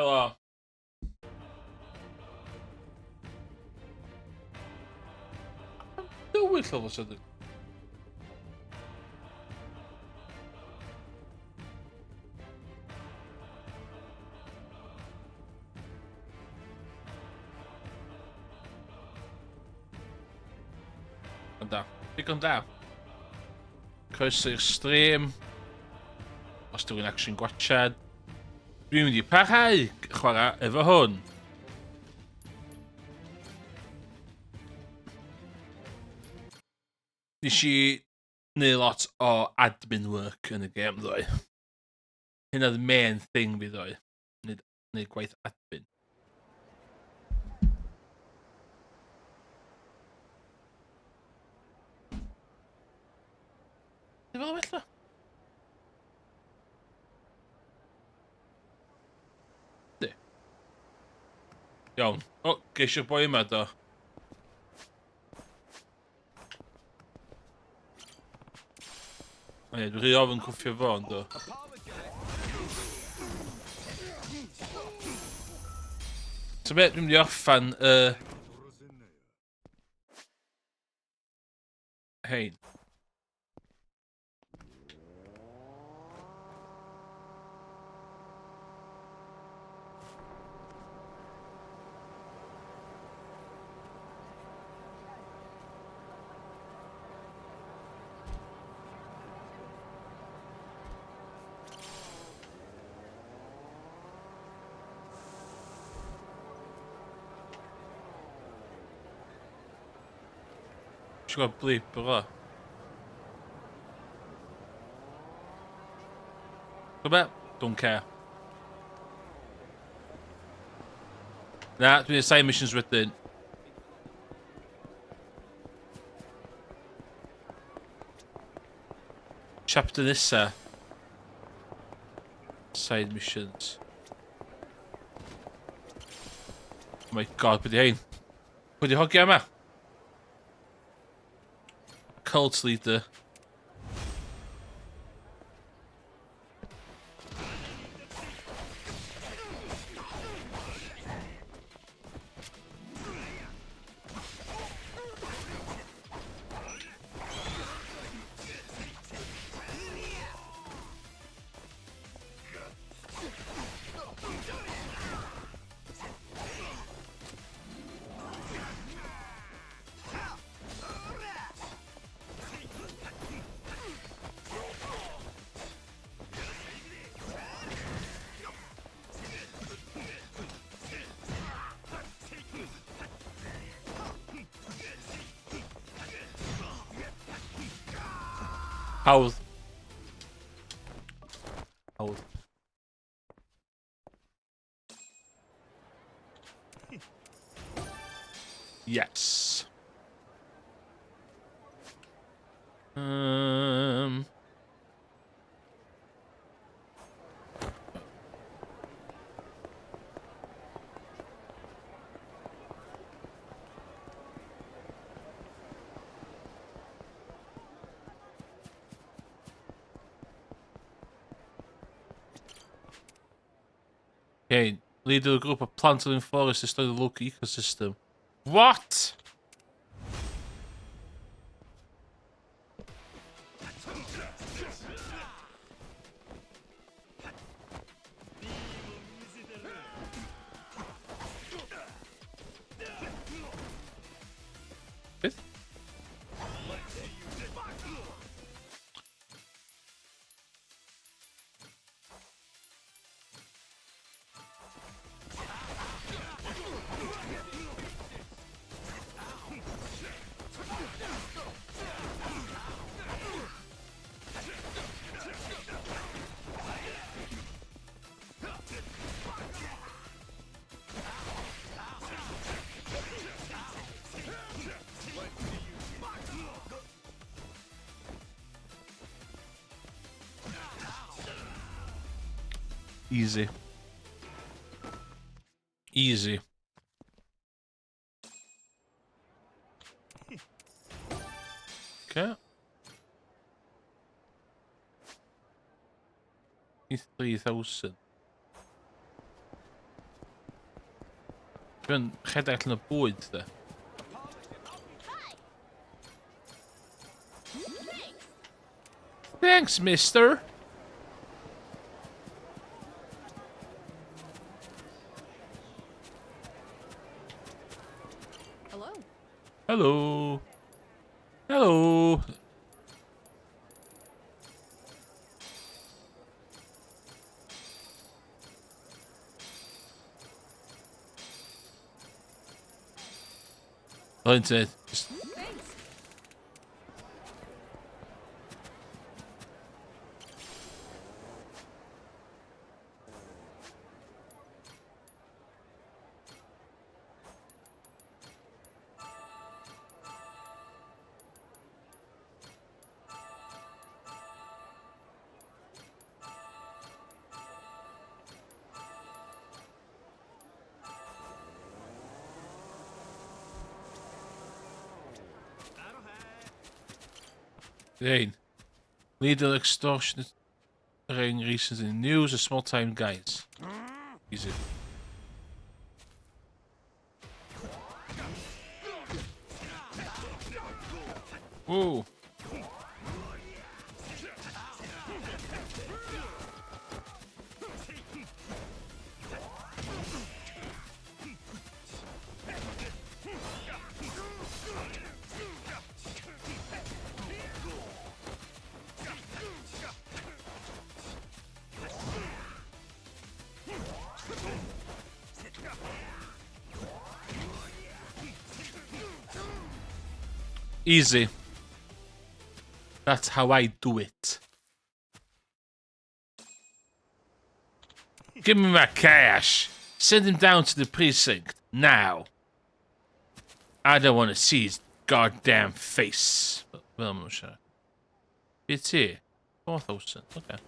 Helo. Dywyll all of a sudden. Digon da. Digon da. Croeso i'r stream. Os dwi'n action gwachad. Dwi'n mynd i parhau chwarae efo hwn. Nes i neud lot o admin work yn y gêm ddoe. Hynna oedd main thing fi ddoe. Neud, neud gwaith admin. Di fel felly? Di. Iawn. O, geisiau'r boi yma do. O ie, dwi'n rhy ofn cwffio fo, ond do. So be, dwi'n mynd i orffan y... Hein. Ti'n gweld blip o fo? Gwybod be? Don't care. Na, dwi'n side missions wedyn. Chapter nesa. Side missions. Oh my god, beth di hein? Pwy di hogia yma? Cult leader. Hawdd. Hawdd. Yes. Okay, leader of a group of plants in forest to study the local ecosystem. What? Beth? Easy. Easy. Okay. 3,000. Dwi'n rhedeg allan o bwyd, de. Thanks, mister. Hello. Hello. Hello. Fel un ti'n just Thanks. Dane. Leader extortion ring recently in the news, a small time guys. Easy. Whoa. Easy. That's how I do it. Give me my cash. Send him down to the precinct now. I don't want to see his goddamn face. Fel maen nhw'n siarad. Be ti? 4,000, oce.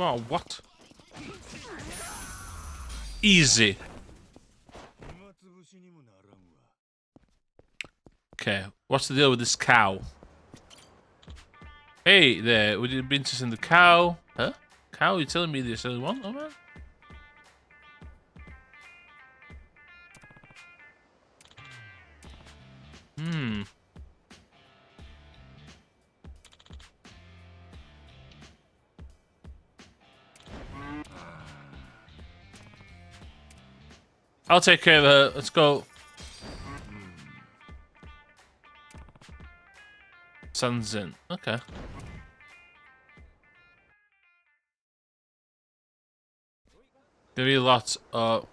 Oh, what? Easy. Okay, what's the deal with this cow? Hey there, would you be interested in the cow? Huh? Cow, you're telling me there's only one? Oh man. I'll take care of her. Let's go. Sun's in. Okay. Gonna be lots of...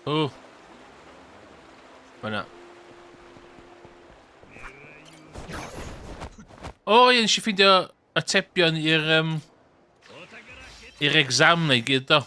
Oh. Why not? O, ie, nes i ffeindio atebion i'r um, i'r exam na i gyd, do.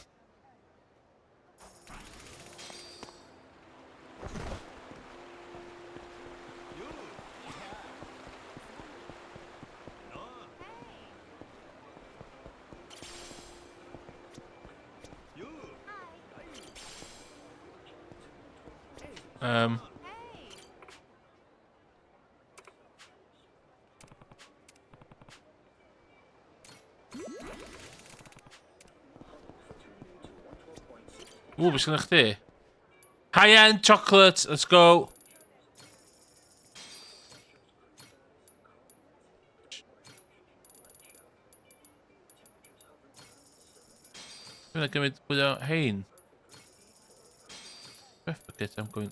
Ww, beth sgynnoch chdi? High-end chocolate, let's go. Dwi'n gymryd fwy o hein. Forget I'm going...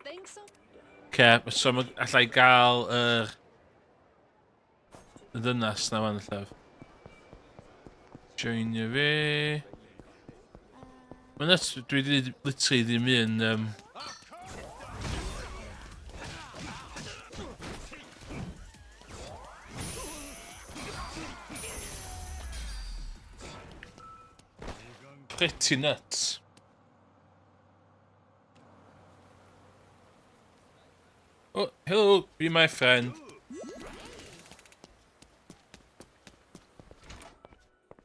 Think so? Ce, so ma- allai gael yr y ddynas na fan llaf. Joinio fi. Mae'n nuts, dwi wedi literally ddim un... Pretty nuts. Oh, hello, be my friend.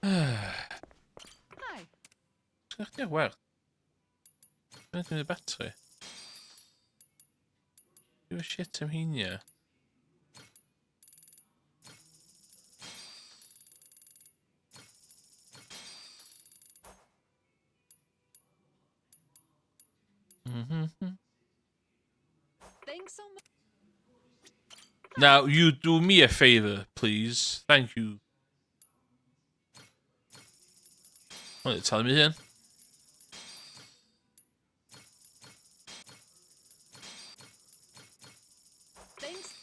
Hi. Sgynnych chdi ar werth? Sgynnych chdi'n battery? Give a shit am heinia. Thanks so much. Now, you do me a favour, please. Thank you. What are you telling me here? Thanks.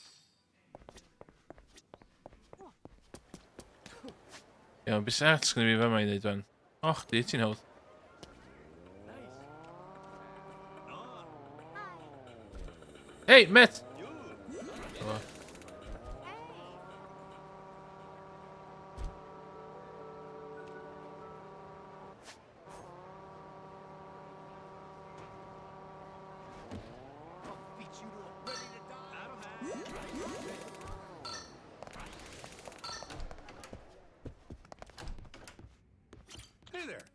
Iawn, beth sy'n arts gynnu fi fama i wneud fan? O, chdi, ti'n hawdd. Hey, mate! Oh. Hey there.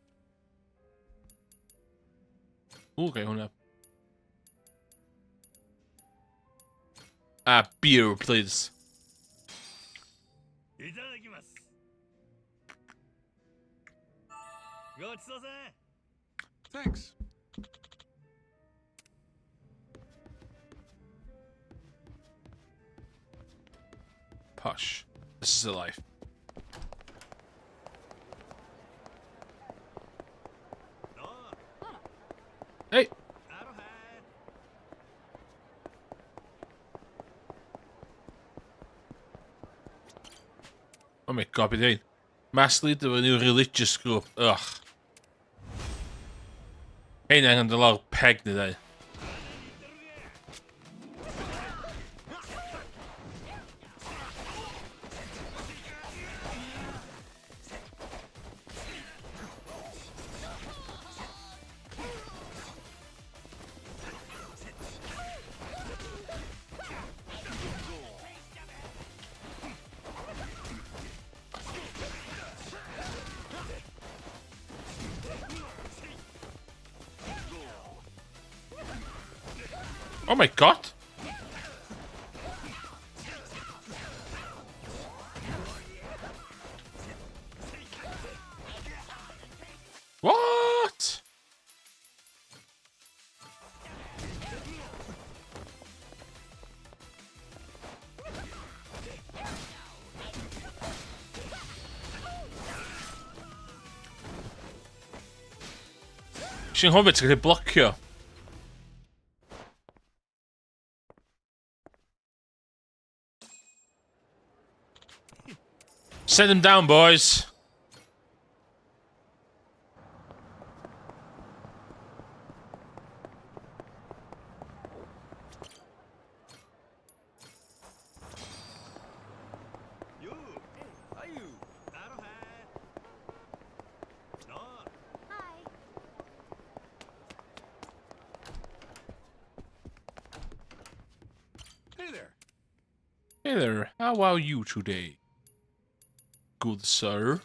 Ww, gai hwnna. A beer, please. いただきます。ごちそうさん。Thanks. Posh. This is the life. Hey! Oh my god, beth yw'n? Mass leader of a new religious group. Ugh. Hein angen dod lawr peg neu ddau. Oh my god! What? Sy'n hoffi ti'n gallu blocio. Send them down, boys. You. Hey, you. No. Hi. Hey there. Hey there, how are you today? Good sir.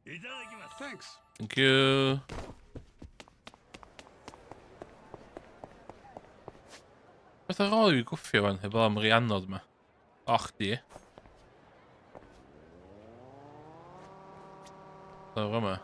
いただきます。Thanks. Thank you. Beth ar ôl i fi gwffio fan, heblaw am Rhiannon yma. O, chdi. Lawr yma.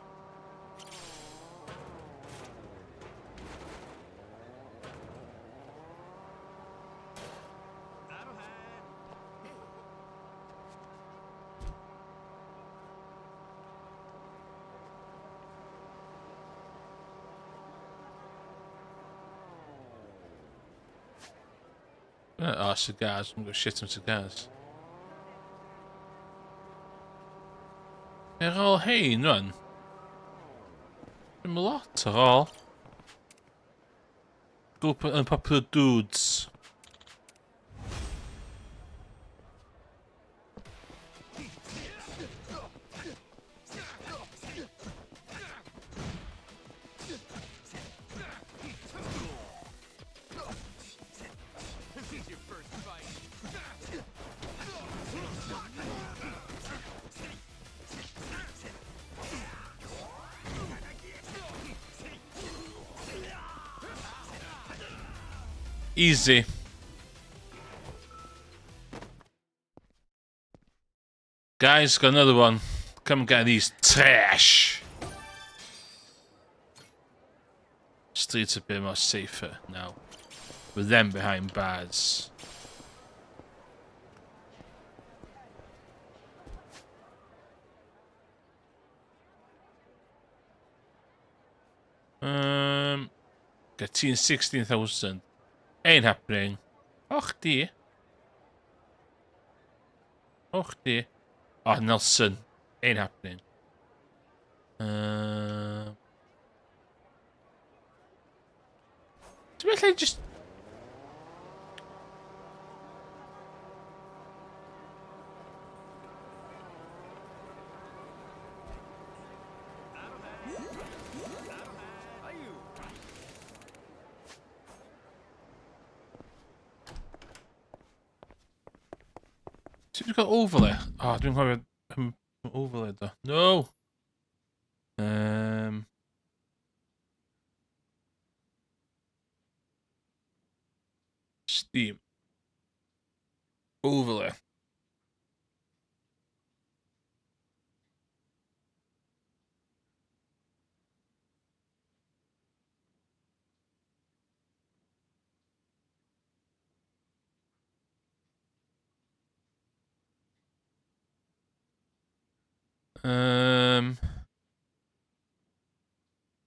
Oh, cigars. I'm gonna shit some cigars. Ar ôl hein, rwan. Dim lot ar ôl. Grŵp unpopular dudes. Easy. Guys, got another one. Come and get these trash. Streets a bit more safer now. With them behind bars. Get ti'n 16,000. Ain't happening. Och di. Och di. Oh, Nelson. Ain't happening. Ti'n meddwl just... Sut dwi'n cael overlay? O, oh, dwi'n cofio overlay do. No! Steam. Overlay.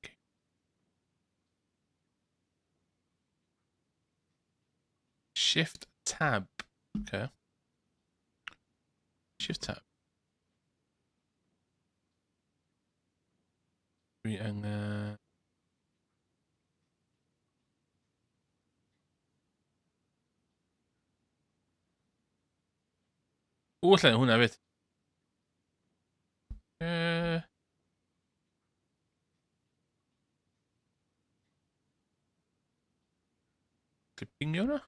Okay. Shift tab. Okay. Shift tab. Dwi angen... O, lle hwnna fyd. Pingio hwnna?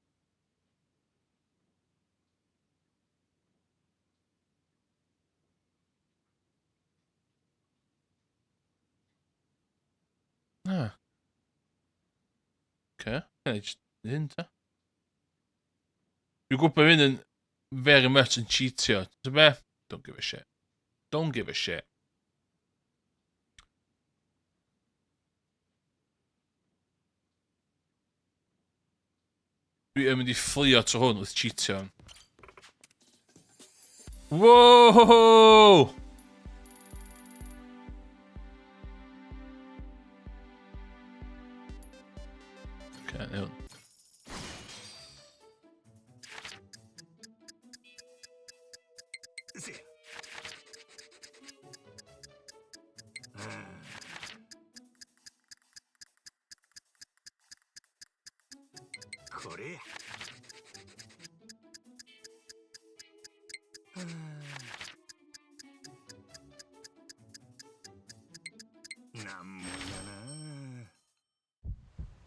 Na. Okay. Just hyn ta. Dwi'n gwybod hyn yn very much yn cheatio. Ti'n be? Don't give a shit. Don't give a shit. Dwi yn mynd i fflio to hwn wrth cheatio. Whoa! Okay, iawn.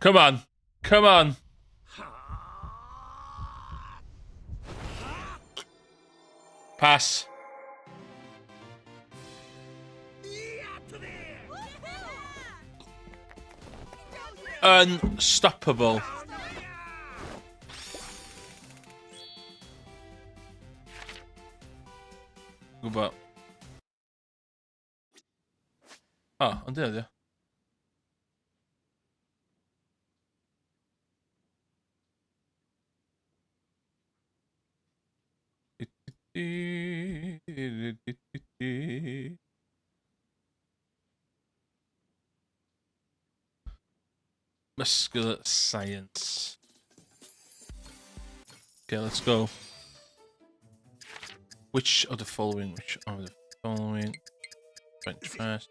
Come on. Come on. Pass. Unstoppable. Gwybod. O, ond dyna di. Muscular science. Okay, let's go. Which of the following? Which of the following? French press.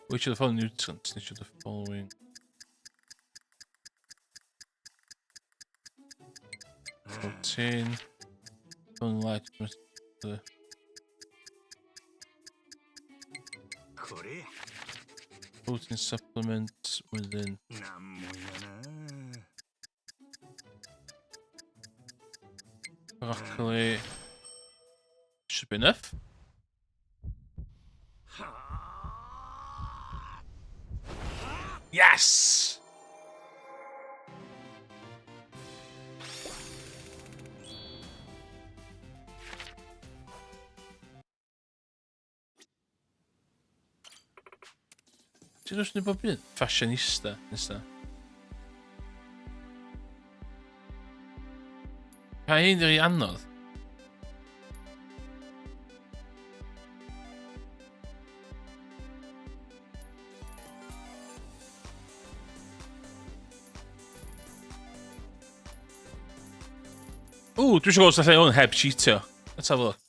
Which of the following nutrients? Which of the following? Protein. Sunlight. The protein supplements within. Broccoli. Should be enough. Yes! Ti'n gwybod bob un? Fashionista, nesa. Pa un rhy anodd? Ww, dwi eisiau gweld os allai hwn heb cheatio. Let's have a look.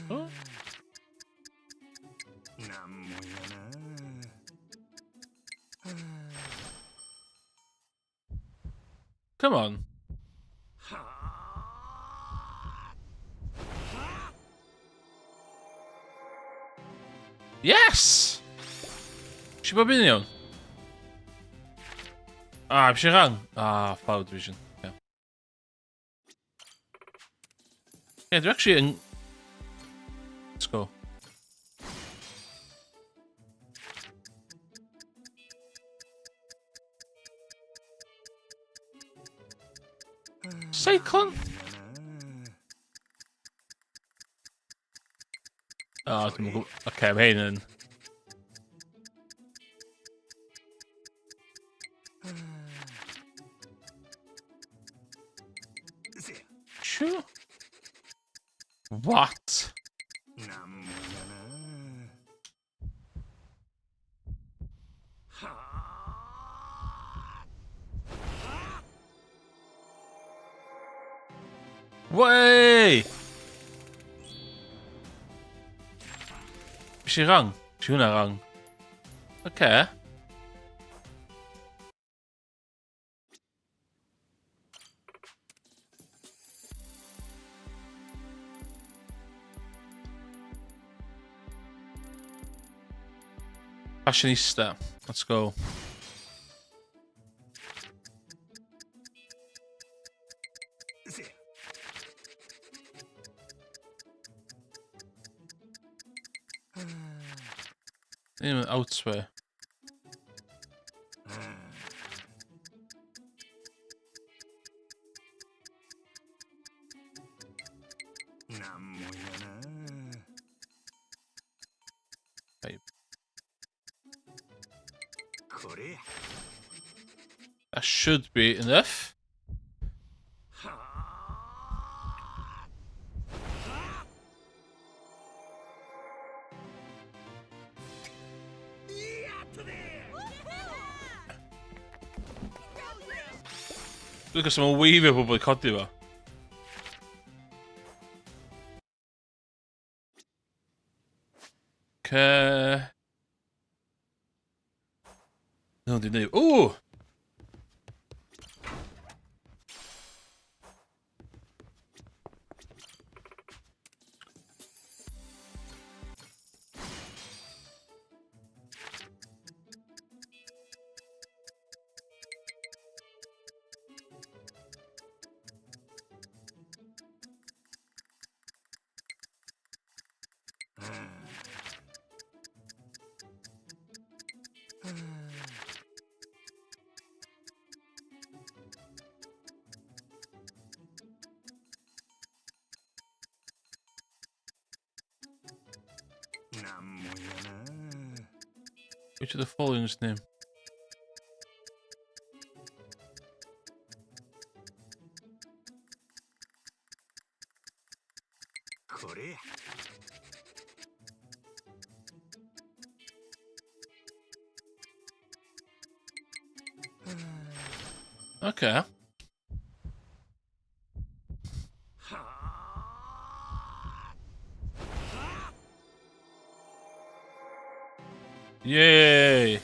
Oh. Come on. Yes! Si bob un iawn? Ah, si rhan. Ah, Flower Division. Yeah. Yeah, dwi actually yn... Let's go. Cyclone? O, oh, dwi'n gwybod. Oce, okay, mae hyn yn... Sure. What? Way! Is i wrong? Is hwnna wrong? Okay. Fashionista. Let's go. Ddim yn outwear. That should be enough. Dwi'n gwybod mae'n weifio pobl i codi fo. Ce... No, dwi'n neud... Ww! Which of the following is name? Okay. Yay!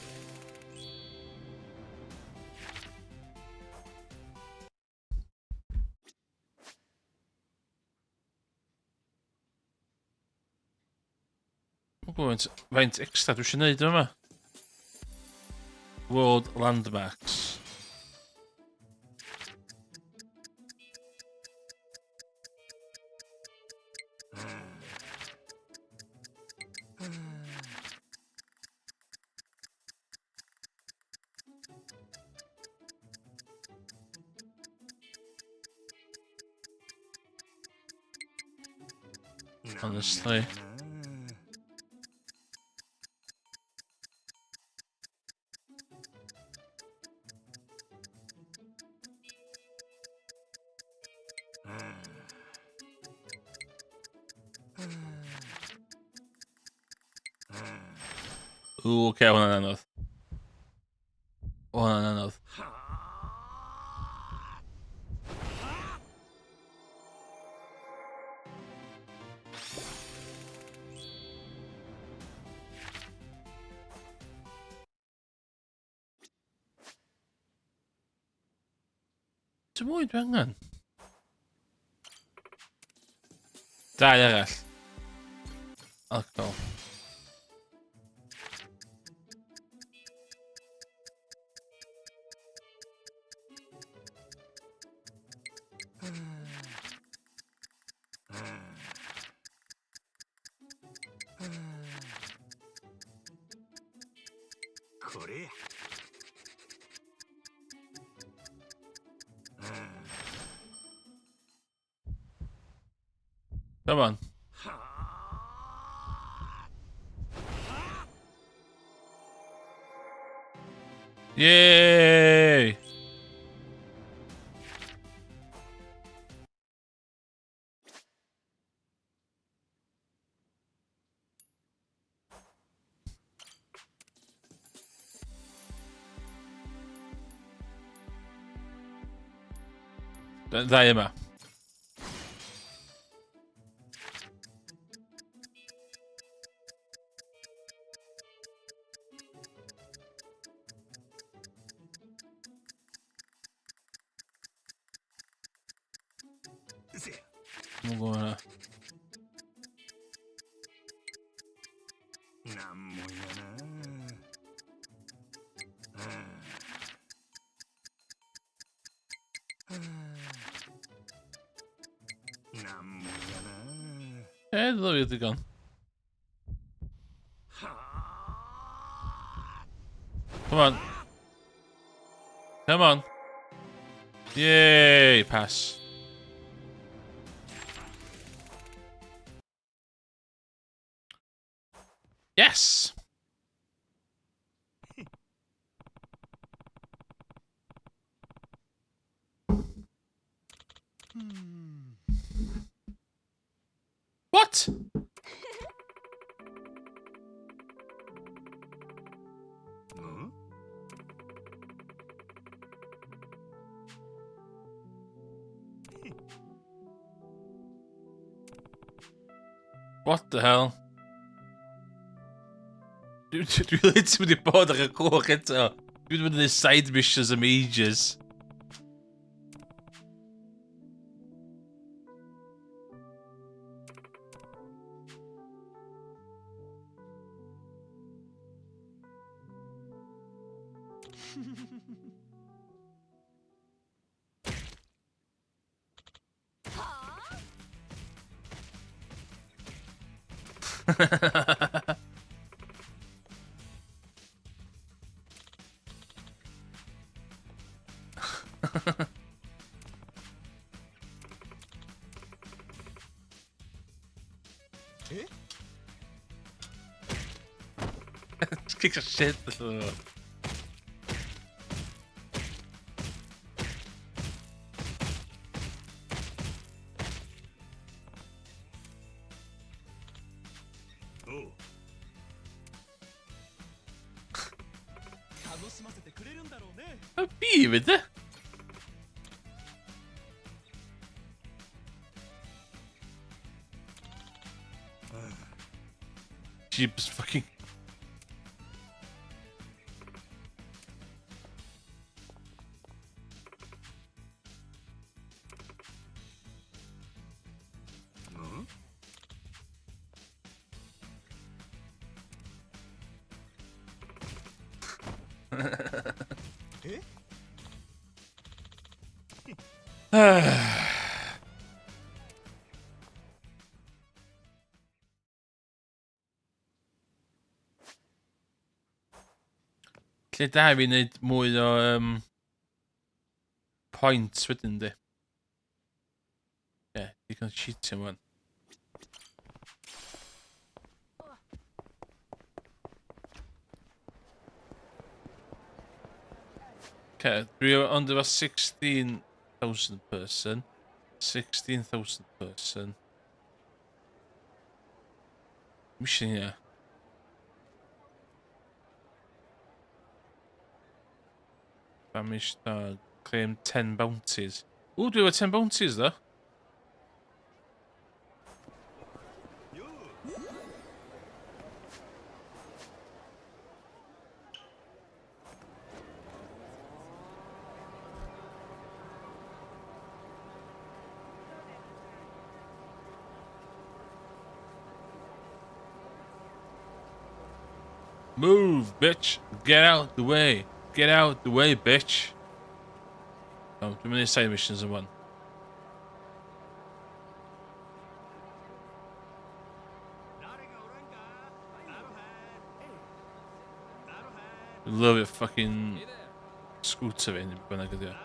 Dwi'n gwybod faint extra dwi eisiau gwneud yma. World Landmarks. Honestly. Ww, oce, hwnna'n anodd. O, hwnna'n anodd. Ti'n mwy dwi angen? Dau arall. Alcohol. Come on. Yay! Ddau yma. Dwi'n gwybod hwnna. E, ddod i ddigon. Come on. Come on. Yay, pass. Yes! What? What the hell? Dwi literally wedi bod ar y cwch eto. Dwi wedi bod yn side missions am ages. Kick a shit allan o. Y fi fyd e? Jeebus fucking... Lle da i fi wneud mwy o points wedyn di. Ie, yeah, digon cheatio wan. Okay, dwi ond efo 16,000 person. 16,000 person. Mission hynna. Famished dog. Claim 10 bounties. Ww, dwi efo 10 bounties, ddo. Move, bitch! Get out the way! Get out the way, bitch! Oh, dwi'n mynd i side missions yn one. Love it fucking scooter fi, neu bynnag ydi o.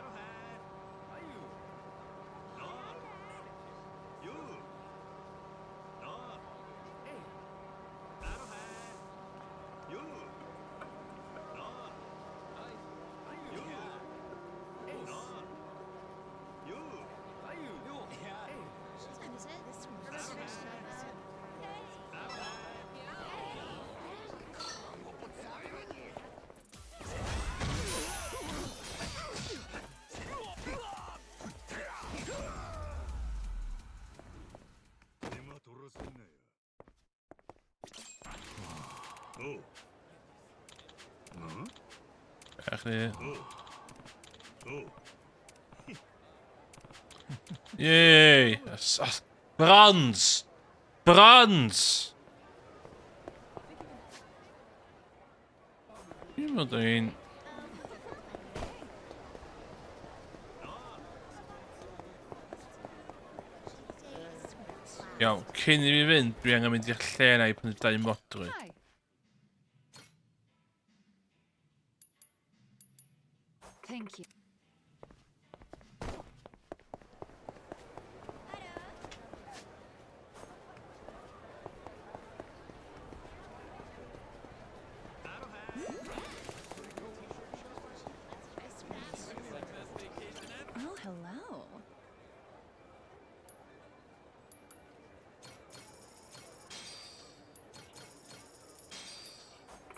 Yay! Bronze! Bronze! Dwi'n meddwl i'n... Iawn, cyn i fi fynd, dwi angen mynd i'r lle yna i prynu dau modrwy. Thank you. Oh, hello.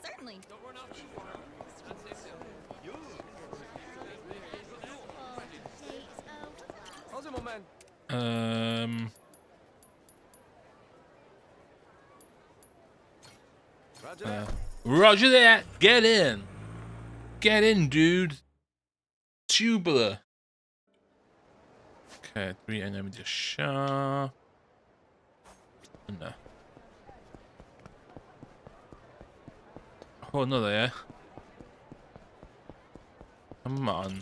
Certainly. Roger that. Roger that! Get in! Get in, dude! Tubular! Okay, dwi angen mynd i'r siop. Yna. Hwn oedd e, ie? Come on.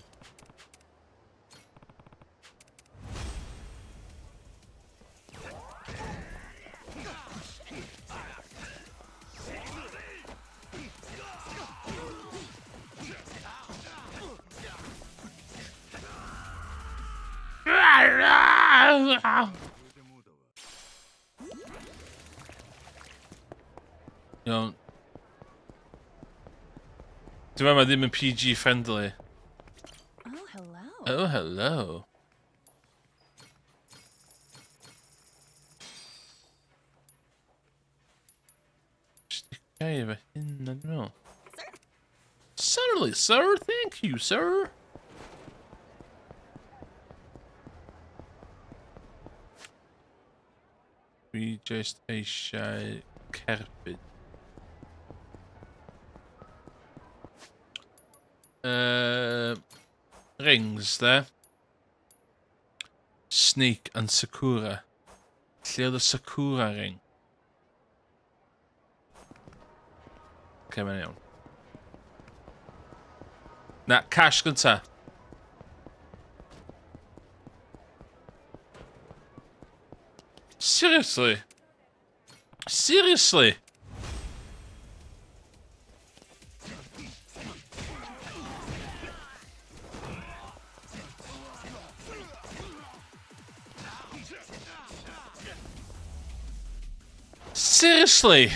Iawn. Dwi'n meddwl mae ddim yn PG friendly. Oh, hello. Oh, hello. Sticio efo hynna, dwi'n meddwl. Certainly, sir. Thank you, sir. Dwi just eisiau cerbyd. Rings, there. Snake and Sakura. Lle oedd y Sakura ring? Okay, mae'n iawn. Na, cash gynta. Seriously? Seriously? Seriously?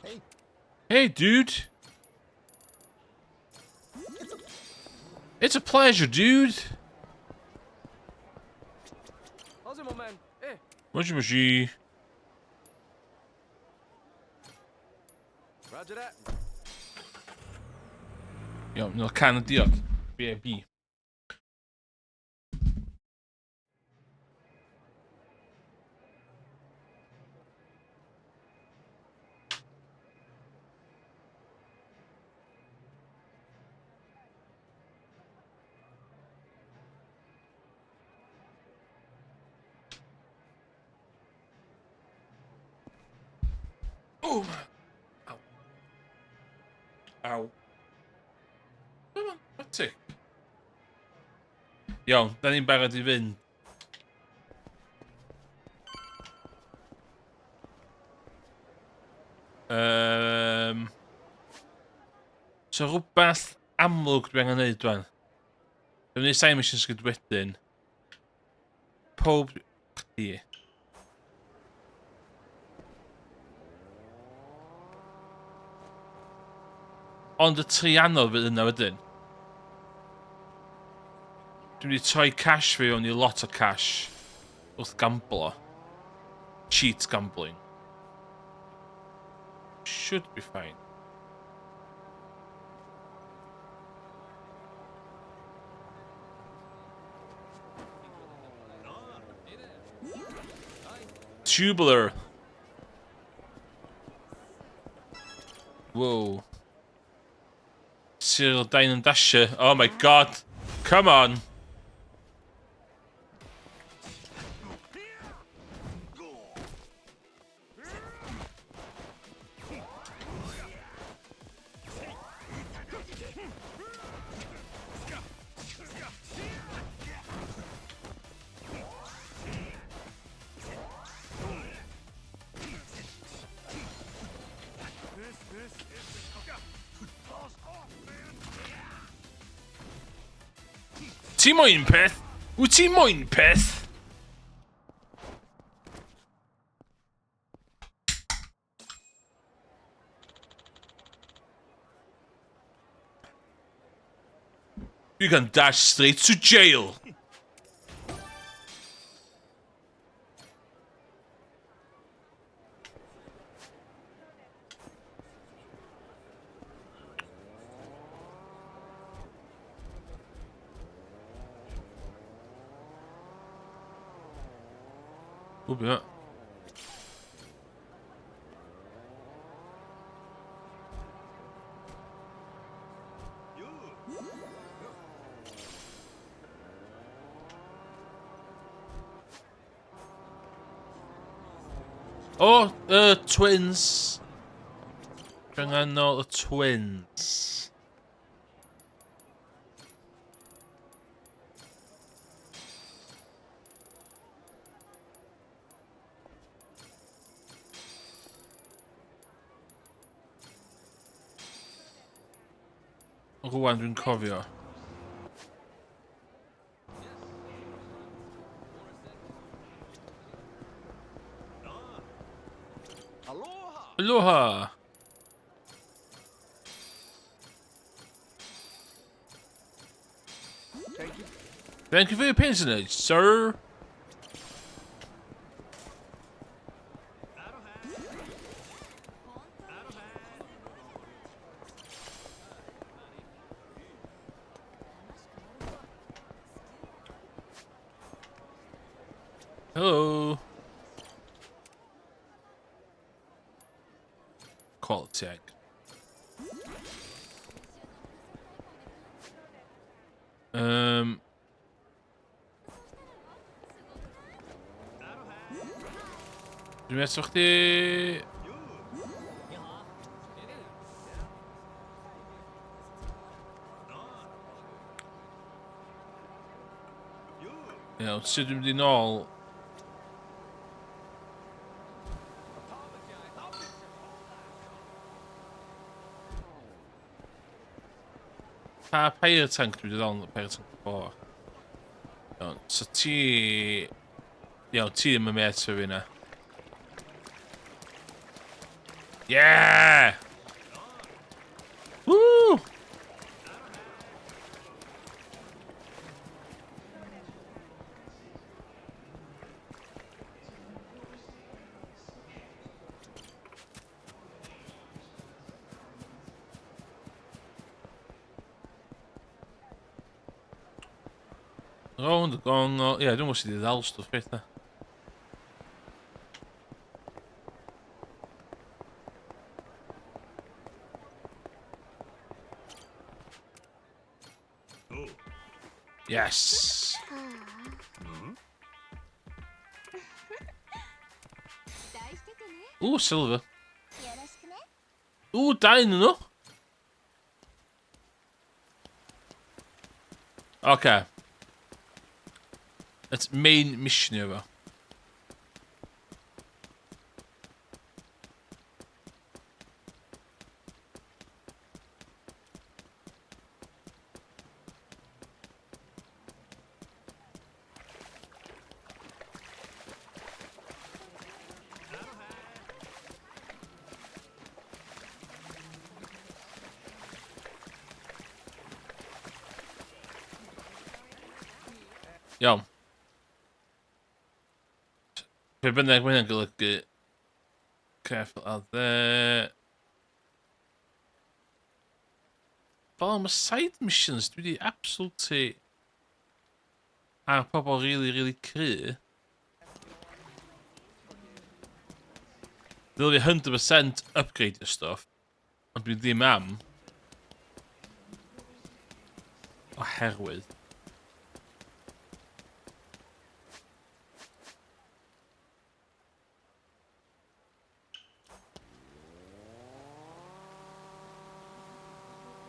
Hey. Hey, dude. It's a pleasure, dude. Moshi moshi. Roger that. Iawn, no can y diod. B.A.B. Oh, man. Ow. Ow. Come on, tick. Iawn, da ni'n barod i fynd. So rhywbeth amlwg dwi angen neud dwan. Dwi'n gwneud side missions gyd wedyn. Pob... Chdi. Ond y tri anodd fydd yna wedyn. Dwi'n mynd i troi cash fi fewn i lot o cash wrth gamblo. Cheat gambling. Should be fine. Tubular. Whoa. Cyril Dine and Dasher. Oh my god. Come on. Ti moyn peth? Wyt ti moyn peth? You can dash straight to jail. O, be that? Oh, the twins. Dwi angen nôl y twins. Rwan dwi'n cofio. Aloha. Aloha! Thank you. Thank you for your patronage, sir. Hello. Quality egg. Dwi'n meddwl chdi... Iawn, sut dwi'n mynd i nôl? Pa pirate tank dwi wedi ddal yn pirate tank 4. Iawn, so ti... Iawn, ti ddim yn met efo fi na. Yeah! Woo! Rownd y gongol. Ie, dwi'n gwybod sydd wedi ddal stwff beth na. Yes! Ooh, silver. Ooh, dau yn nhw. Okay. That's main mission efo. Iawn. Be bynnag mae hynna'n golygu. Careful out there. Fel am y side missions, dwi wedi absolutely... Ar pobl really, really cry. Ddylai fi 100% upgrade y stuff. Ond dwi ddim am. Oherwydd.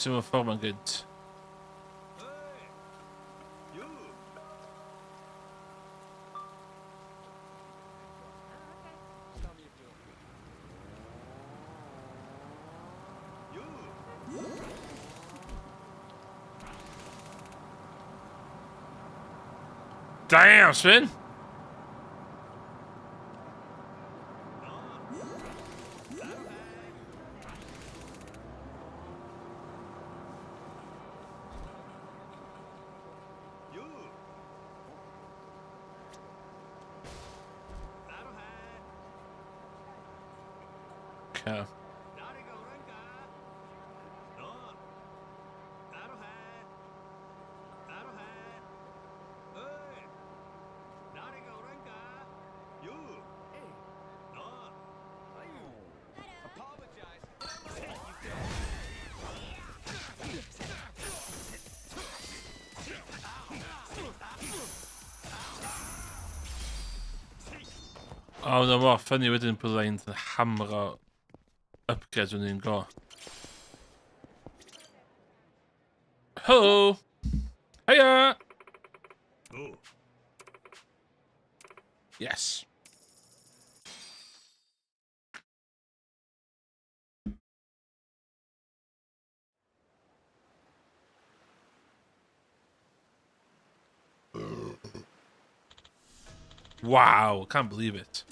Sut mae'r ffordd ma'n gynt? Damn, Sven! Okay. O, oh, no, mor ffynnu wedyn byddai'n hamro upgrades yn un go. Hello! Hiya! Yes. Wow, can't believe it.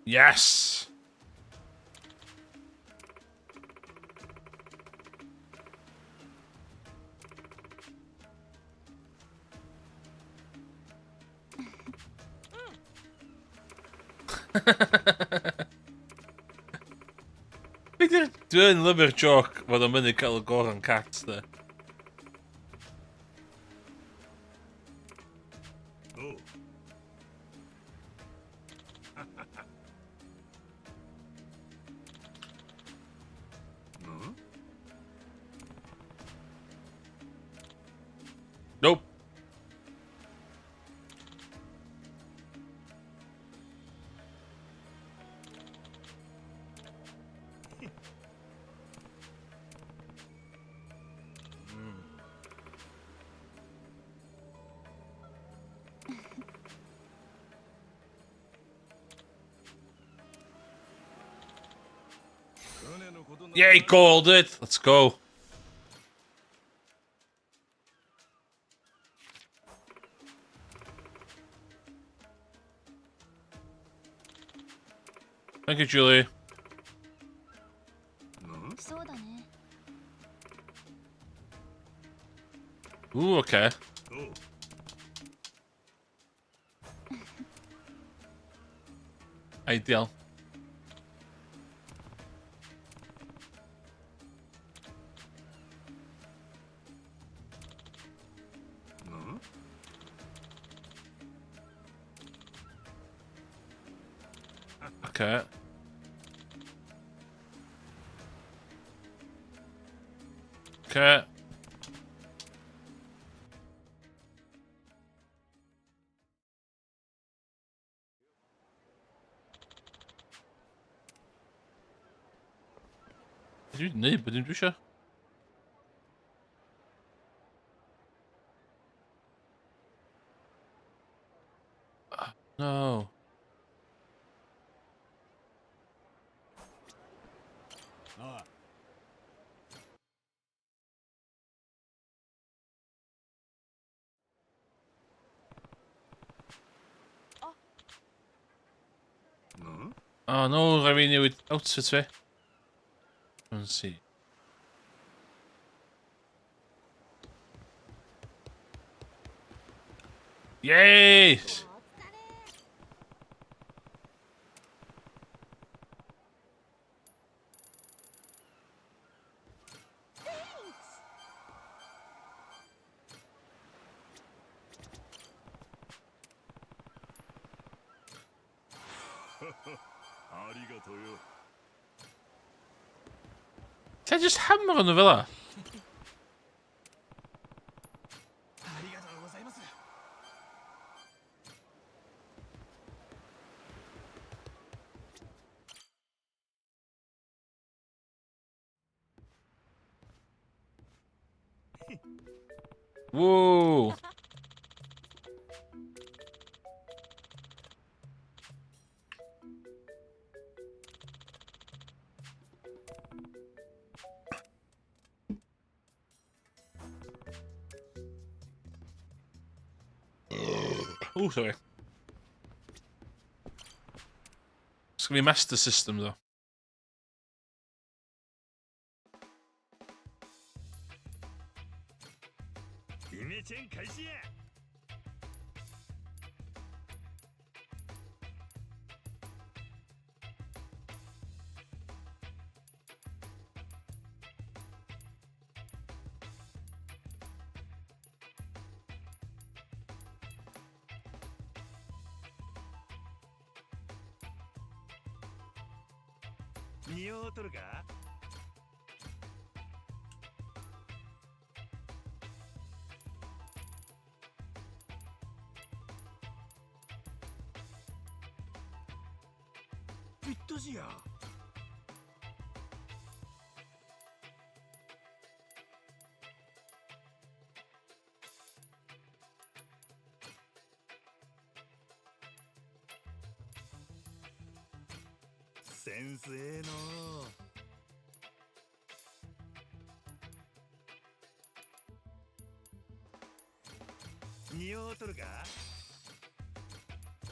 Yes! Dwi'n lyfio'r joc fod o'n mynd i cael y gorau'n cat, de. Nope. Yay, gold it! Let's go. Thank you, Julie. そうだね。 Ooh, okay. Ideal. Okay. Okay. Dwi'n neud beth dwi eisiau. No. Oh no, rhaid fi newid outfit fi. Let's see. Yes! Ti just hammer nhw fel 'a? Whoa! Oh, sorry. It's gonna be Master System though. イメチェン開始や。匂うとるか。ぴったしや。センスええのう。匂うとるか。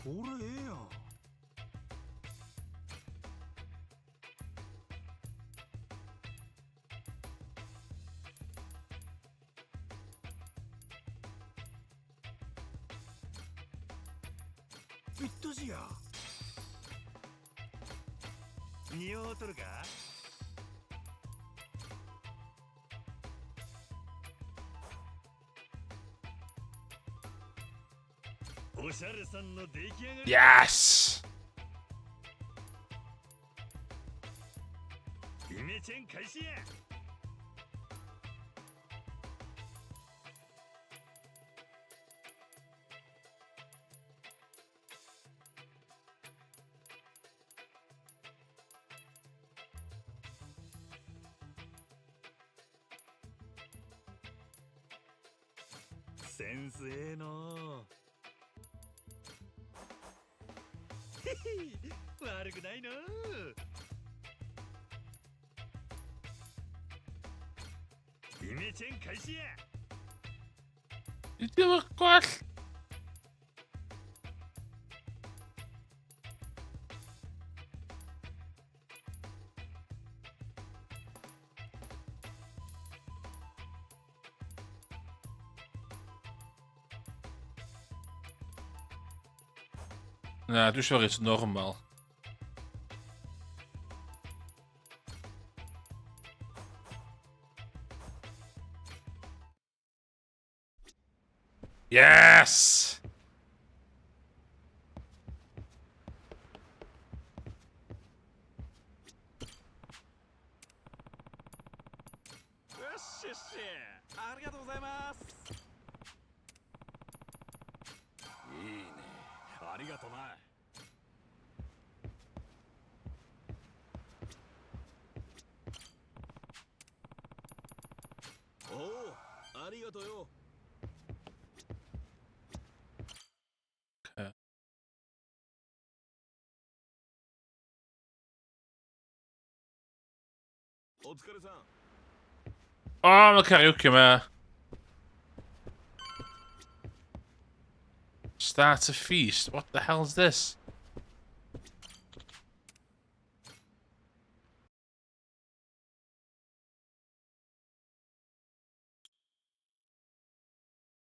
これええやん。ぴったしや。匂うとるか。おしゃれさんの出来上がり。 Yes! イメチェン開始や。センスええのう。へへ、悪くないのう。イメチェン開始や。 Ydy o'n gwell? Na, dwi eisiau reit normal. Yes! よしよし、ありがとうございます。いいね、ありがとな。おお、ありがとうよ。 Okay. お疲れさん。 Oh, mae karaoke yma. Start a feast. What the hell's this?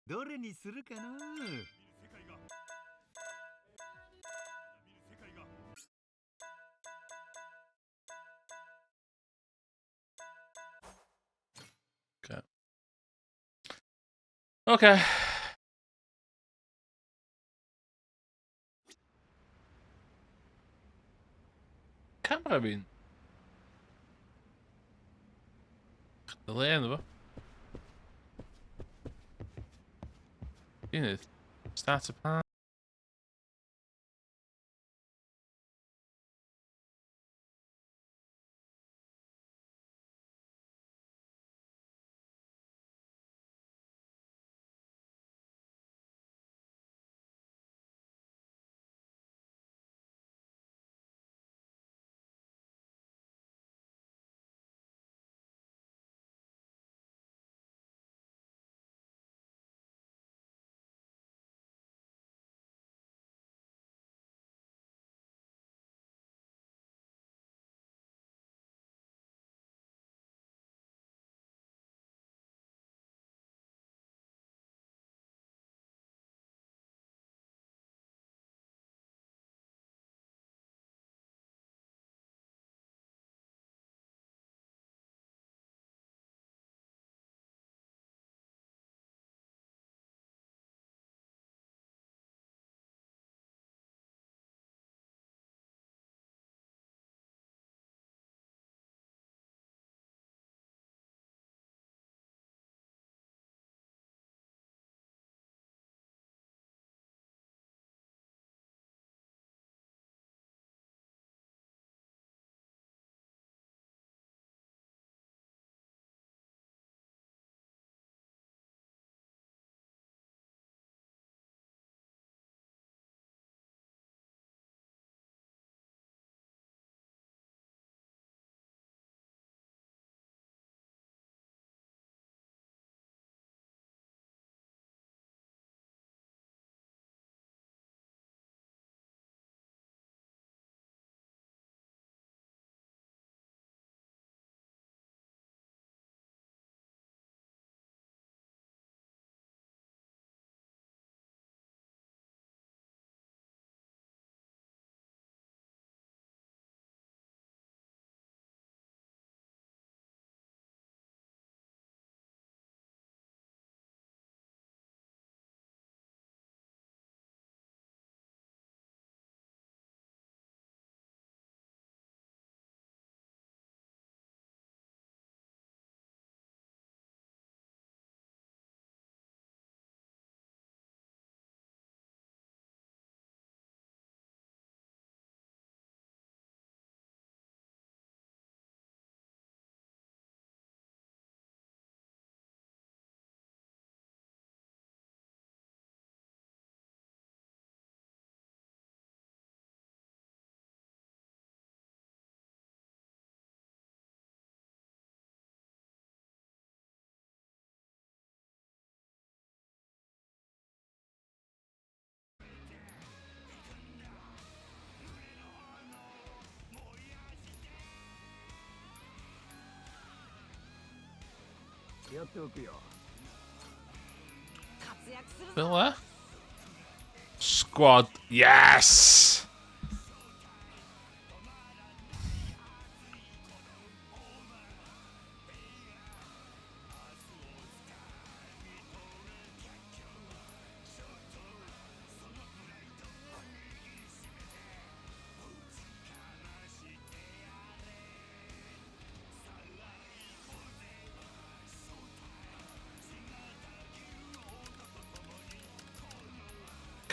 どれにするかな。 Okay. Camera fi'n... Dyle enw fo. Ti'n neud? Start a party. Fel e? Squad. Yes!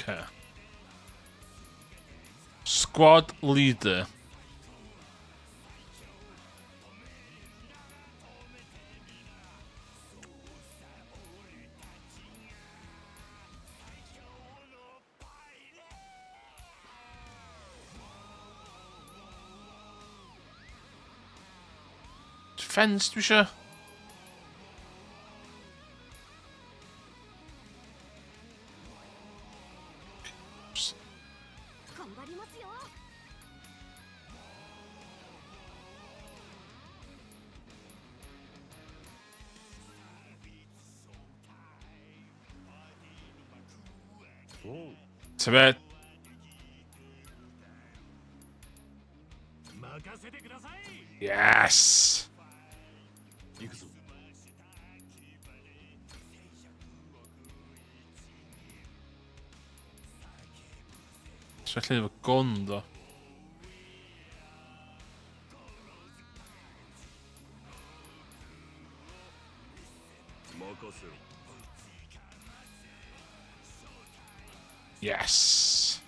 Okay. Squad leader. Defence, dwi eisiau. Tybed. Yes! So felly efo gwn, do. Yes!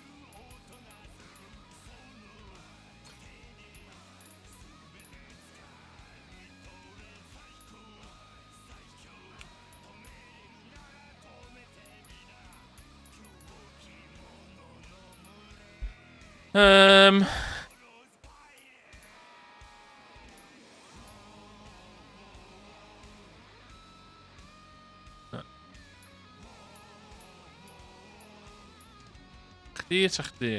Chdi ta chdi?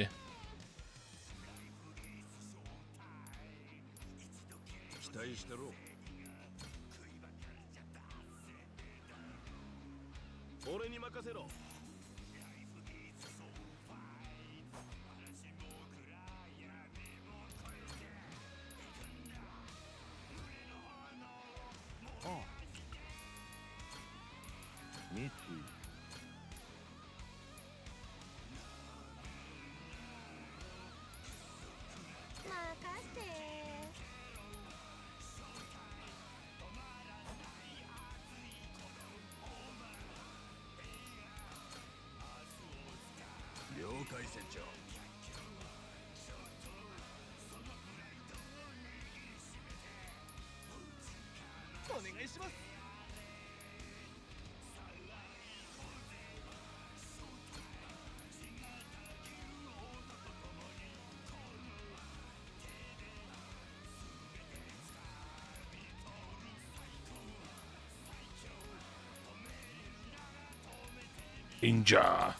Ninja.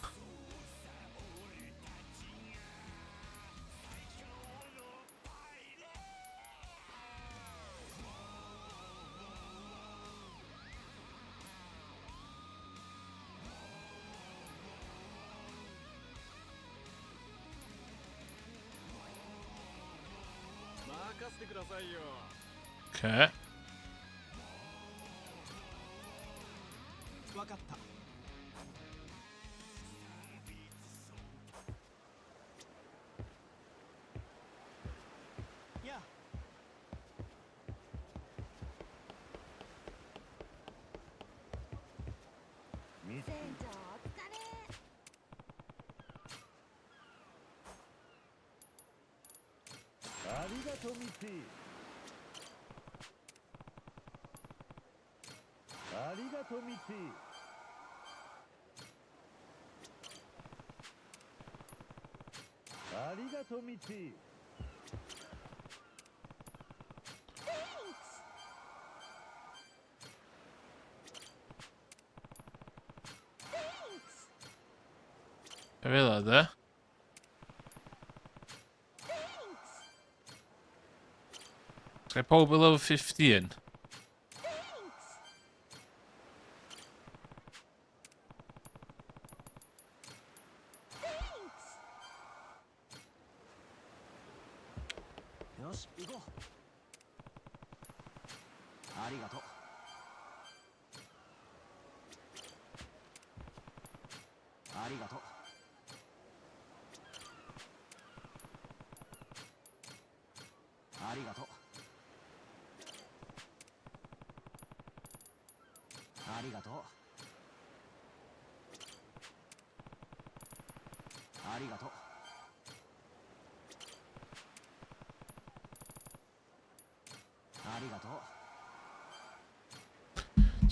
Okay. Fel de. Sgai pob below 15? ありがとう。ありがとう。ありがとう。ありがとう。ありがとう。ありがとう。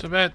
Tybed.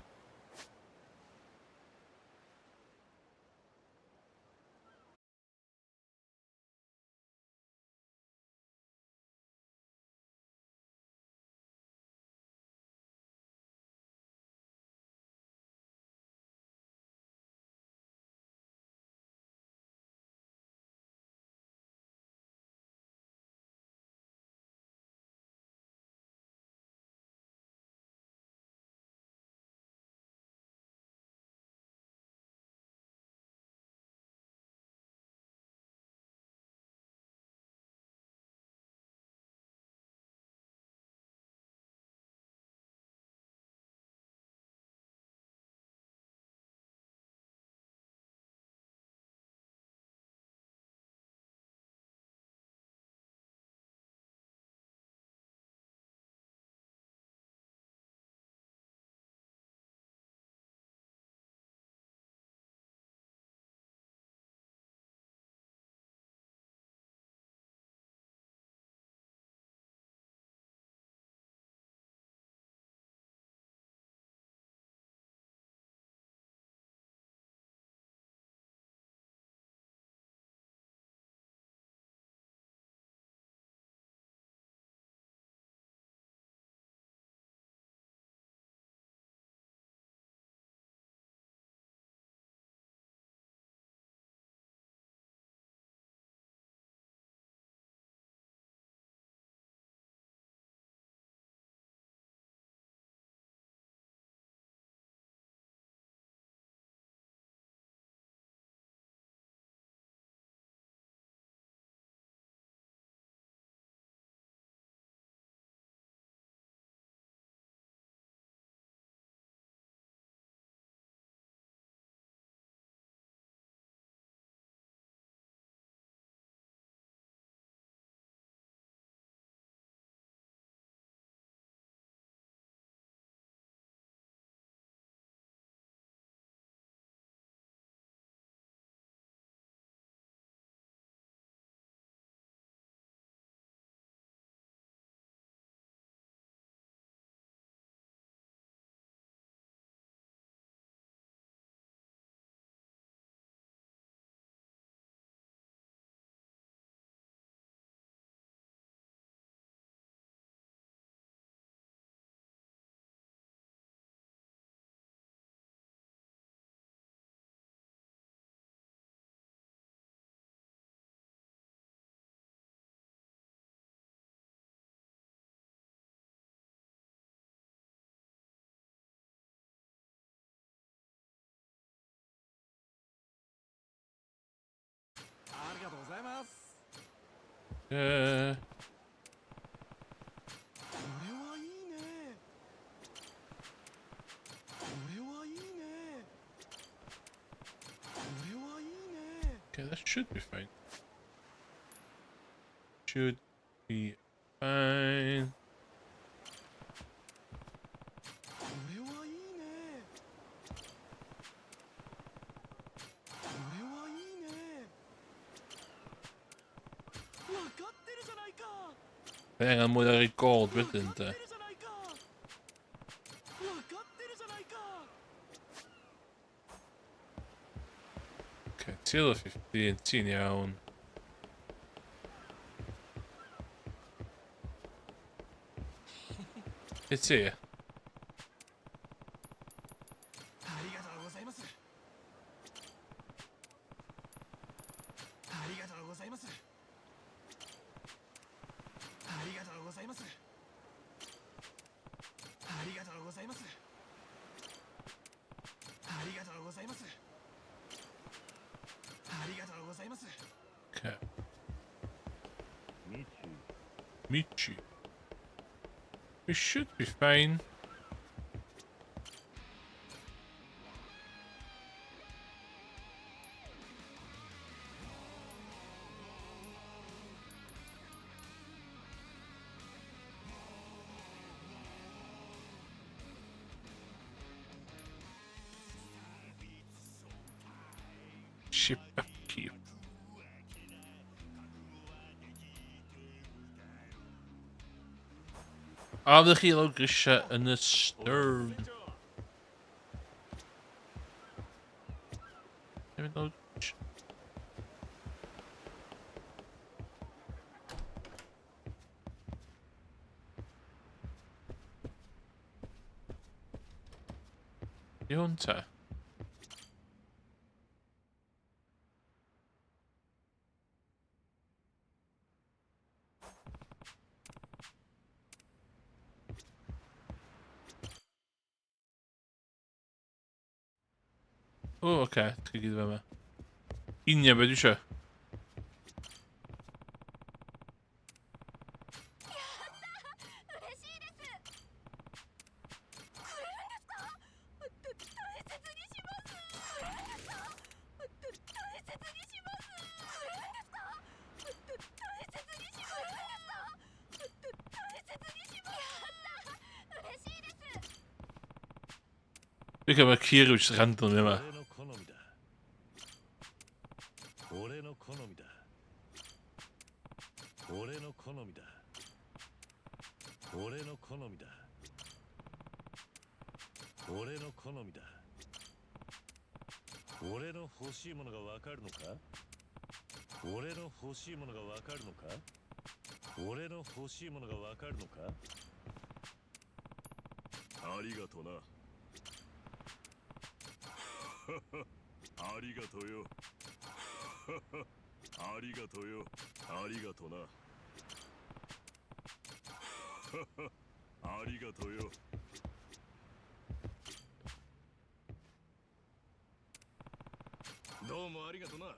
ありがとうございます。これはいいね。これはいいね。これはいいね。 Okay, that should be fine. Should be fine. これはいいね。これはいいね。わかってるじゃないか。 Angen mwy ar ei gold わ wedyn かって de. るじゃないか。わかってるじゃないか。 Okay, ti level 15, ti'n iawn. I ti? ありがとうございます。ありがとうございます。ありがとうございます。ありがとうございます。ありがとうございます。ありがとうございます。 Okay. Michi. We should be fine. Ship upkeep. A fyddwch chi lawr grisiau yn y stern. Dwi'n mynd lawr grisiau. Di hwn te? O, oce. Okay. Chi gyd yma. Union beth dwi eisiau. Dwi'n cael mae Kiriw jyst random yma. 俺の欲しいものがわかるのか。俺の欲しいものがわかるのか。俺の欲しいものがわかるのか。ありがとな。ありがとよ。ありがとよ。ありがとな。ありがとよ。どうもありがとな。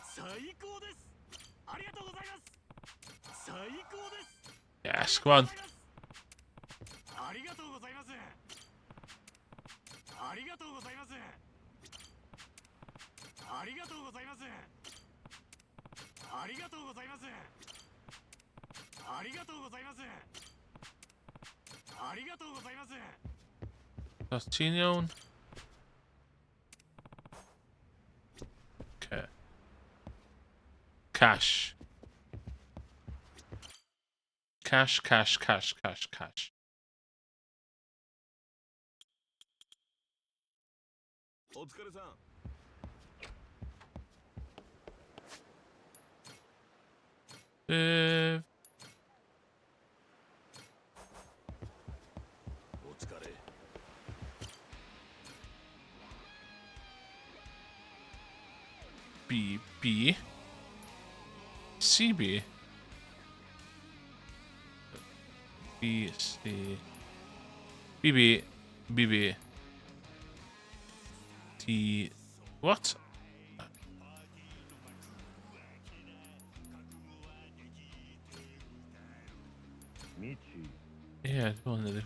最高です。ありがとうございます。最高です。 Yes, come on. ありがとうございます。ありがとうございます。ありがとうございます。ありがとうございます。ありがとうございます。ありがとうございます。 Os ti'n iawn? Okay. Cash. Cash, cash, cash, cash, cash. お疲れさん。お疲れ。 B, B. C, B. B, C. B, B, B, B. D. What? Yeah, dwi'n meddwl.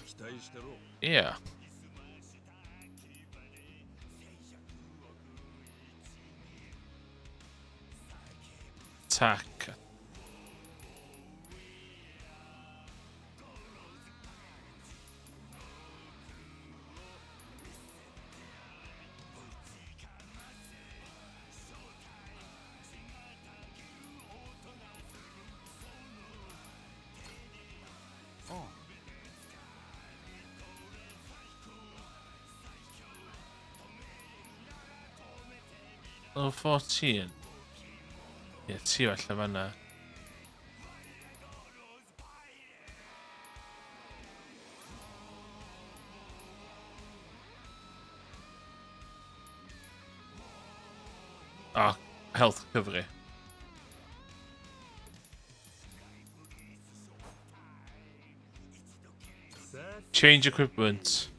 期待してろ。 Yeah. Attack. Level 14. Ie, ti falle fanna. Ah, health recovery. Change equipment.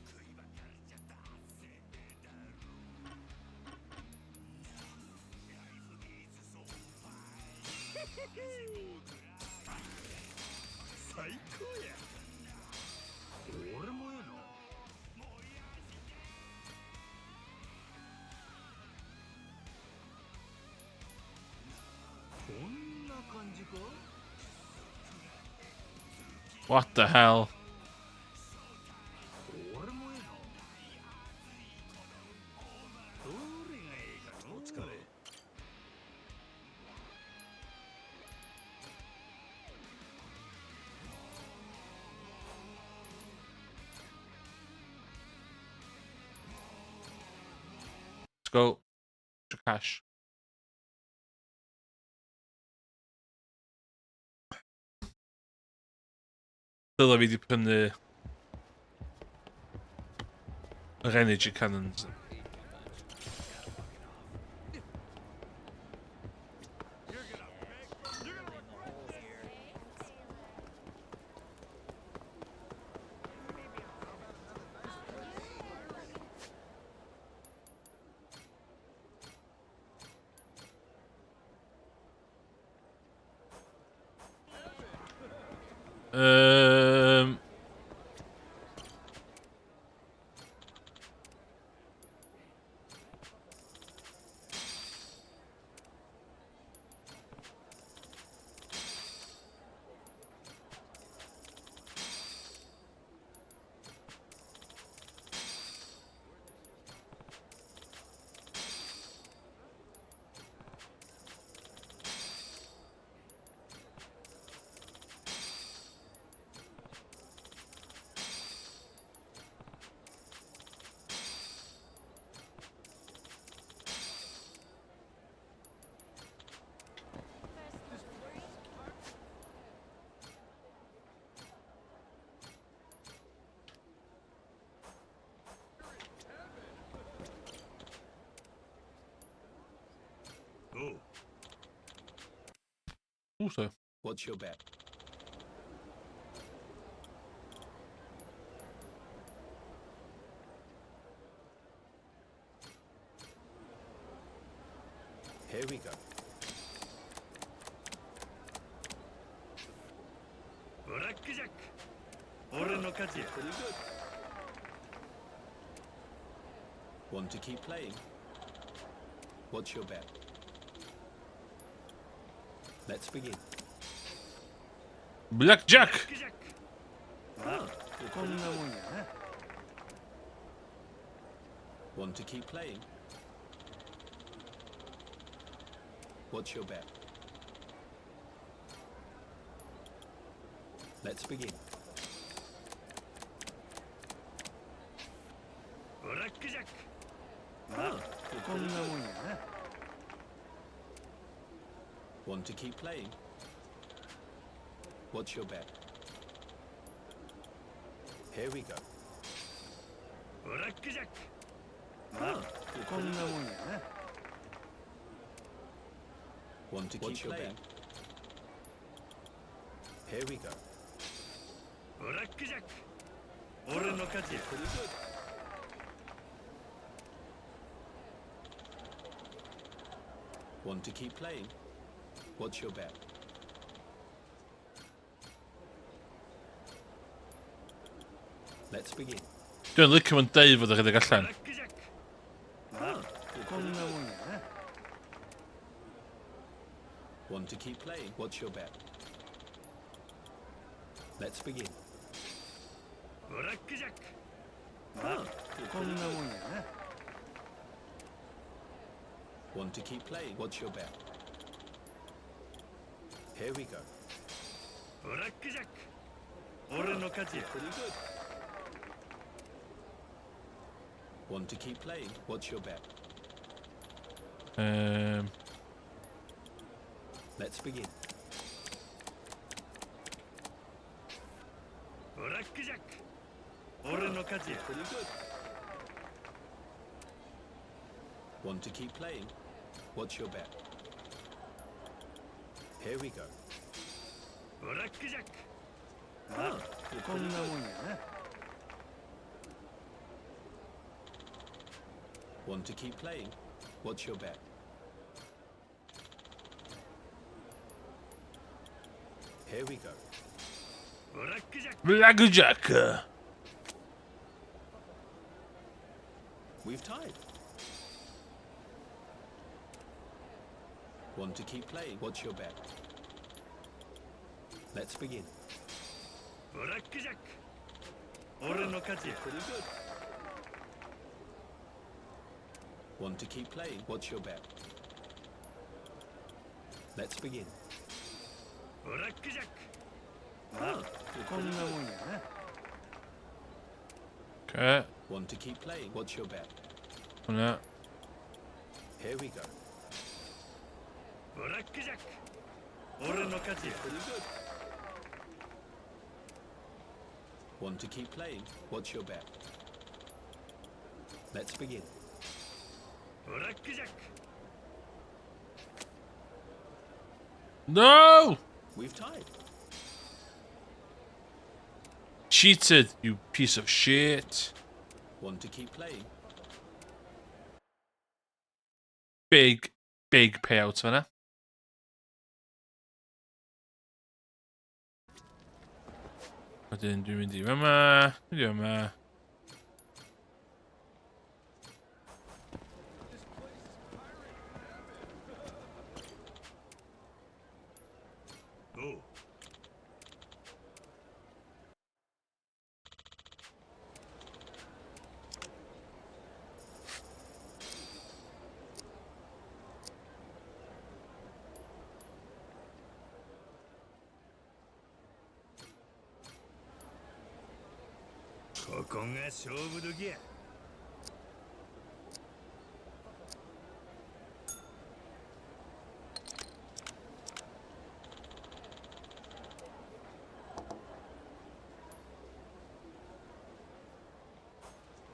最高や。俺もええな。こんな感じか。 What the hell? 俺もええな。Let's go. Cash. Dylai fi wedi prynu yr energy cannons. Also. What's your bet? Here we go. Blackjack. 俺の勝ちや。 Pretty good. Want to keep playing? What's your bet? Let's begin. Blackjack! Blackjack. こんなもんやな。 Want to keep playing? What's your bet? Let's begin. Blackjack. こんなもんやな。 Want to keep playing? What's your bet? Here we go. Blackjack. こんなもんやな。 Want to keep playing? Here we go. Blackjack. 俺の勝ちや。 Pretty good. Want to keep playing? What's your bet? Let's begin. Dwi'n licio fo'n deud fod o'n rhedeg allan. Blackjack. こんなもんやな。 Want to keep playing? What's your bet? Let's begin. Blackjack. こんなもんやな。 Want to keep playing? What's your bet? Here we go. Blackjack. 俺の勝ちや。 Pretty good. Want to keep playing? What's your bet? Let's begin. Blackjack. 俺の勝ちや。 Pretty good. Want to keep playing? What's your bet? Here we go. Blackjack. こんなもんやな。 Want to keep playing? What's your bet? Here we go. Blackjack. Blackjack! We've tied. Want to keep playing? What's your bet? Let's begin. Blackjack. 俺の勝ちや。 Pretty good. Want to keep playing? What's your bet? Let's begin. Blackjack. こんなもんやな。 Okay. Want to keep playing? What's your bet? Hwnna. Here we go. ブラックジャック俺の勝ちや Pretty good. Want to keep playing? What's your bet? Let's begin. ブラックジャック No! We've tied. Cheated, you piece of shit. Want to keep playing? Big, big payout fan'na. Wedyn dwi'n mynd i fyma, mynd i fyma. おうここが勝負時や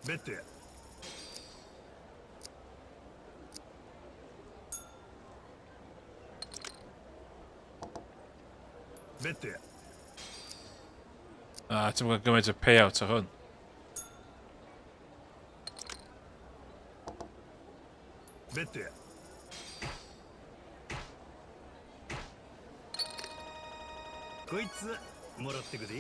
ベッドやベッドや A ti'n gwybod gymaint o payout ar hwn. ベッドやこいつもらってくで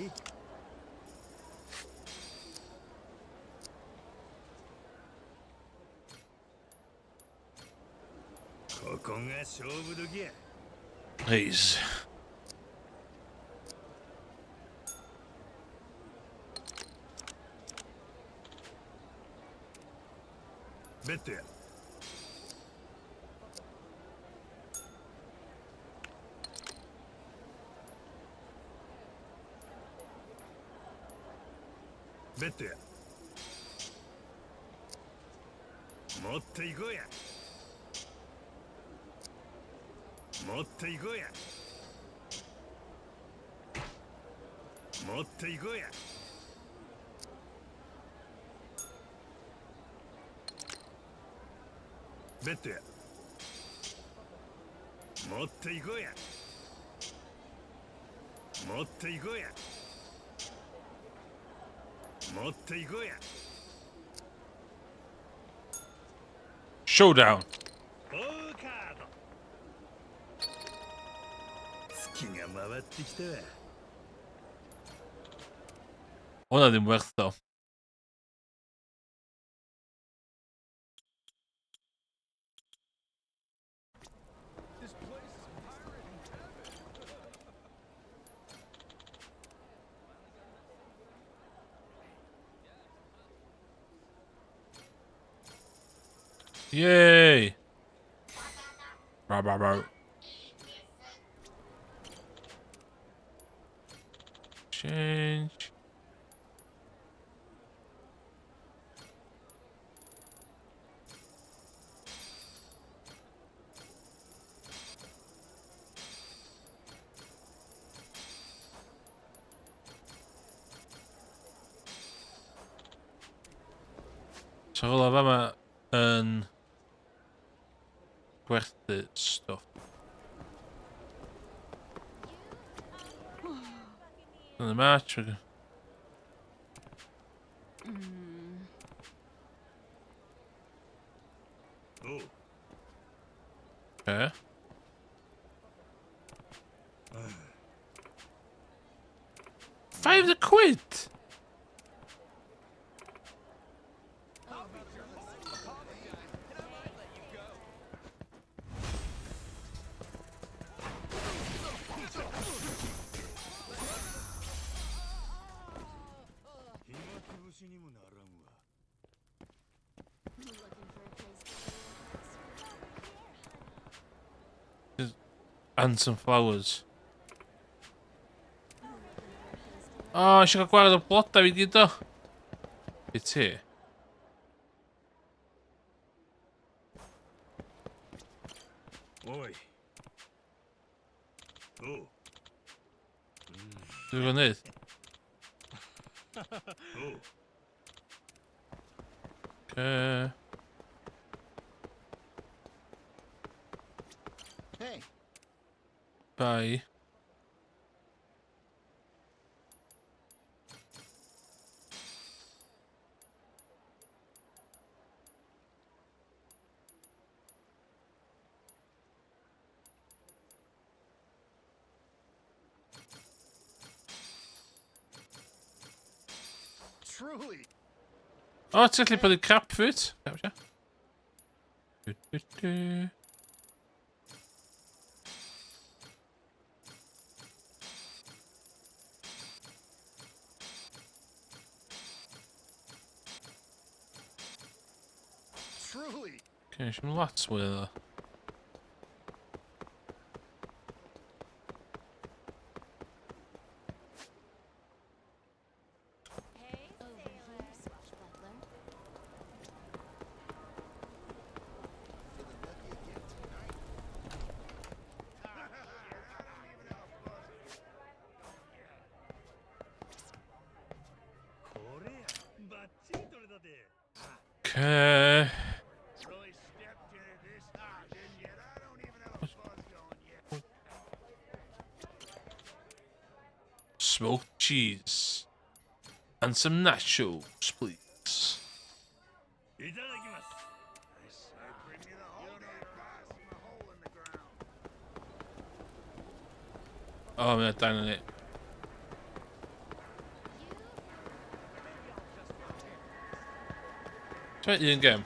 ここが勝負時や Please. ベッドやベッドや持っていこうや持っていこうや持っていこうやベッドや持っていこうや持っていこうや持っていこうや Showdown. オーカード月が回ってきたわ Hwnna ddim werth o. Yay! Rah, rah, rah. Change. So rola fama yn gwerthu stwff. Yn y match. おう Okay. £5! 暇つぶしにもならんわ And some flowers. O, oh, eisiau cael gwared o blodau fi gyd o. Be ti? Dwi'n gwybod wneud? Okay. Hey. Bye. Truly. O, ti'n gallu prynu crap fyd? Gotcha. Du, du, du. Truly. Okay, eisiau mynd lot mwy o ddo. Hey, over here, swashbuckler. Feeling lucky again tonight. これやバッチリ取れたで Okay. Really stepped in it this time, didn't you? I don't even have a buzz going yet. Smoked cheese. And some nachos, please. いただきます I said, bring me the whole damn box from a hole in the ground. Oh, mae'n dan yn it. Try un gem.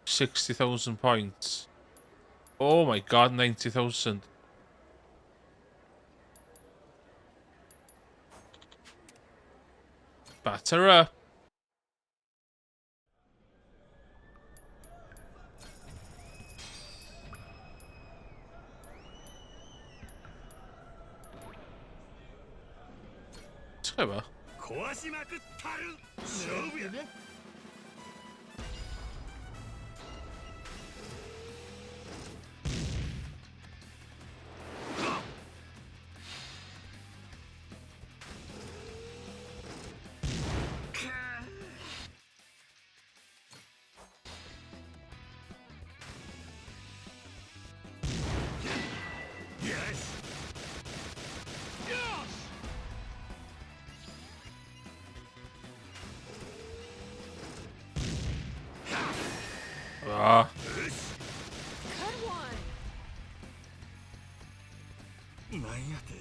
60,000 points. Oh my god, 90,000. Batter up. Ti'n gwybod? 壊しまくったる勝負やよしよし Ah. Good one. なんやて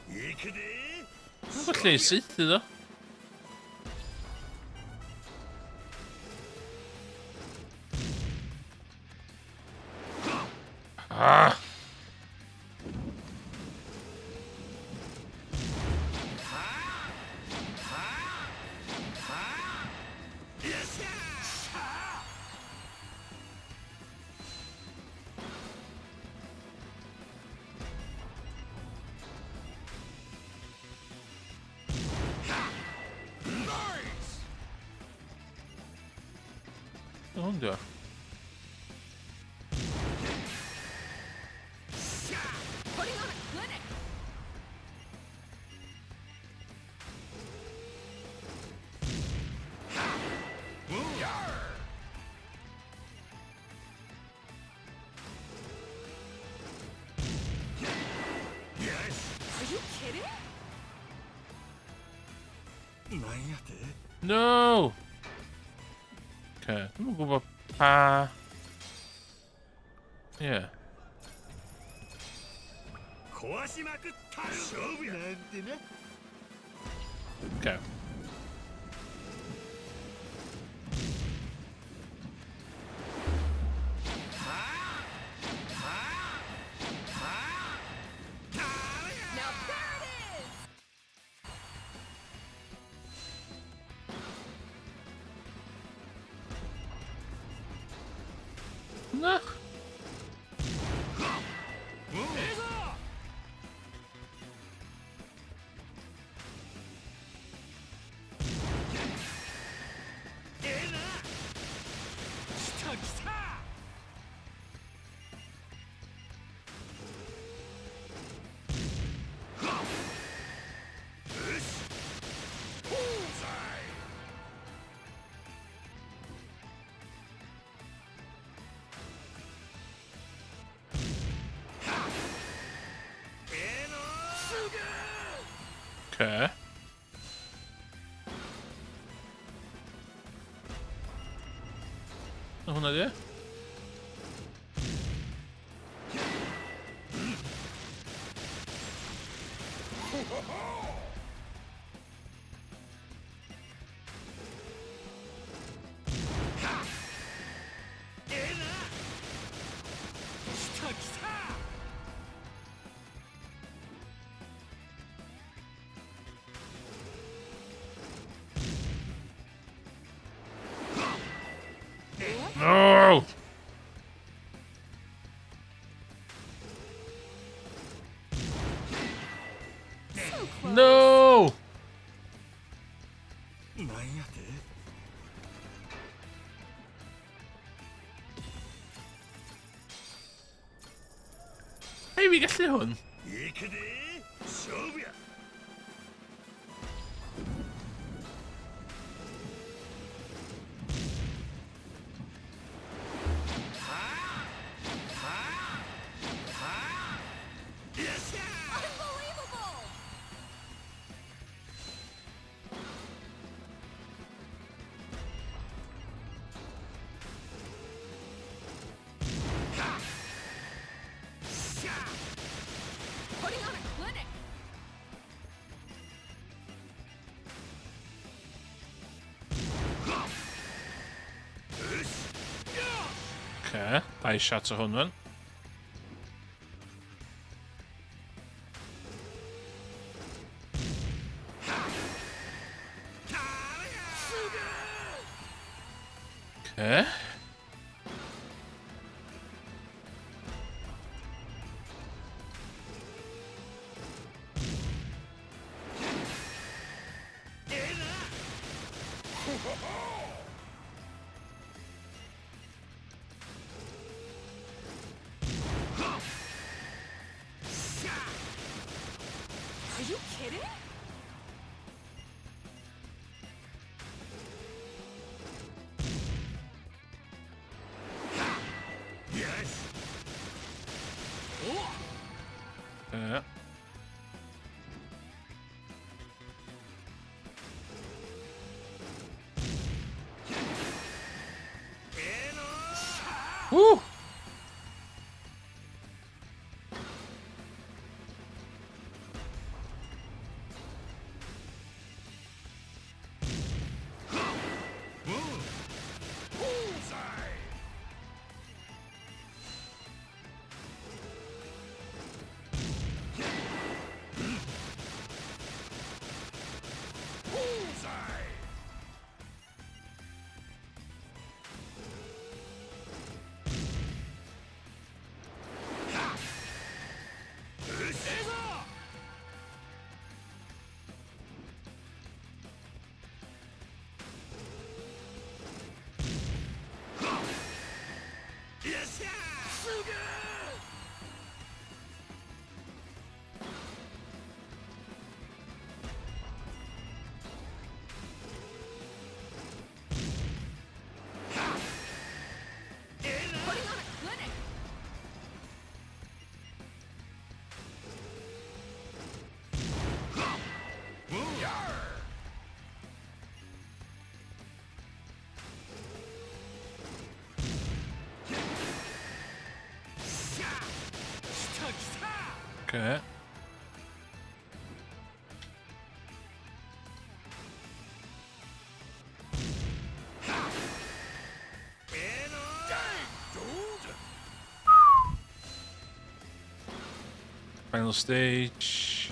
行くで Dwi'n gwybod lle i saethu ddo. Ah! よっしゃ Hwn di o. Putting on a clinic. Are you kidding? なんやて No! Okay, dwi'n gwybod pa... Yeah. 壊しまくったる勝負やなんてね Okay. Now there it is. Na! Okay. Na hwnna di? No! So close. No! なんやて。 Hei, fi gallu hwn. 行くで勝負や。 Unbelievable! Putting on a clinic. Okay, dau shot o hwn fan. Okay. Are you kidding? Yeah. Woo! Putting on a clinic. Okay. Final stage.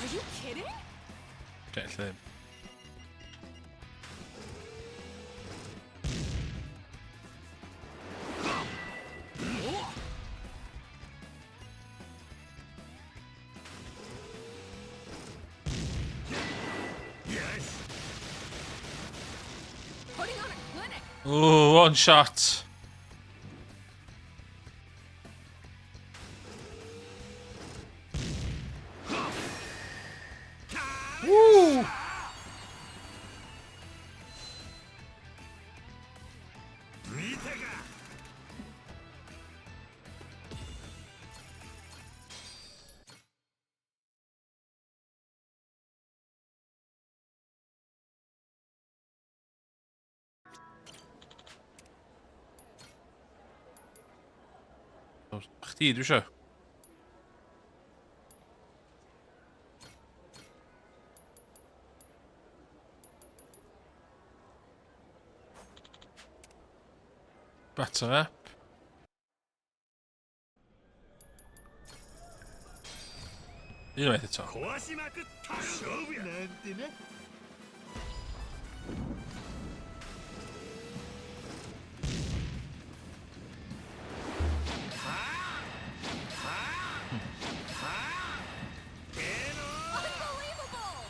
Are you kidding? Get them. Putting on a clinic. Ooh, one shot. Woo! Chdi, dwi eisiau. Batter up. Unwaith eto. 壊しまくったる勝負やなんてね。 Unbelievable!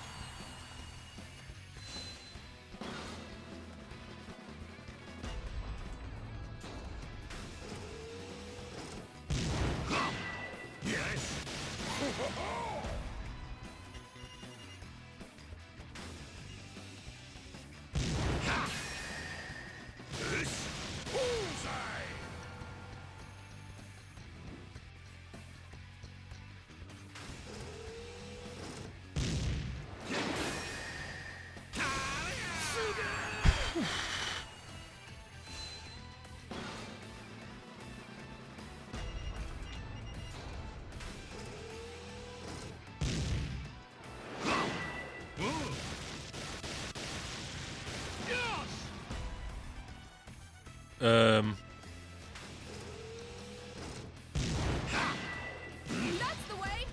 That's the way!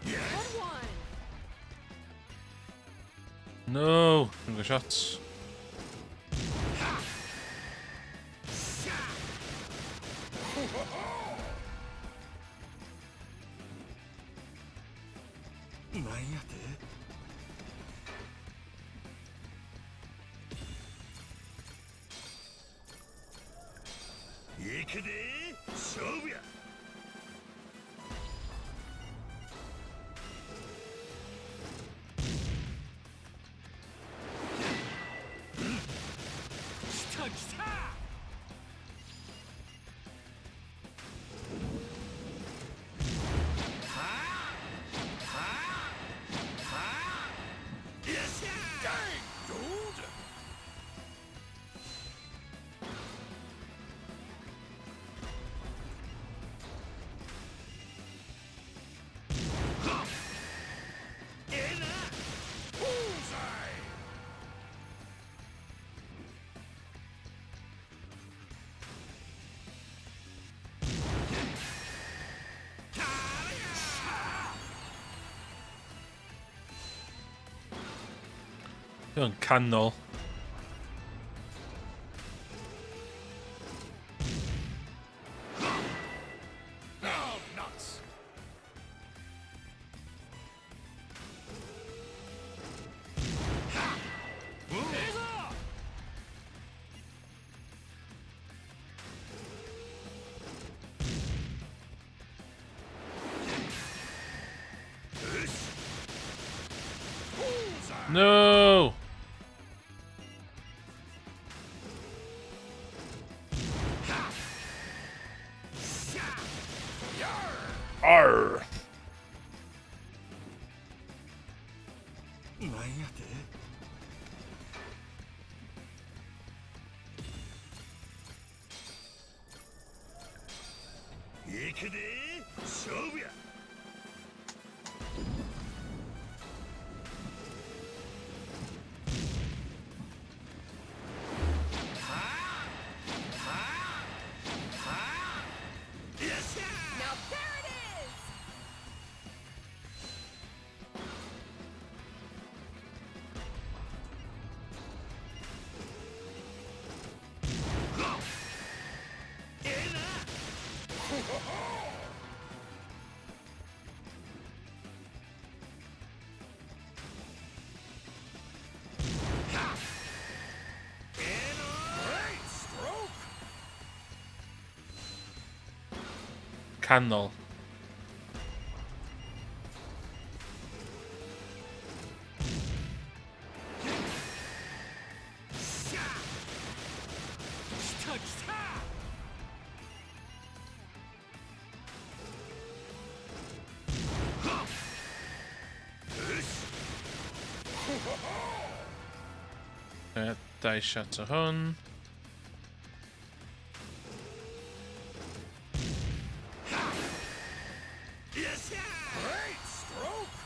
Good one! No, dwi'n gael shots. なんやて。行くで勝負や。来た来た。 Dwi'n canol. Nuts. No! Arr! なんやて。行くで勝負や。 Now there it is! Great stroke. Canol. 来た来た。Dau shot o hwn. Great stroke!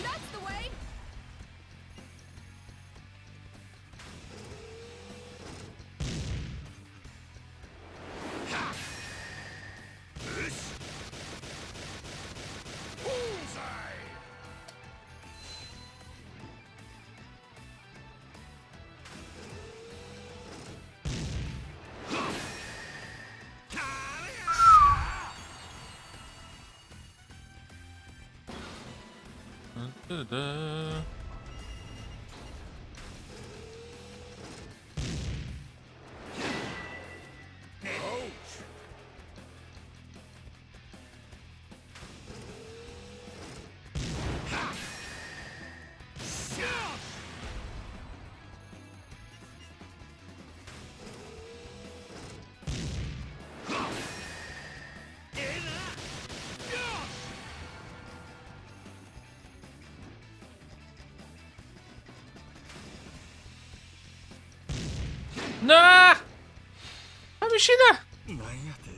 That's the way. Bullseye! Da-da. Ouch! Na! Pam eisiau na? なんやて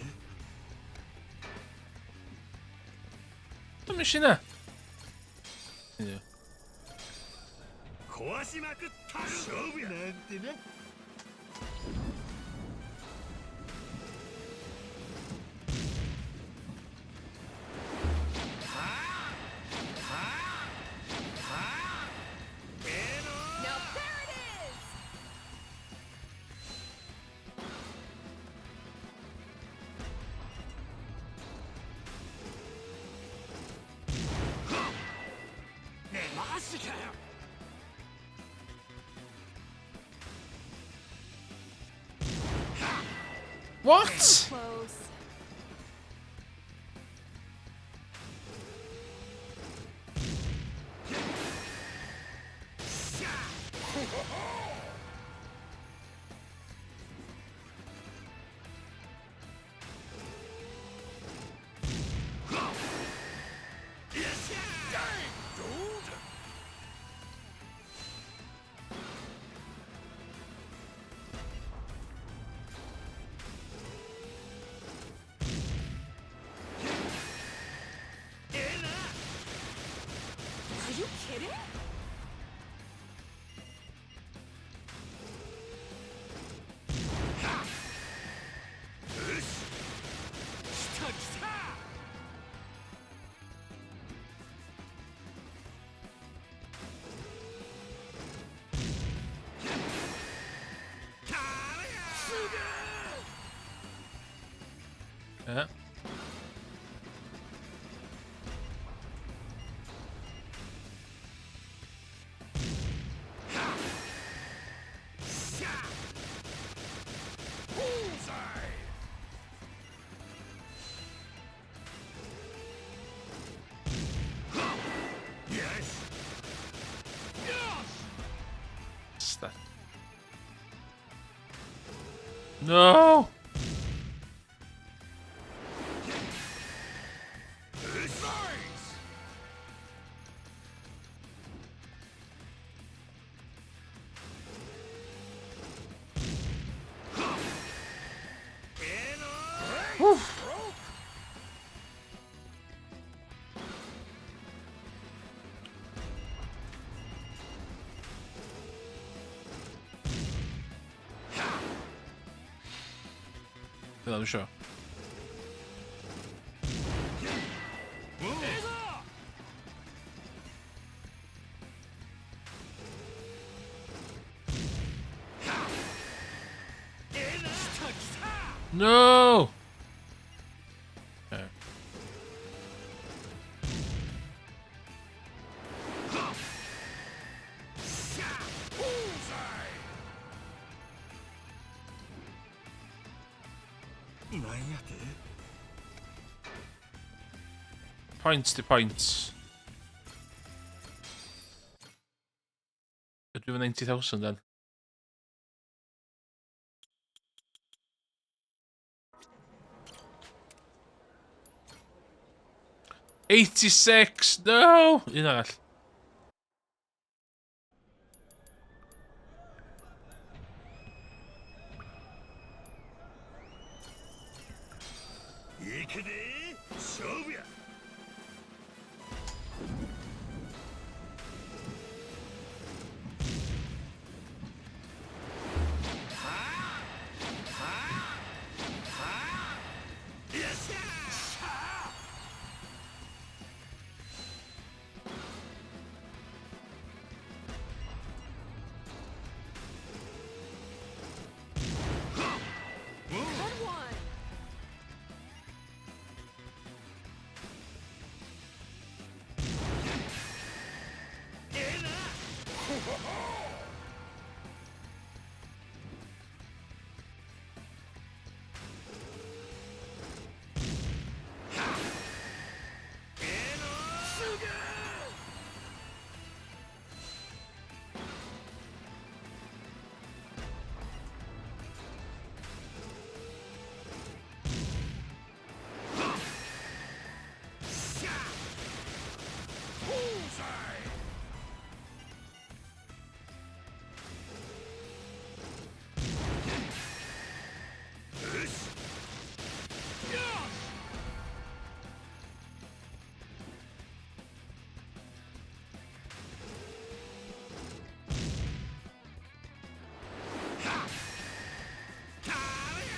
Pam eisiau na? Ie. 壊しまくった勝負なんてね。 Now there it is. マジかよ。 What? Close. Dang, dude! Are you kidding? 来た来た。 Yeah. Bullseye! Yes! What's that? No! Nice! Whew. Stroke! Fel am sure. No! Okay. Bullseye! なんやて。 Points to points. Dwi'n 90,000 then. 86! No! Un arall. Good one.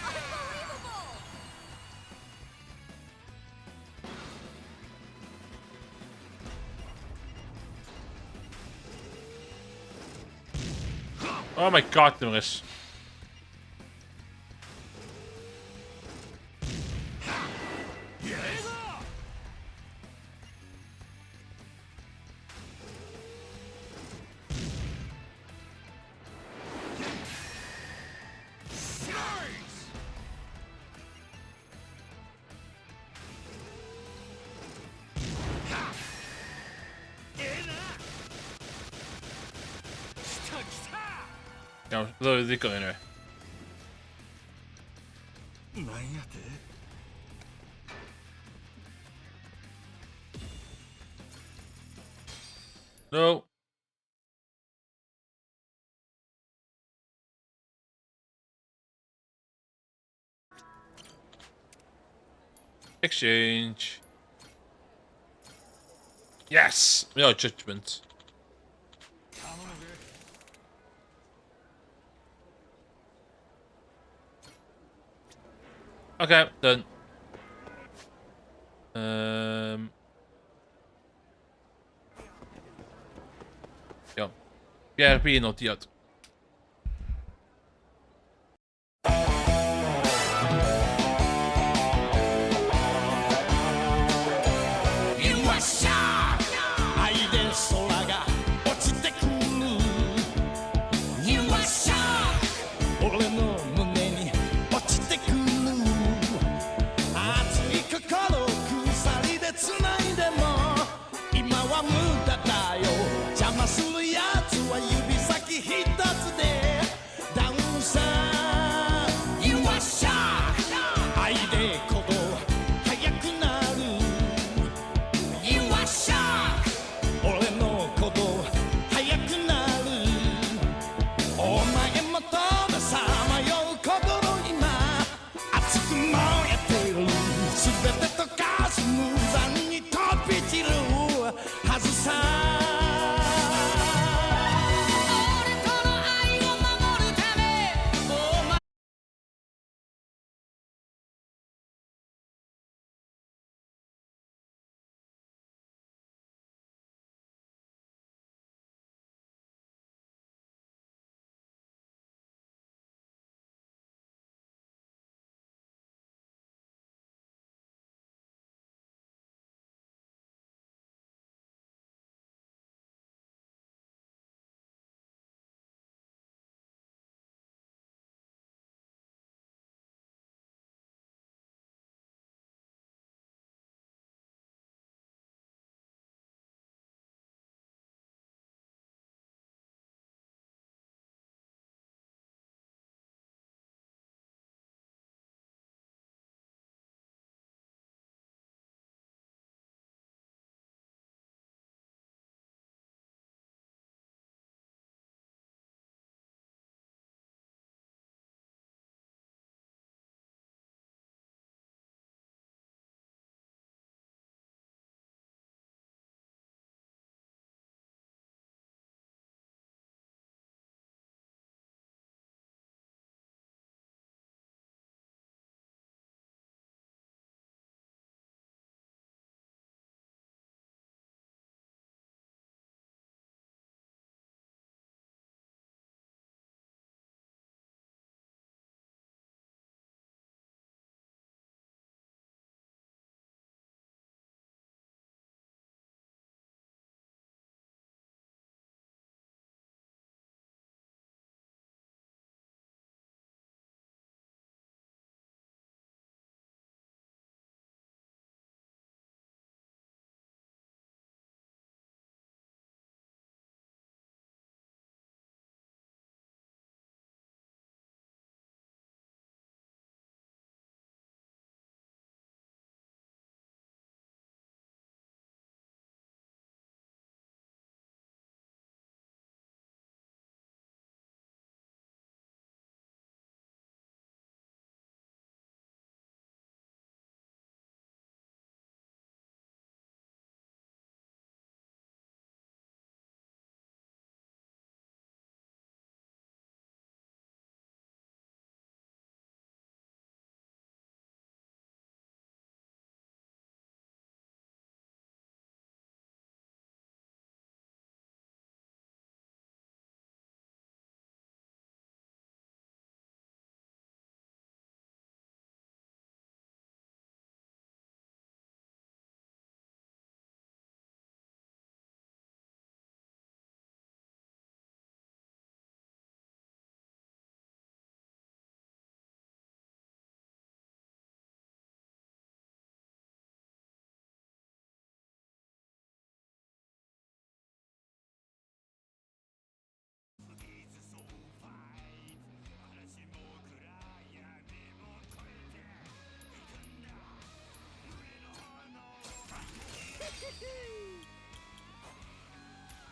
Unbelievable! Oh my god, ddim. Iawn, ddwy ddigon anyway. なんやて。 No. Exchange. Yes! No judgment. Okay, done. Iawn. Ie, fi un o diod. よっしゃ愛で空が落ちてくる。よっしゃ俺の胸に落ちてくる。熱い心鎖で繋いでも今は無駄だよ。邪魔するやつは指先一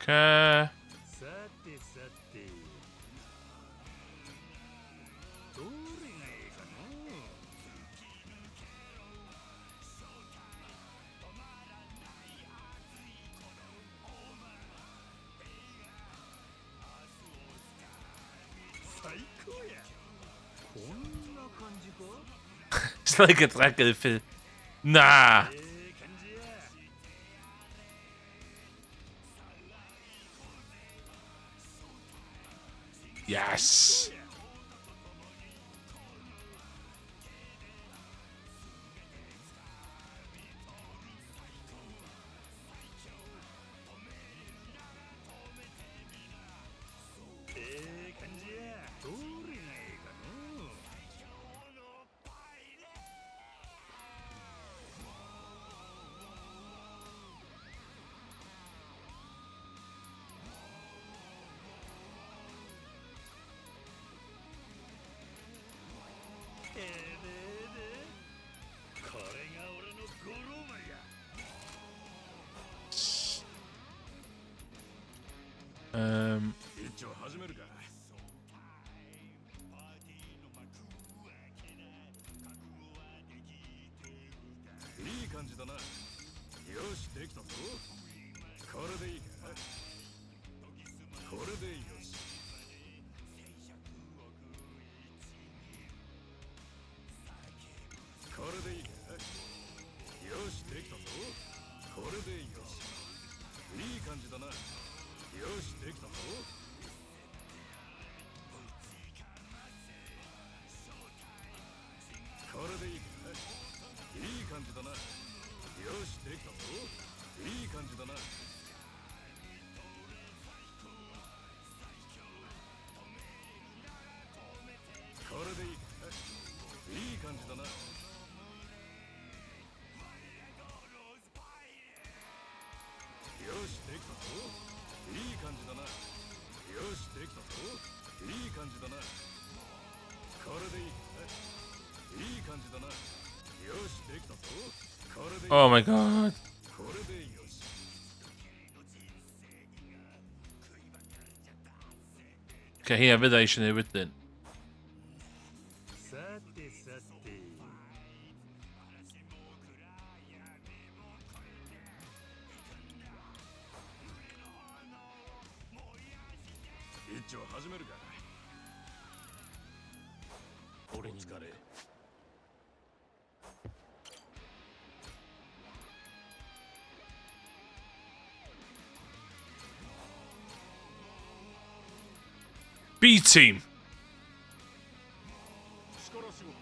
Okay. さてさてどれがええかの最高やこんな感じか It's like a track of the Nah. ええ感じや Yes. ええ感じやどれがええかのええでええでこれが俺の五郎丸や Um. 一丁始めるか。いい感じだな。よし、できたぞ。これでいいか。これでよし。これでいいか。よし、できたぞ。これでよし。いい感じだな。よし、できたぞ。これでいいか。いい感じだな。よし、できたぞ。いい感じだな。これでいいか。いい感じだな。よし、できたぞ。いい感じだな。よし、できたぞ。いい感じだな。これでいいか。いい感じだな。よし、できたぞ。これでいい。 Oh my god. これでよし。 Okay, hynna fydda i eisiau neud wedyn. さてさて一丁始めるか。俺にお疲れ。 B team. 力仕事か。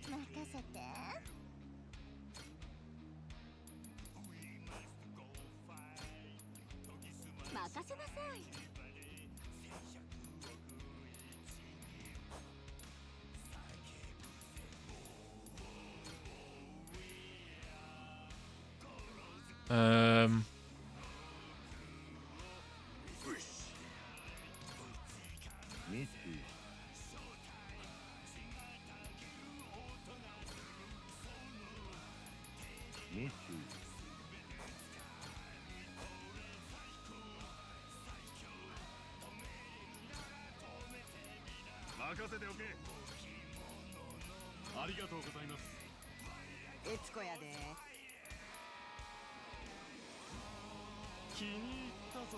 任せて。任せなさい。 Um. 見て見て任せておけ。ありがとうございます。悦子やで。気に入ったぞ。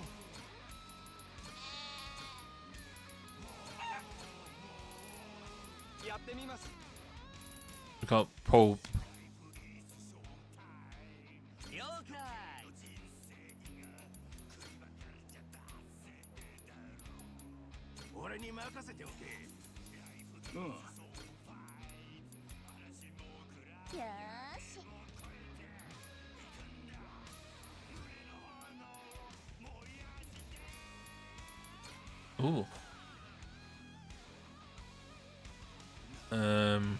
やってみます。 We got Pope. 了解。俺に任せておけ。うん。よーし。 Ooh. Um.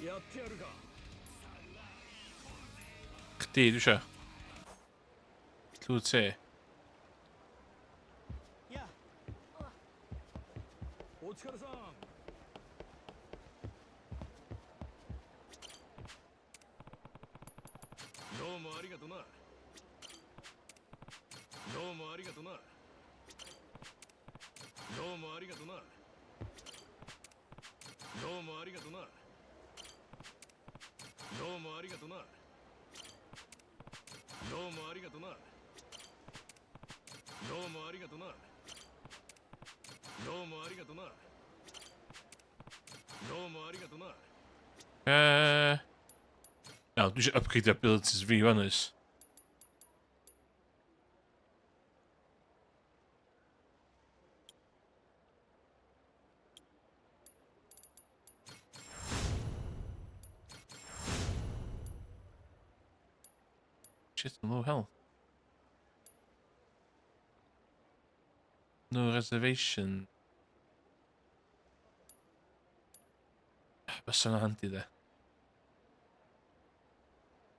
やってやるか。 Chdi, dwi eisiau. Llw te. お疲れさん。どうもありがとな。どうもありがとな。どうもありがとな。どうもありがとな。どうもありがとな。どうもありがとな。どうもありがとな。どうもありがとな。どうもありがとな。 No, dwi eisiau upgrade abilities fi, fan oes. Shit, I'm low health. No reservation. Fysa na handi de.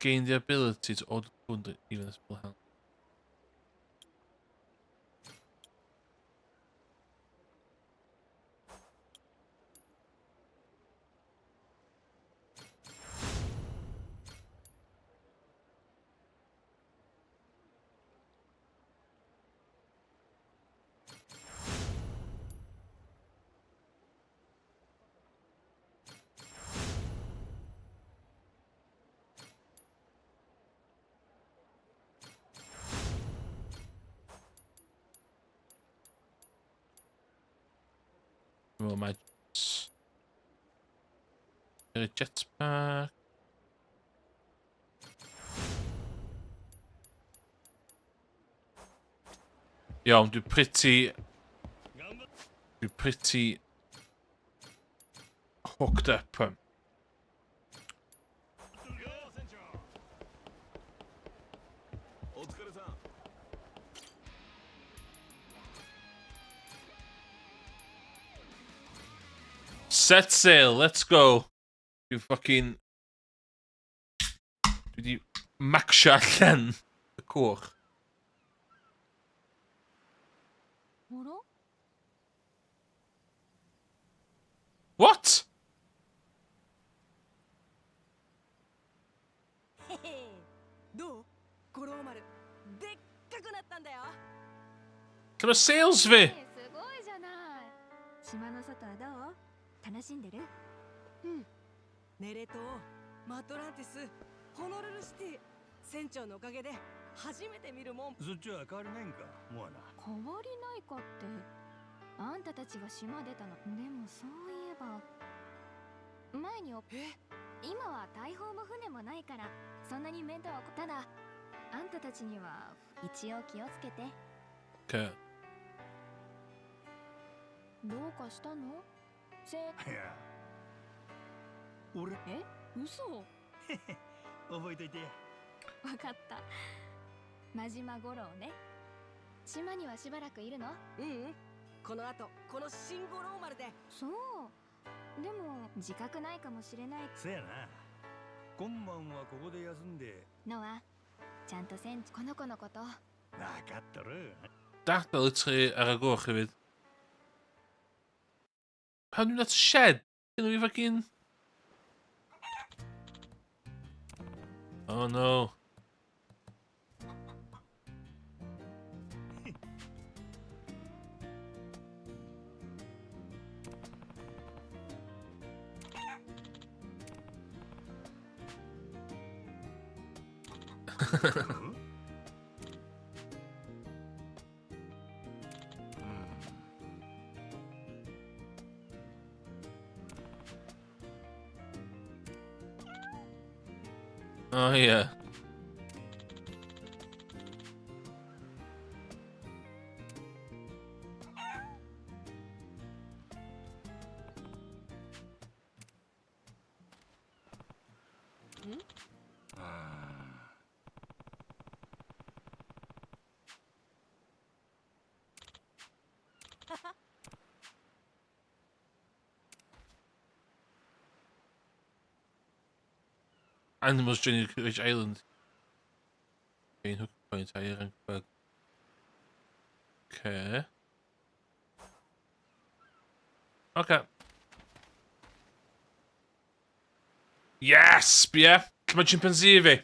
Gain the ability to order food even if full health. More magics. Get a jetpack. Iawn, dwi pretty hooked up. お疲れさん。 Set sail, let's go. Dwi fucking... Dwi di maxio allan y cwch. あら。 What? へへ。どう、五郎丸。でっかくなったんだよ。 Lle mae sails fi? すごいじゃない。島の外はどう？楽しんでる？うん。ネレ島、マトランティス、ホノルルシティ。船長のおかげで初めて見るもん。そっちは変わりないんか、モアナ？変わりないかって、あんたたちが島出たの。でも、そういえば前におえ？今は大砲も船もないから、そんなに面倒は。ただ、あんたたちには一応気をつけて。 Okay. どうかしたの？せいや、俺。え、嘘。覚えといて。わかった。真島五郎ね。島にはしばらくいるの？ううん、この後この新五郎丸で。そう。でも、自覚ないかもしれない。せやな。今晩はここで休んで。のはちゃんと船この子のこと。分かっとる。 Dad literally ar y goch hefyd. Pan dwi'n at shed? Gynnu fi fucking... Oh no. Oh yeah. Animals joining Rich Island. Gain hook point, higher rank bug. Okay. Okay. Yes! Bia! Lle mae chimpanzee fi?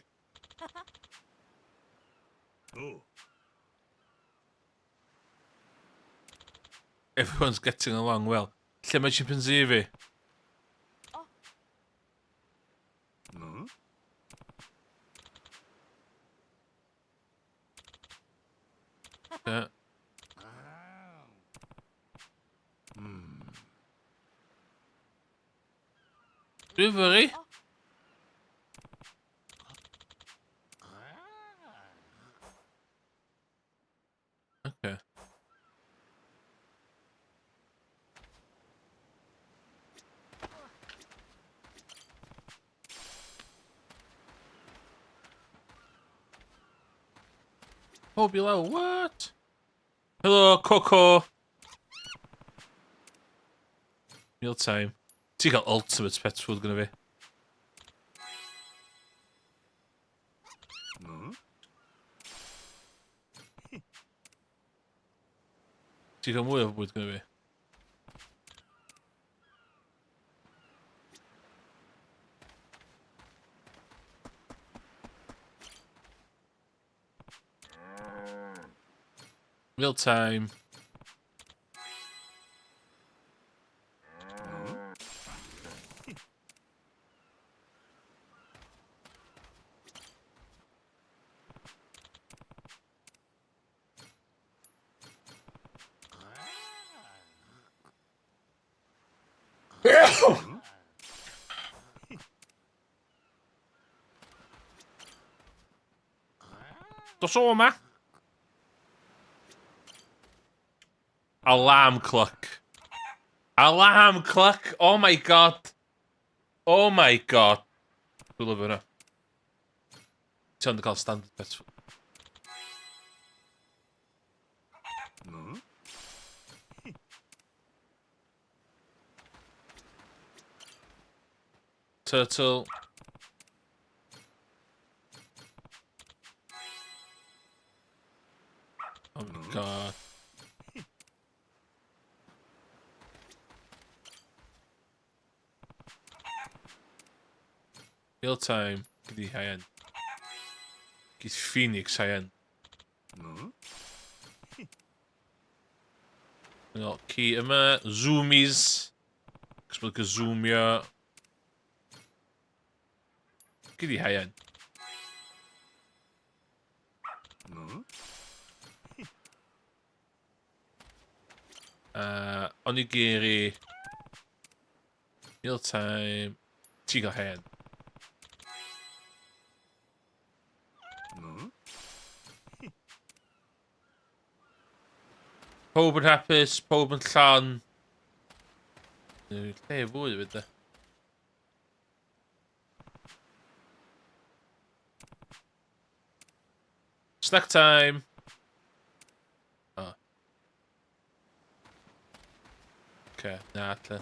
おう。 Everyone's getting along well. Lle mae chimpanzee fi? ん Yeah. Dwi'n fyri. Okay. Oh, below, what? Hello, Coco. Meal time. Ti'n cael ultimate pet food gyda fi. Ti'n cael mwy o bwyd gyda fi. Meal time. Dos o yma. Alarm clock. Alarm clock! Oh my God. Oh my God. Dwi'n lyfio hwnna. Ti ond yn cael standard pet food. Turtle. Oh my God. Real time. Gyd i high end. Gyd Phoenix high end. Yno, ci yma. Zoomies. Cos mae'n zoomio. Gyd i high end. Onigiri. Real time. Ti gael high end. Pob yn hapus, pob yn llan. Lle fwy fyd de. Snack time! Oh. Okay, na, lle.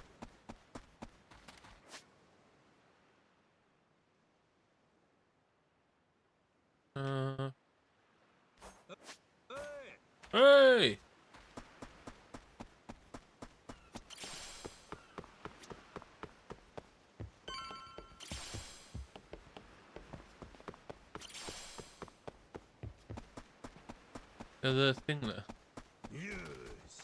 Hey! The thing there. よし。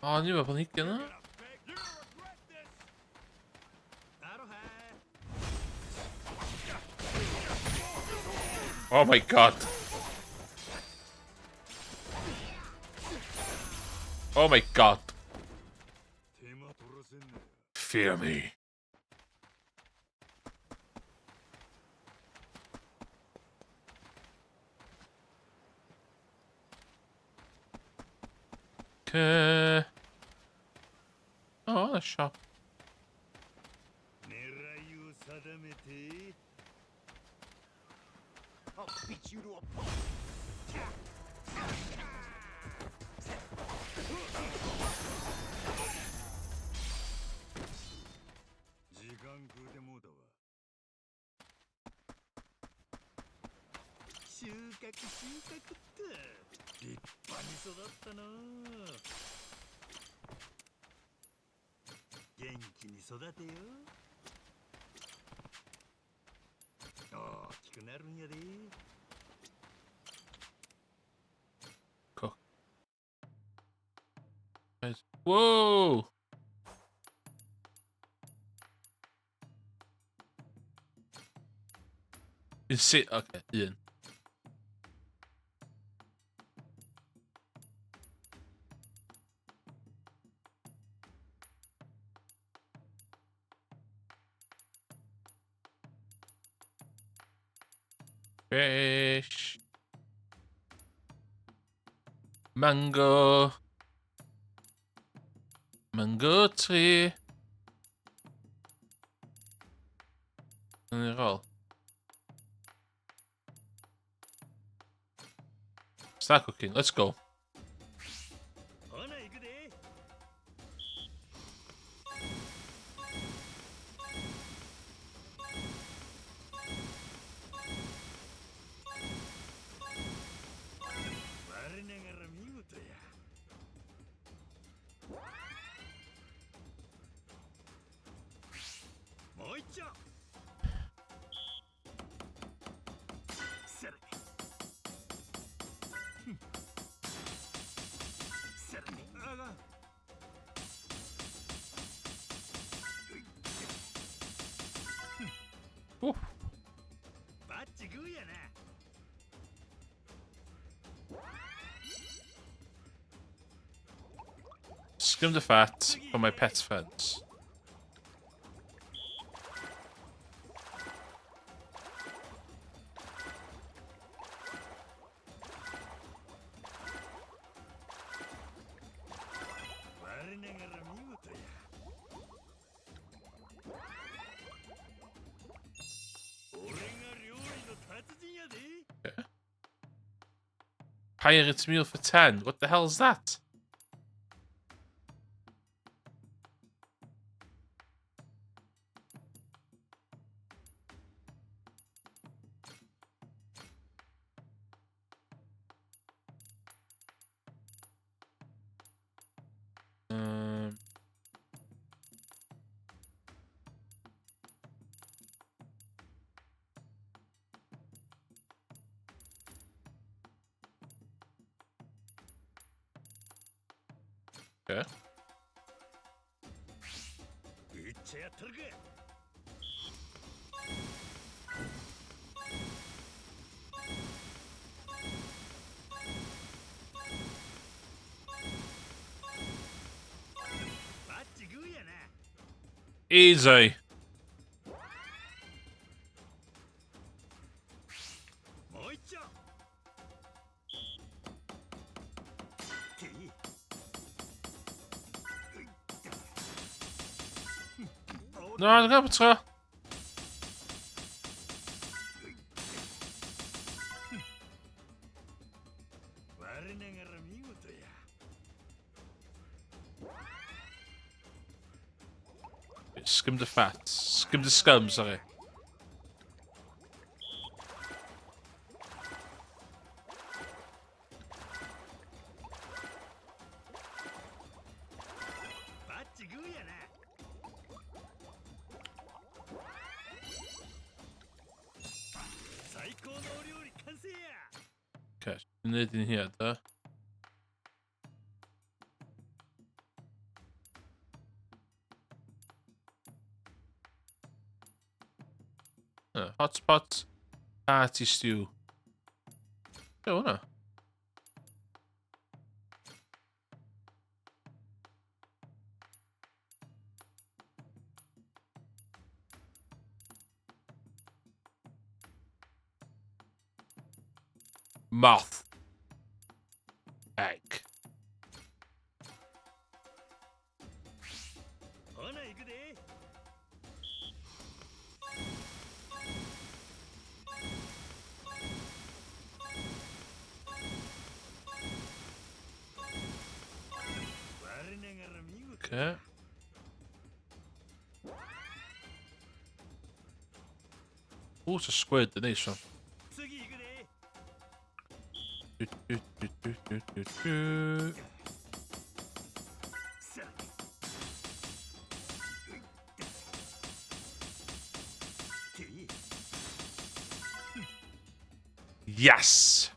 O, oh, ni'n meddwl planhigion yna. Oh my God. Oh my God. 手間取らせんなよ。 Fear me. Okay. Oh, the shop. 狙いを定めて。 I'll beat you to a pulp. 穫収穫っと。立派に育ったな。元気に育てよ。大きくなるんやで。 Cook. Whoa! Is it? Okay, un. Fish. Mango. Mango tree. Yn i'r ôl. Start cooking. Let's go. ほな行くで。我ながら見事や。もう一丁。それ。ふん。それ。あが。 Woo. バッチグーやな。 Skim the fat for my pet friends. 我ながら見事や。俺が料理の達人やで。 Pirate's meal for 10. What the hell is that? Okay. うっちゃやったるか。バッチグーやな。 Easy. もう一丁。てい。 No, dwi'n gwybod tro. 我ながら見事や。 Skim the fat. Skim the scum, sorry. バッチグーやな。最高のお料理完成や。 Okay, wneud un here, da. Hotspot party stew. Be hwnna? Moth. Egg. ほな行くで。我ながら見事。 Okay. Oh, it's a squid, the nice one. 次行くで。Du, du, du, du, du, du, du. Yes!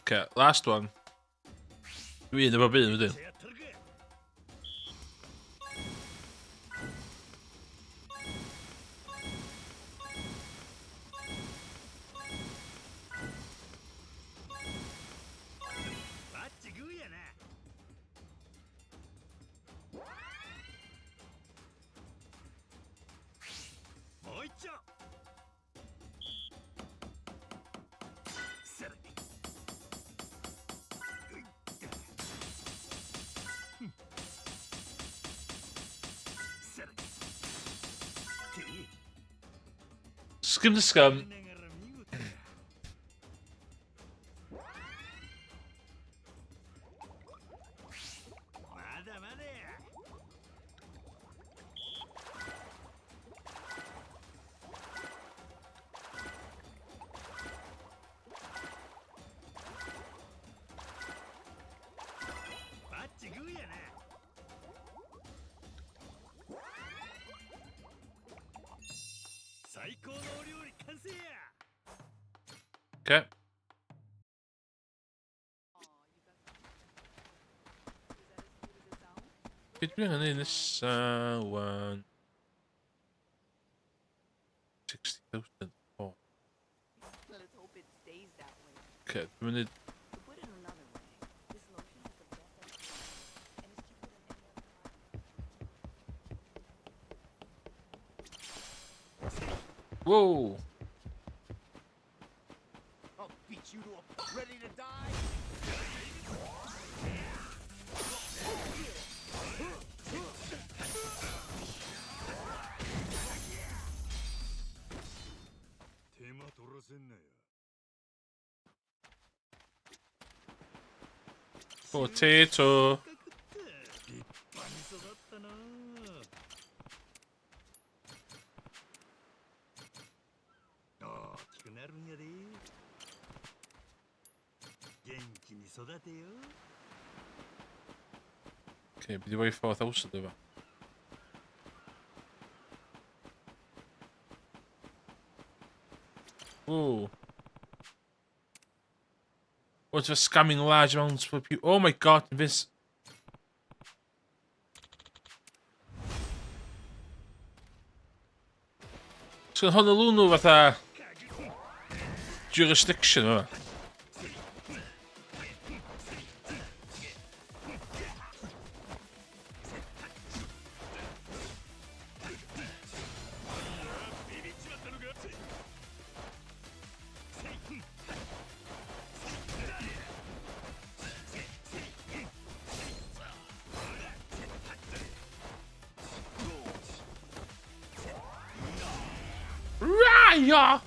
Okay, last one. Dwi un efo byd wedyn. Skim the scum. Okay. Beth dwi'n angen nesa, 1... 60,000. Oh. Let's hope it stays that way. Okay, dwi'n mynd i... To put it another way, this lotion has the best SPF and it's cheaper than any other product. Whoa! I'll beat you to a ready to die. Potato. Okay, bydd i fod i 4,000 efo. Whoa. What's for scamming large amounts for people? Oh my god, this... So Honolulu fatha... Jurisdiction yma. Raya!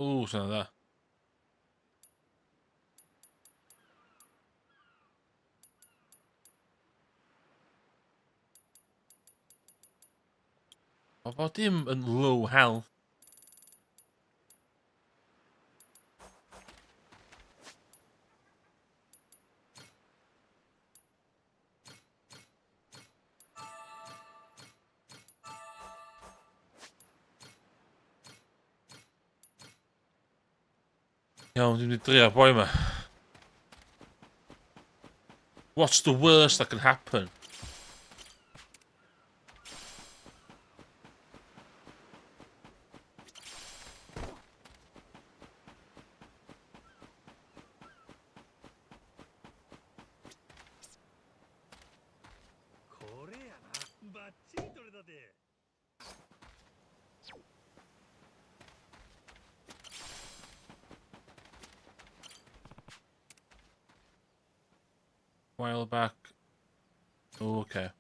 Ww, sy'n dda. Mae bod dim yn low health. Iawn, dwi'n mynd i drio'r boi yma. What's the worst that can happen? While back. Oh, okay.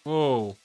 Whoa.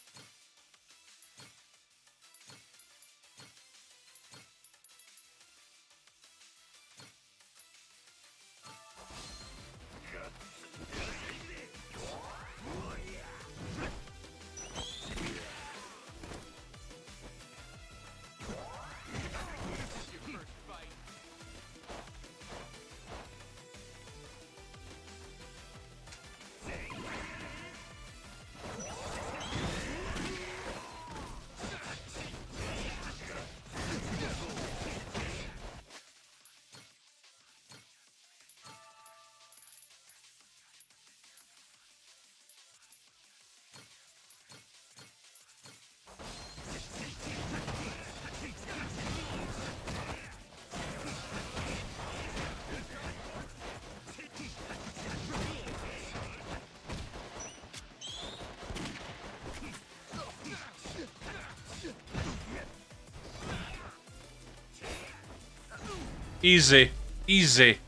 Easy. Easy.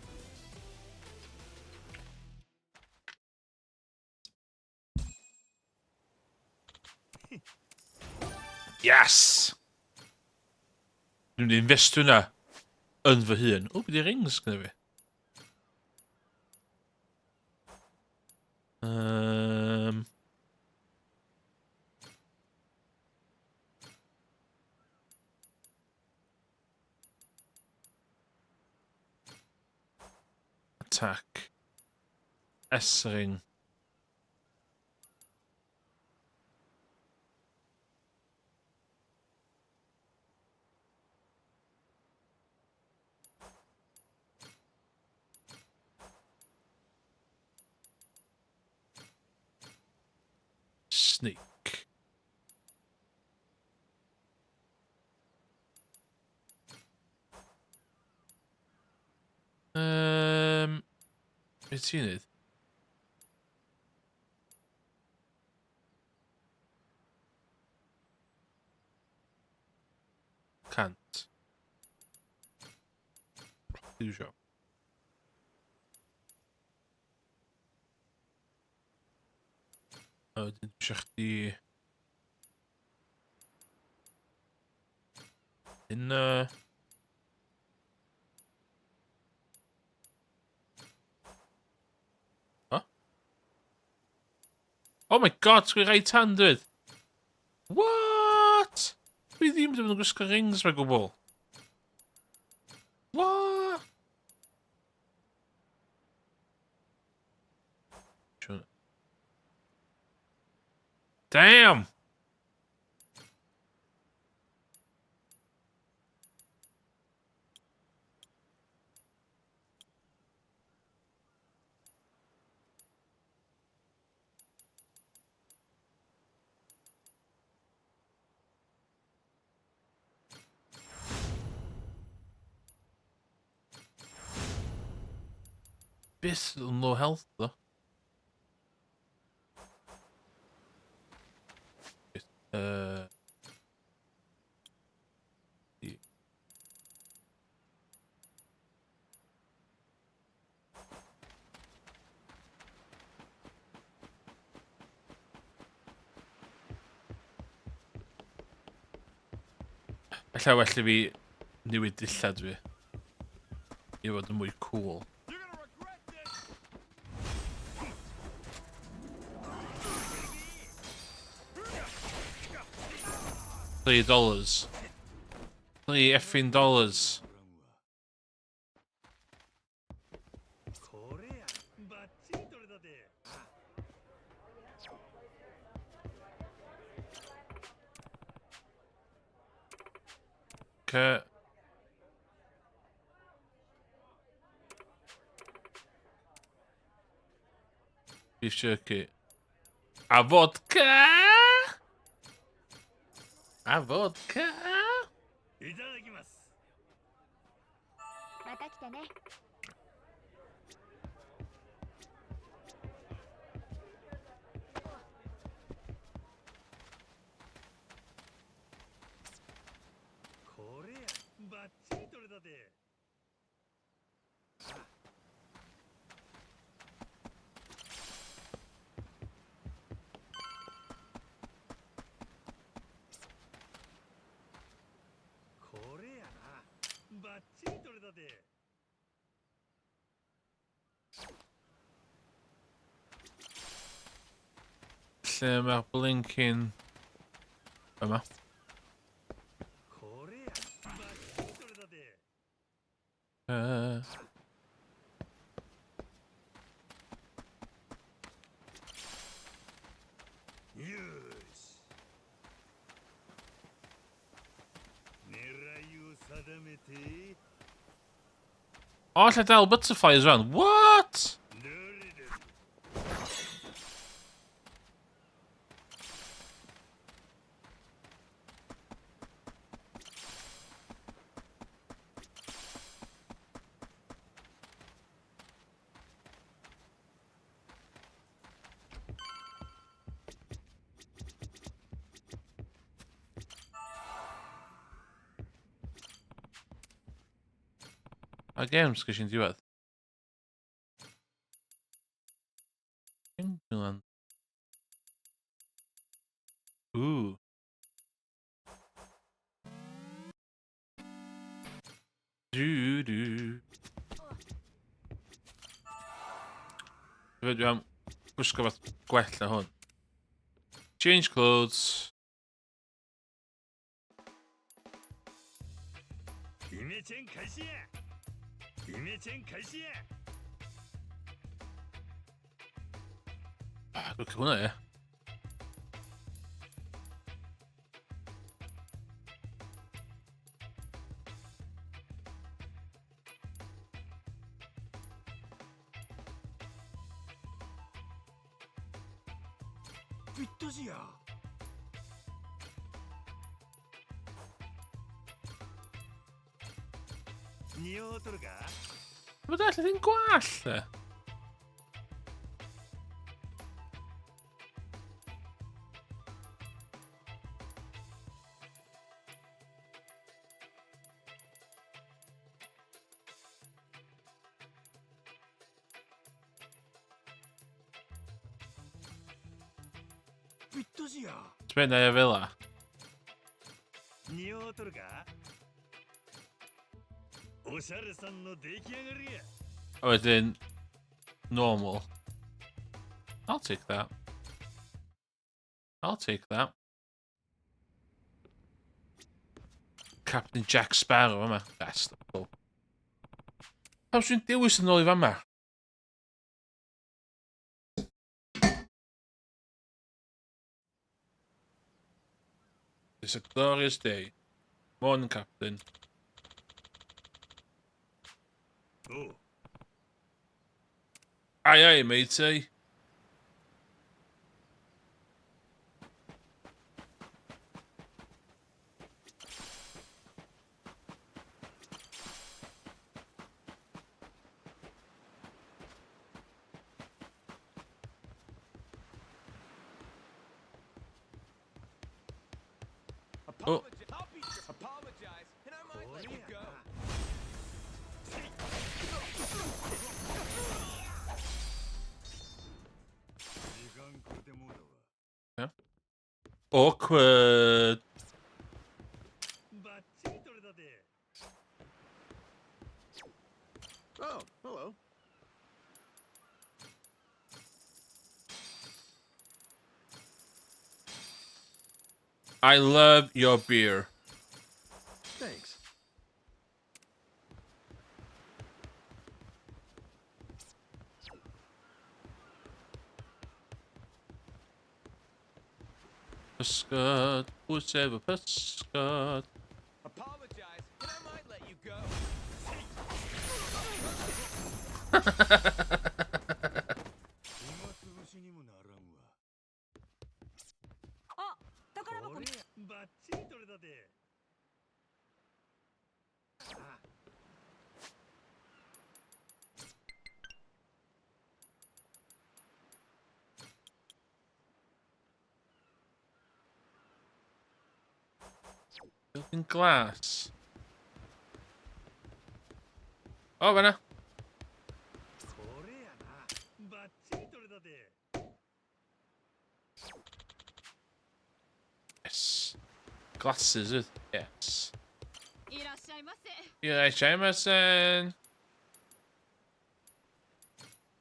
Yes! Dwi'n mynd i investio hwnna yn fy hun. O, beth i rings gyda fi? Attack. S-ring. Sneak. Beth ti'n neud? Cant. Dwi'n isio. A wedyn dwi isio chdi... Hynna. Huh? Oh my god, sgwy right hand dweud. What? Dwi ddim wedi bod yn gwisgo rings mae gwbl. What? Damn! Byth yn low health, ddo. Ella well i fi newid dillad fi. I fod yn mwy cool. $3. $3 effing dollars. Okay. Beef jerky. A vodka! A vodka! また来てね。これやバッチリ取れたで。これやなバッチリ取れたで。 Lle mae'r blinking... Yma. これやバッチリ取れたで。 よし狙いを定めて。 O, lle dal butterflies rhan. What? どれだ。 A games gysi'n diwedd. England. Ooh. Du du. Dwi am gwisgo fath gwell na hwn. Change clothes. イメチェン開始や。イメチェン開始や。 Ah, dwi'n hwnna, ie. ぴったしや。 仁王取るか。 Mae dall ddim gwall, e. ぴったしや。 Ti'n mynd na fel la? 仁王取るか。おしゃれさんの出来上がりや。 A wedyn, normal. I'll take that. I'll take that. Captain Jack Sparrow yma. That's the cool. Pam sy'n dewis yn ôl i fama? It's a glorious day. Morning, Captain. おう。 Aye, aye, matey. let you go. Yeah. Awkward. バッチリ取れたで Oh, hello. I love your beer. Thanks. Pysgod, pwy efo pysgod? Apologize, and I might let you go. 暇つぶしにもならんわ。あ、宝箱これバッチリ取れたで Building glass. O, fan'na. これやなバッチリ取れたで Yes. Glasses, with yes. いらっしゃいませ。 Yeah, Jameson.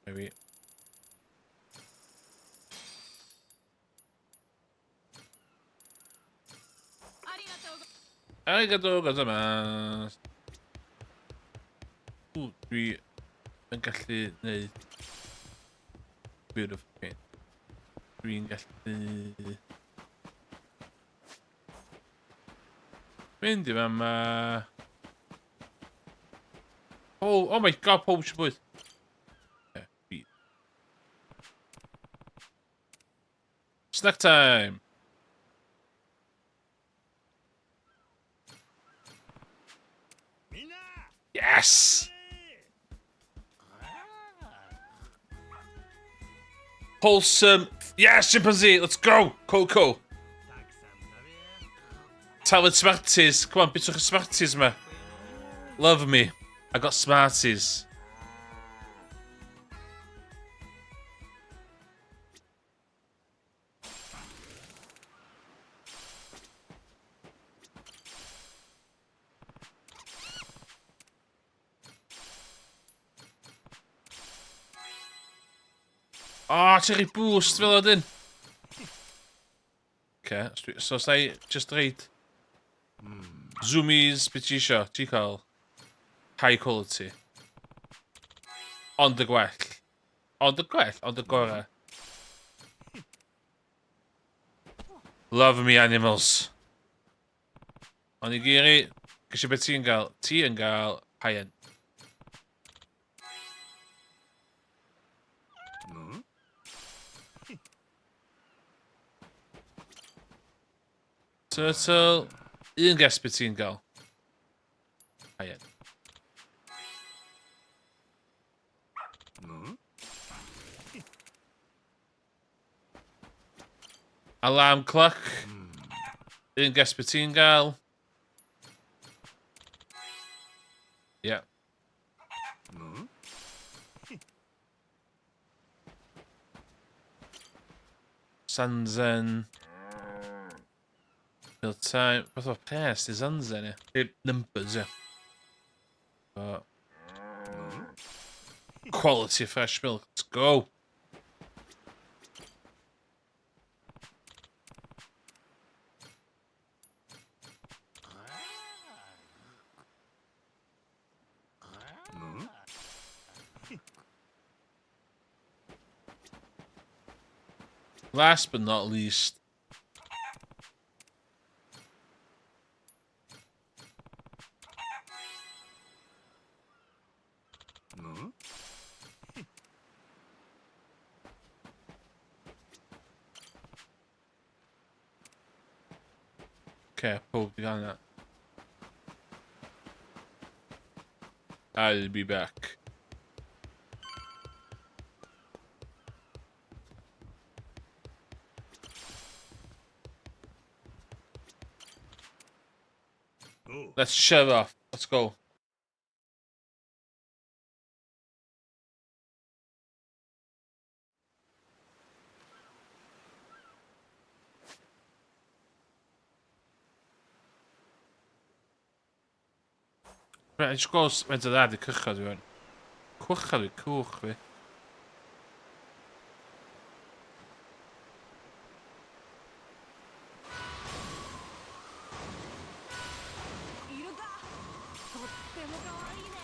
Maybe. ありがとうご Arigatou gozaimasu. Ww, dwi yn gallu neud beautiful paint. Dwi'n gallu mynd i fama. Oh, oh my god, pob eisiau bwyd. Yeah, byd. Snack time! みんな Yes! Wholesome. Yes, chimpanzee, let's go! Coco. たくさん食べや Tafod Smarties. Come on, bitwch y Smarties yma. Love me. I got Smarties. O, oh, ti'n rhoi boost fel wedyn. Okay, so os I just reid Zoomies, beth ti isio? Ti cael high quality. Ond y gwell. Ond y gwell, ond y gorau. Love me animals. Ond i giri, gysio beth ti'n gael? Ti yn gael high-end. Turtle. Un guess beth ti'n gael? High-end. Alarm clock. Un guess beth ti'n gael? Yeah. Sanzen. Real time. Beth o pres di Sanzen, ie? Numbers, ie. But... Quality fresh milk. Let's go. Last but not least, Okay, pob di gael yna. I'll be back. Let's shove off. Let's go. Reit, jyst gweld faint o dda di cychod fi wan. Cwchod fi, cwch fi. イルカとっても可愛いね。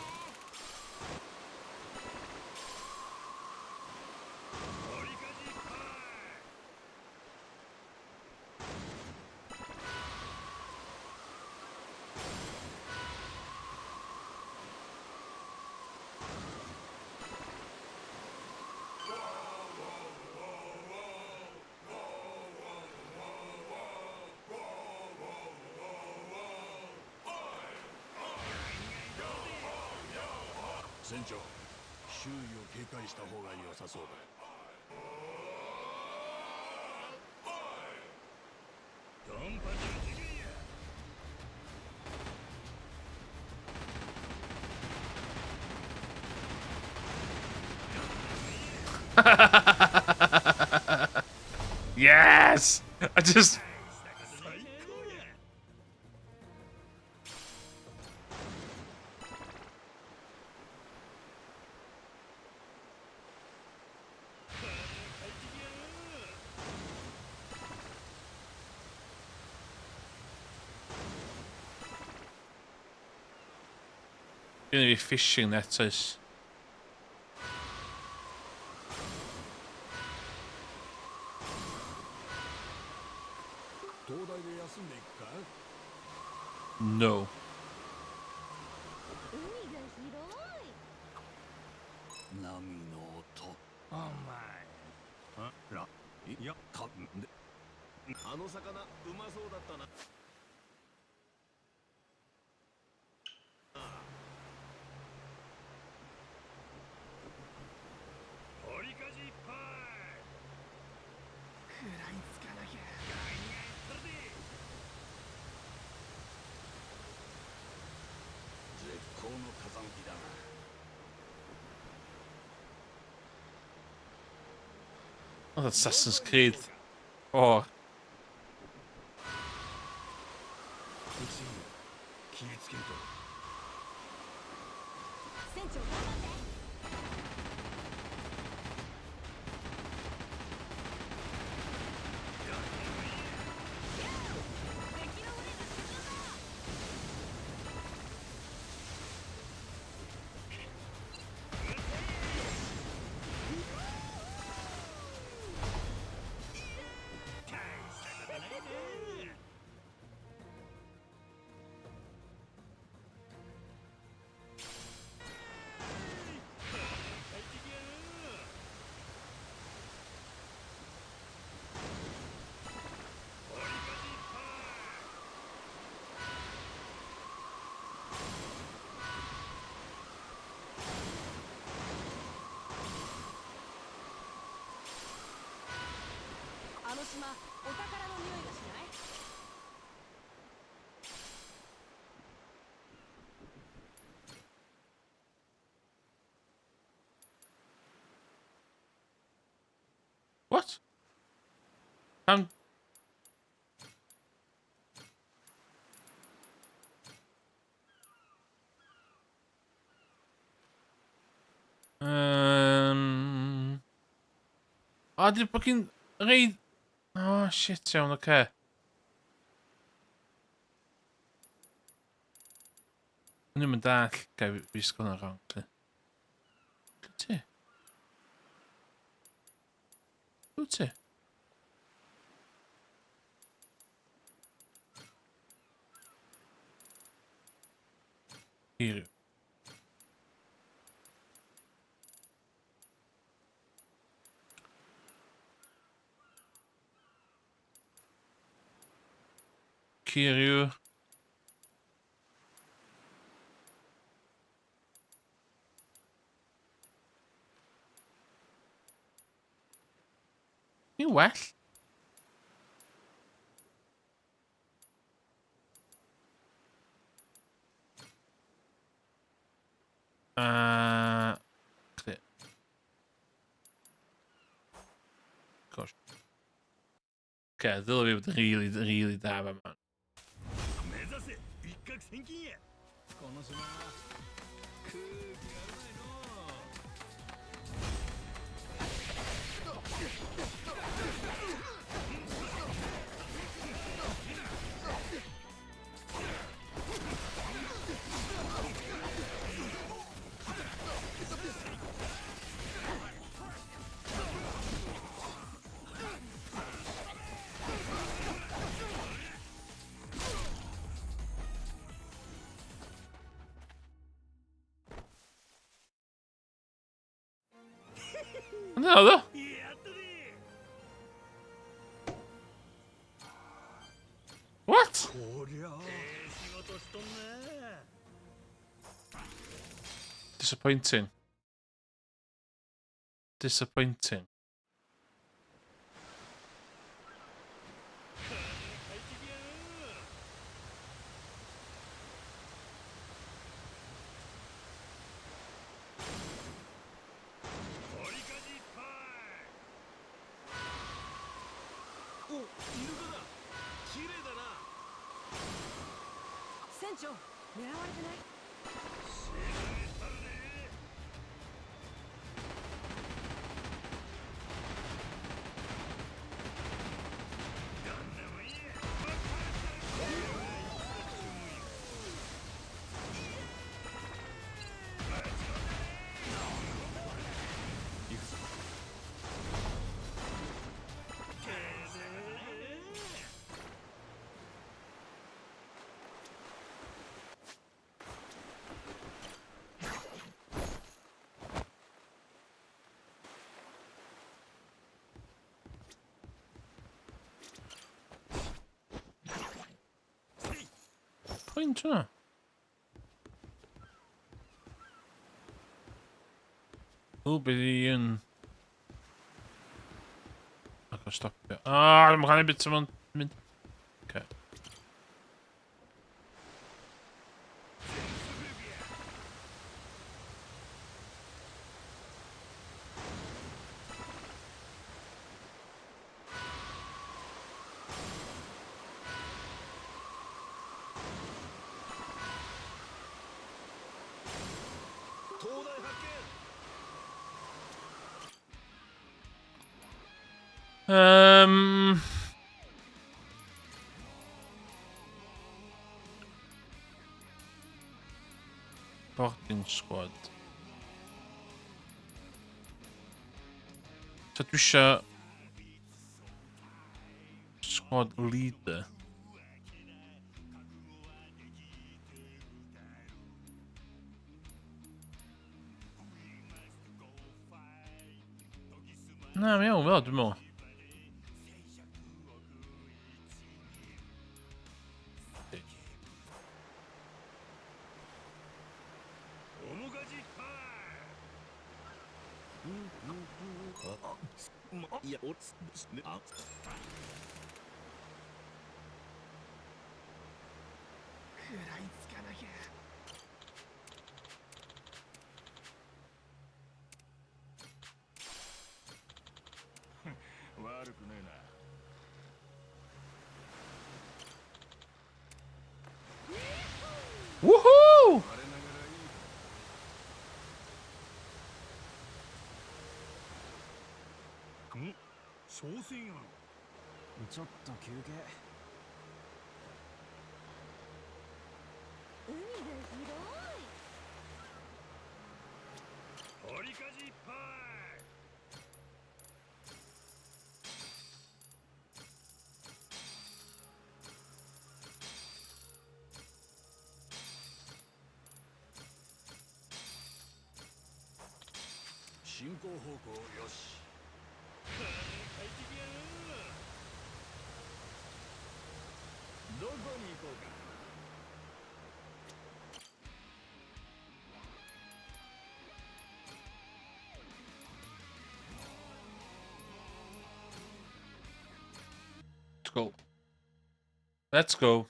船長、周囲を警戒した方が良さそうだ。ドンパチの事件や。 Yes! I just... 最高や。快適やな。 Gonna be fishing net oes. 灯台で休んでいくか。 No. 海が広い。波の音。お前あらいやたで、あの魚うまそうだったな。掘りかじいっぱい。食らいつかなきゃ。絶好の風向きだな。 Oedd Assassin's Creed. Oh, 敵気ぃつけんと。船長頑張って。敵の船が沈んだ。大したことないね。快適やな。掘りかじいっぱい。あの島、お宝の匂いがしない？ What? O, di'r fucking reid... Oh, shit, iawn, oce. Okay. O'n i'm yn dall. Ga i fi sgwrdd wrong. Lle ti? Pwy ti? Here. Kiryu. Ni'n well. A... Chdi. Gosh. Oce, ddylai fi bod yn really, really da fa ma. 目指せ一攫千金や。この島、空気がうまいのう。 Yna oedd o? やったぜ。 What? こりゃあええ仕事しとんな。 Disappointing. Disappointing. 快適やな。堀かじいっぱい。お、イルカだ。綺麗だな。船長、狙われてない？沈めたるで。どんなもんや。行くぞ。 Pwynt hwnna? O, bydd i yn... Ac o stopio. Ah, dwi'n cael ei bit o'n mynd. Okay. 灯台発見。 Boarding squad. So dwi eisiau... Squad leader. Na, mae'n iawn fel, dwi'n meddwl. 面かじいっぱい。あ、ま、いや、おつね、あ。食らいつかなきゃ。悪くねえな。 Woohoo! 我ながらいい。ん、商船やろ。ちょっと休憩。海が広い。堀かじいっぱい。進行方向よし。快適やな。どこに行こうか。 Let's go. Let's go.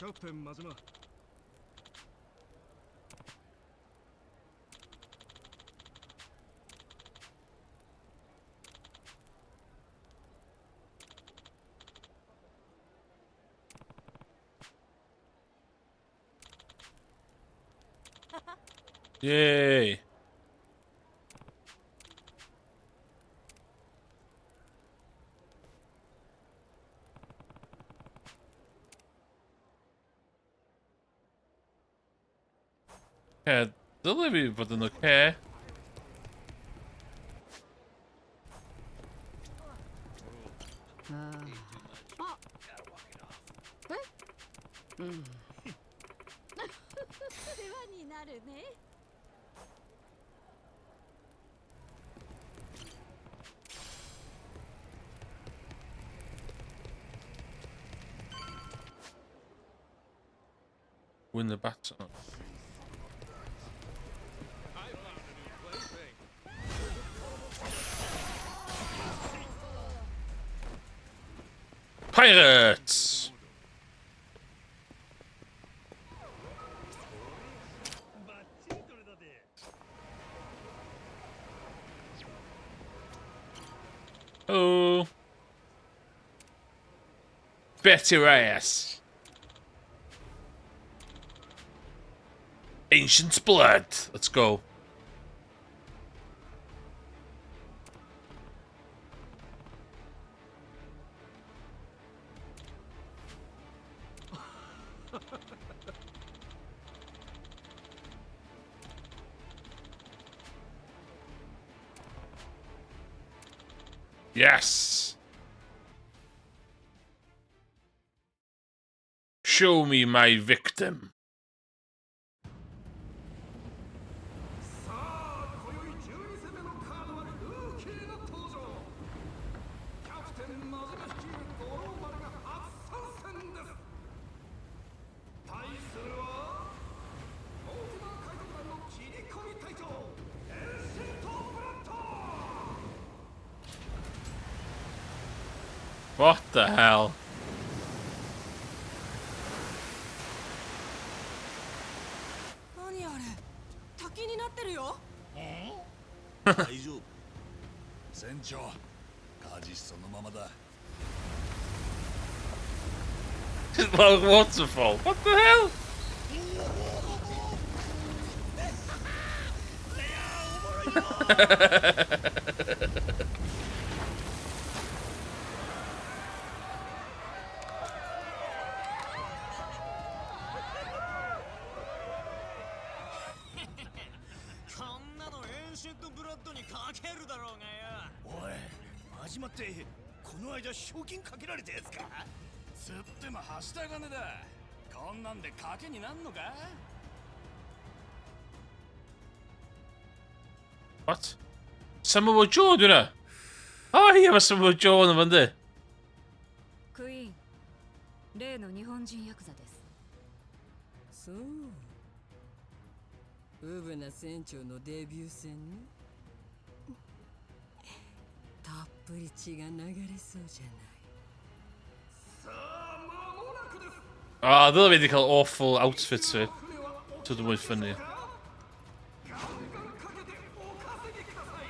キャプテン真島。 Yay! Ie, dylai fi fod yn oce. 世話になるね。 Win the battle. Pirates! Oh. Bet your ass. Ancient blood. Let's go. Yes. Show me my victim. さあ今宵12戦目のカードはルーキーの登場。キャプテン真島率いる五郎丸が初参戦です。対するはモーティマー海賊団の切り込み隊長、エンシェント・ブラッド。 What the hell? 何あれ、滝になってるよ。大丈夫。船長、舵そのままだ。 Like waterfall. What the hell? こんなのエンシェントブラッドにかけるだろうがよ。おい、真島って、この間賞金かけられたやつか？つってもはした金だ。こんなんで賭けになんのか？ What? Samoa Joe, dwi'n e? O, ie, mae Samoa Joe yn fan di. クイーン、例の日本人ヤクザです。そう、ウブな船長のデビュー戦ね。たっぷり血が流れそうじゃない。さあ、間もなくです。 Ah, dylai fi wedi cael awful outfits fi. 船は Dod yn mwy funny. ガンガンかけてお稼ぎください。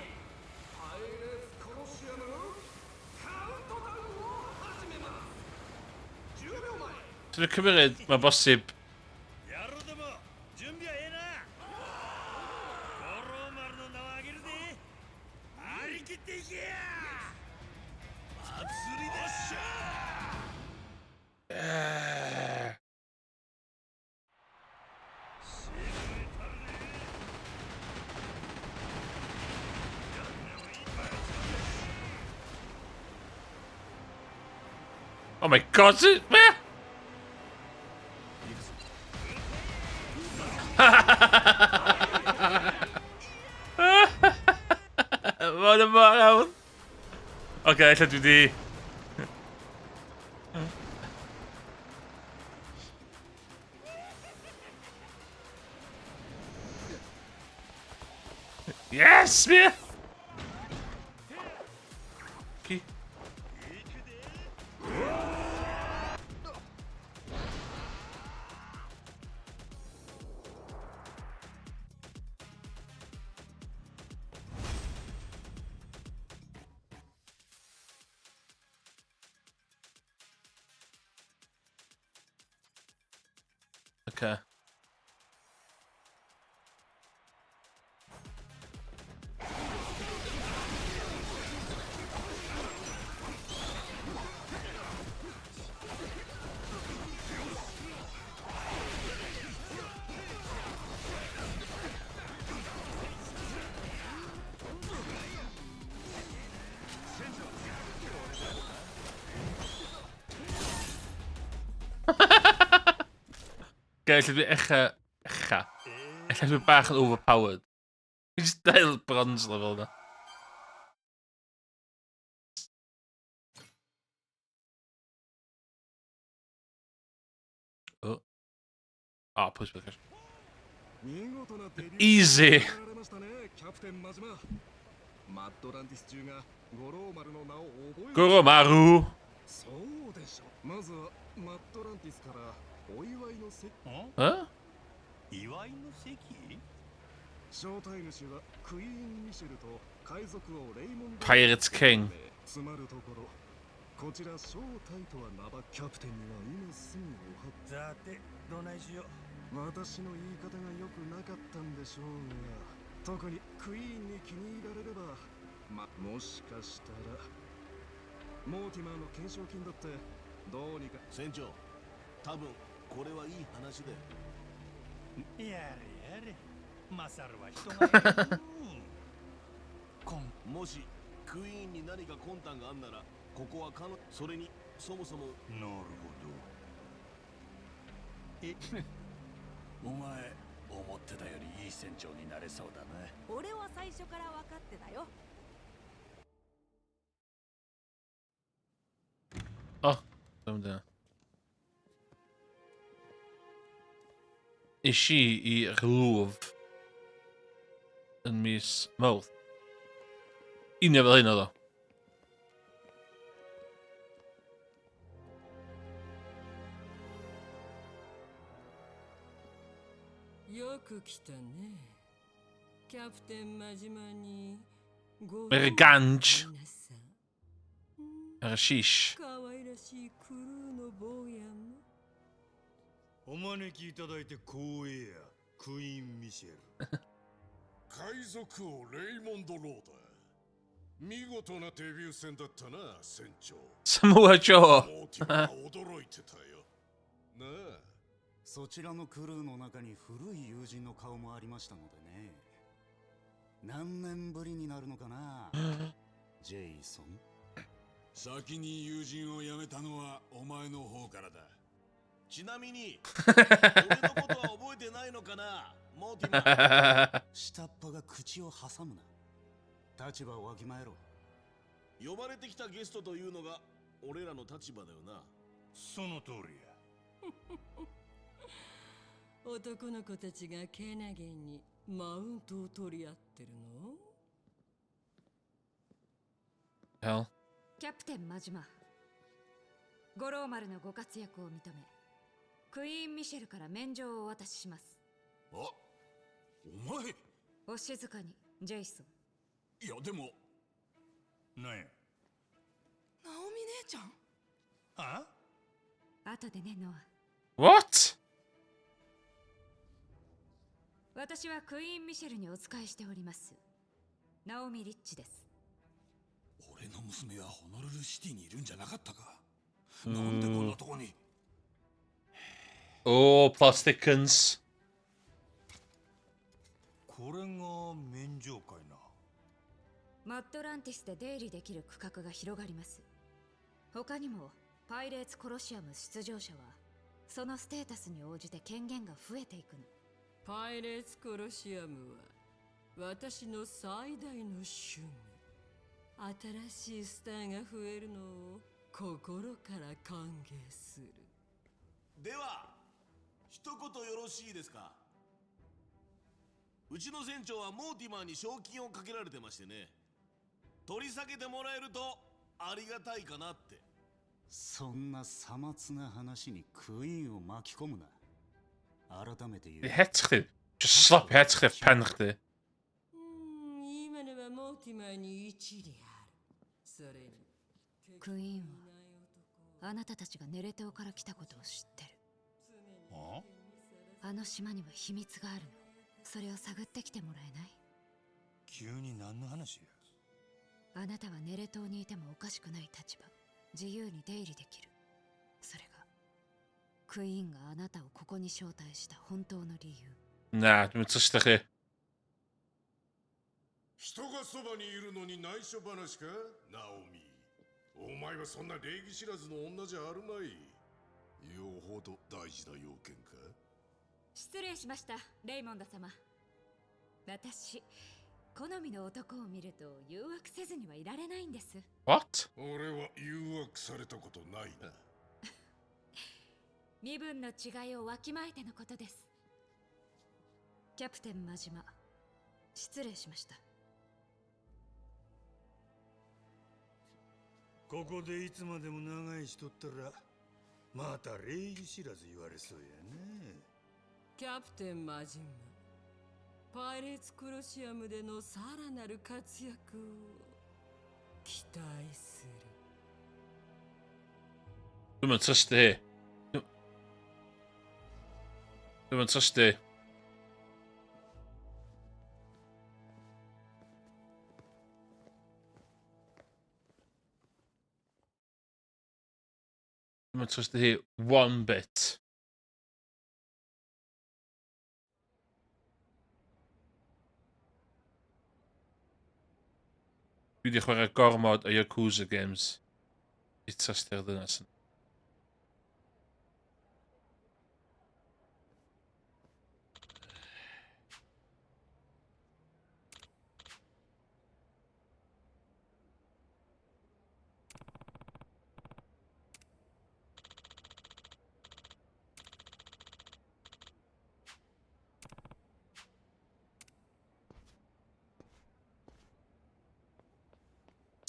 パイレーツコロシアム、カウントダウンを始めます。10秒前。 Dwi'n cymryd, mae'n bosib. 野郎ども、準備はええな。五郎丸の名をあげるで。張り切っていけや。祭りだっしゃ。 Yeah. Oh my God, it, be? Mae'n yma iawn. Oce, ella dwi di. Yes, me! Okay. Okay. Ge, lle dwi echa... Echa. Ella dwi bach yn overpowered. Dwi just dael bronze level na. Oh. Oh, please, please. Easy! Goromaru! そうでしょ。まずはマッドランティスからお祝いの席。 Huh? 祝いの席。招待主はクイーン・ミシェルと海賊王レイモンド。 Pirates King. つまるところ、こちら招待とは名ば、キャプテンには今すぐおはさて、どないしよ。私の言い方が良くなかったんでしょうが、特にクイーンに気に入られれば、ま、もしかしたらモーティマーの懸賞金だってどうにか。船長、多分これはいい話で。やれやれ、マサルは人がいい。もしクイーンに何か魂胆があんなら、ここは彼女。それにそもそも。なるほど。え、お前思ってたよりいい船長になれそうだな。俺は最初から分かってたよ。 Oh, ddim dyna. Es i i'r Louvre yn mis Mawrth. Union fel hyn oedd o. よく来たね、キャプテン真島に。 Mae'r ganj. Yr sheesh. 可愛らしいクルーの坊やも。お招きいただいて光栄や、クイーン・ミシェル。海賊王レイモンド・ローだ。見事なデビュー戦だったな、船長。 Samoa Joe. モーティマー驚いてたよなあ。そちらのクルーの中に古い友人の顔もありましたのでね。何年ぶりになるのかな、ジェイソン。先に友人を辞めたのはお前の方からだ。ちなみに俺のことは覚えてないのかな、モーティマー。下っ端が口を挟むな。立場をわきまえろ。呼ばれてきたゲストというのが俺らの立場だよな。その通りや。男の子たちがけなげにマウントを取り合ってるの。 Hell. キャプテン真島、五郎丸のご活躍を認め、クイーン・ミシェルから免状をお渡しします。あ、お前。お静かに、ジェイソン。いや、でも。なんや。ナオミ姉ちゃん。あ。後でね、ノア。 What? 私はクイーン・ミシェルにお仕えしておりますナオミ・リッチです。俺の娘はホノルルシティにいるんじゃなかったか。なんでこんなとこに。 Oh, plot thickens. これが免状かいな。マッドランティスで出入りできる区画が広がります。他にも、パイレーツコロシアム出場者は、そのステータスに応じて権限が増えていくの。パイレーツコロシアムは私の最大の趣味。新しいスターが増えるのを心から歓迎する。では一言よろしいですか。うちの船長はモーティマーに賞金をかけられてましてね、取り下げてもらえるとありがたいかなって。そんなさまつな話にクイーンを巻き込むな。改めて言う。 Het chdi. Just slap het chdi off pen chdi. うん、今のはモーティマーに一理ある。それにクイーンは、あなたたちがネレ島から来たことを知ってる。あ。あの島には秘密があるの。それを探ってきてもらえない？急に何の話や？あなたはネレ島にいてもおかしくない立場。自由に出入りできる。それがクイーンがあなたをここに招待した本当の理由。 Na, dwi'n trystio chi. 人がそばにいるのに内緒話か、ナオミ。お前はそんな礼儀知らずの女じゃあるまい。よほど大事な要件か。失礼しました、レイモンド様。私、好みの男を見ると誘惑せずにはいられないんです。 What? 俺は誘惑されたことないな。身分の違いをわきまえてのことです。キャプテン真島、失礼しました。ここでいつまでも長居しとったら、また礼儀知らず言われそうやね。キャプテン真島、パイレーツコロシアムでのさらなる活躍を期待する。 Dwi'n trystio hi. Dwi'n trystio hi. Dwi'n trystio hi one bit. Dwi wedi chwarae gormod o Yakuza games i trystio'r ddynas yna.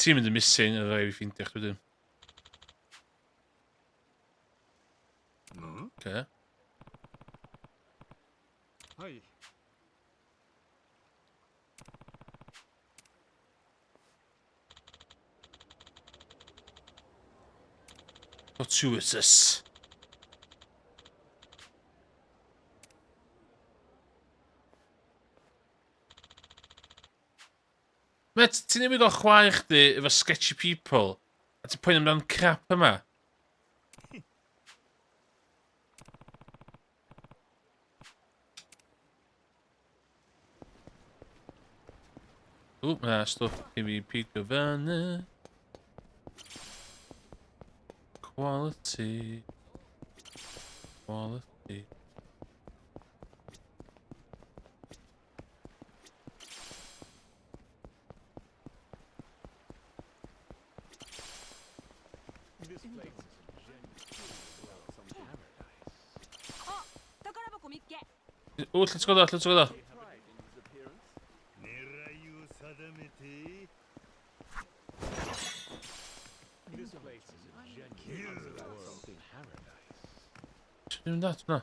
Ti'n mynd yn missing, yn rhaid i fi ffeindio chdi wedyn. Okay. はい。 Fortuitous. Met, ti'n newid o chwaer chdi efo sketchy people, a ti'n poeni amdan crap yma. Ww, mae 'na stwff i fi pigo fyny. Quality. Quality. This place is a genuine some paradise. あ、宝箱見っけ。 O, let's go da, let's go da. Pride in his appearance. 狙いを定めて。 This place is a genuine something paradise. Dwi'n mynd at hwnna.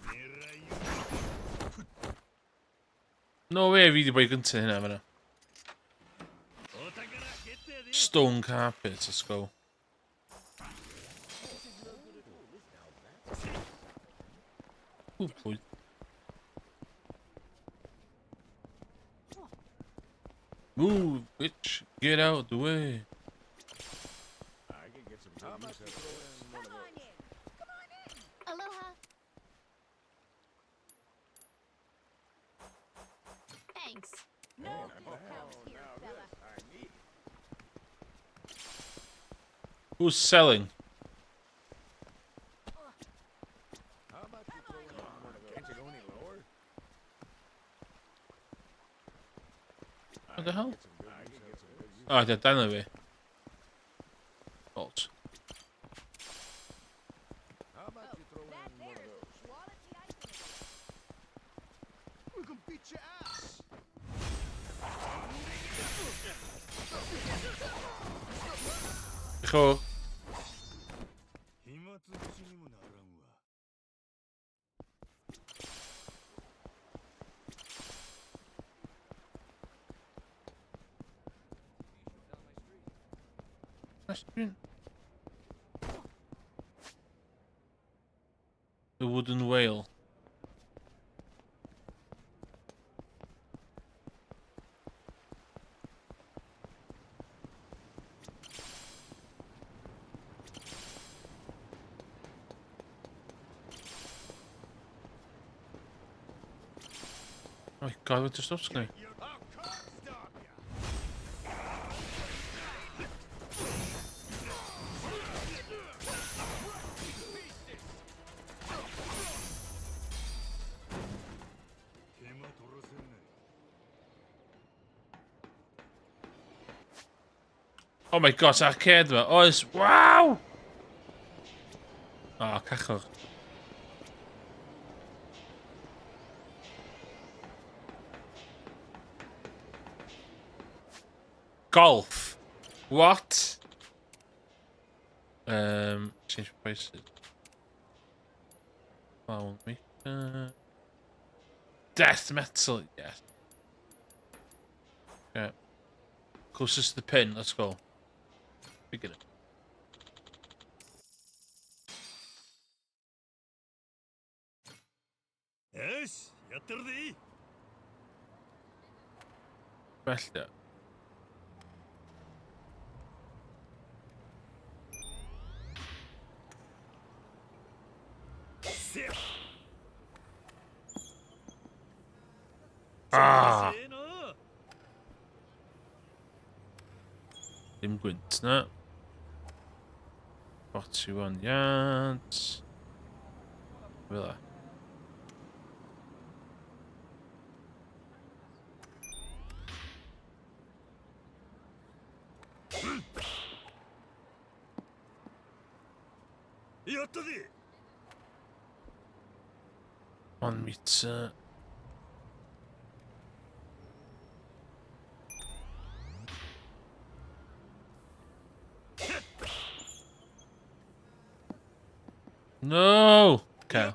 狙いを No way fi wedi bod i gyntaf hynna fan'na. お宝ゲットやで。 Stone carpet, let's go. Ooh, pwy. Move, bitch. Get out the way. I can get some good use out of this. Come on in. Come on in. Aloha. Thanks. No discounts here, fella. Who's selling? How about you throw in one of those? Can't you go any lower? What the hell? Get some good I can get some good use. Oh, they're done away. Bolts. How about you throw That in one there of is those? quality item. We can beat your ass. Cho. 暇つぶしにもならんわ。 Dwi'n... The wooden whale. Oh my god, what the stuff's going? Oh my gosh, arcade yma. Oes, waw! Oh, cachwch. Golf. What? Change prices. Found me. Death metal, yes. Yeah. Closest to the pin, let's go. Begin it. よしやってるぜ。 Felly. Ah! Dim gwynt na. 41 yards. Fel 'a. やったぜ。 1 meter. No! Okay.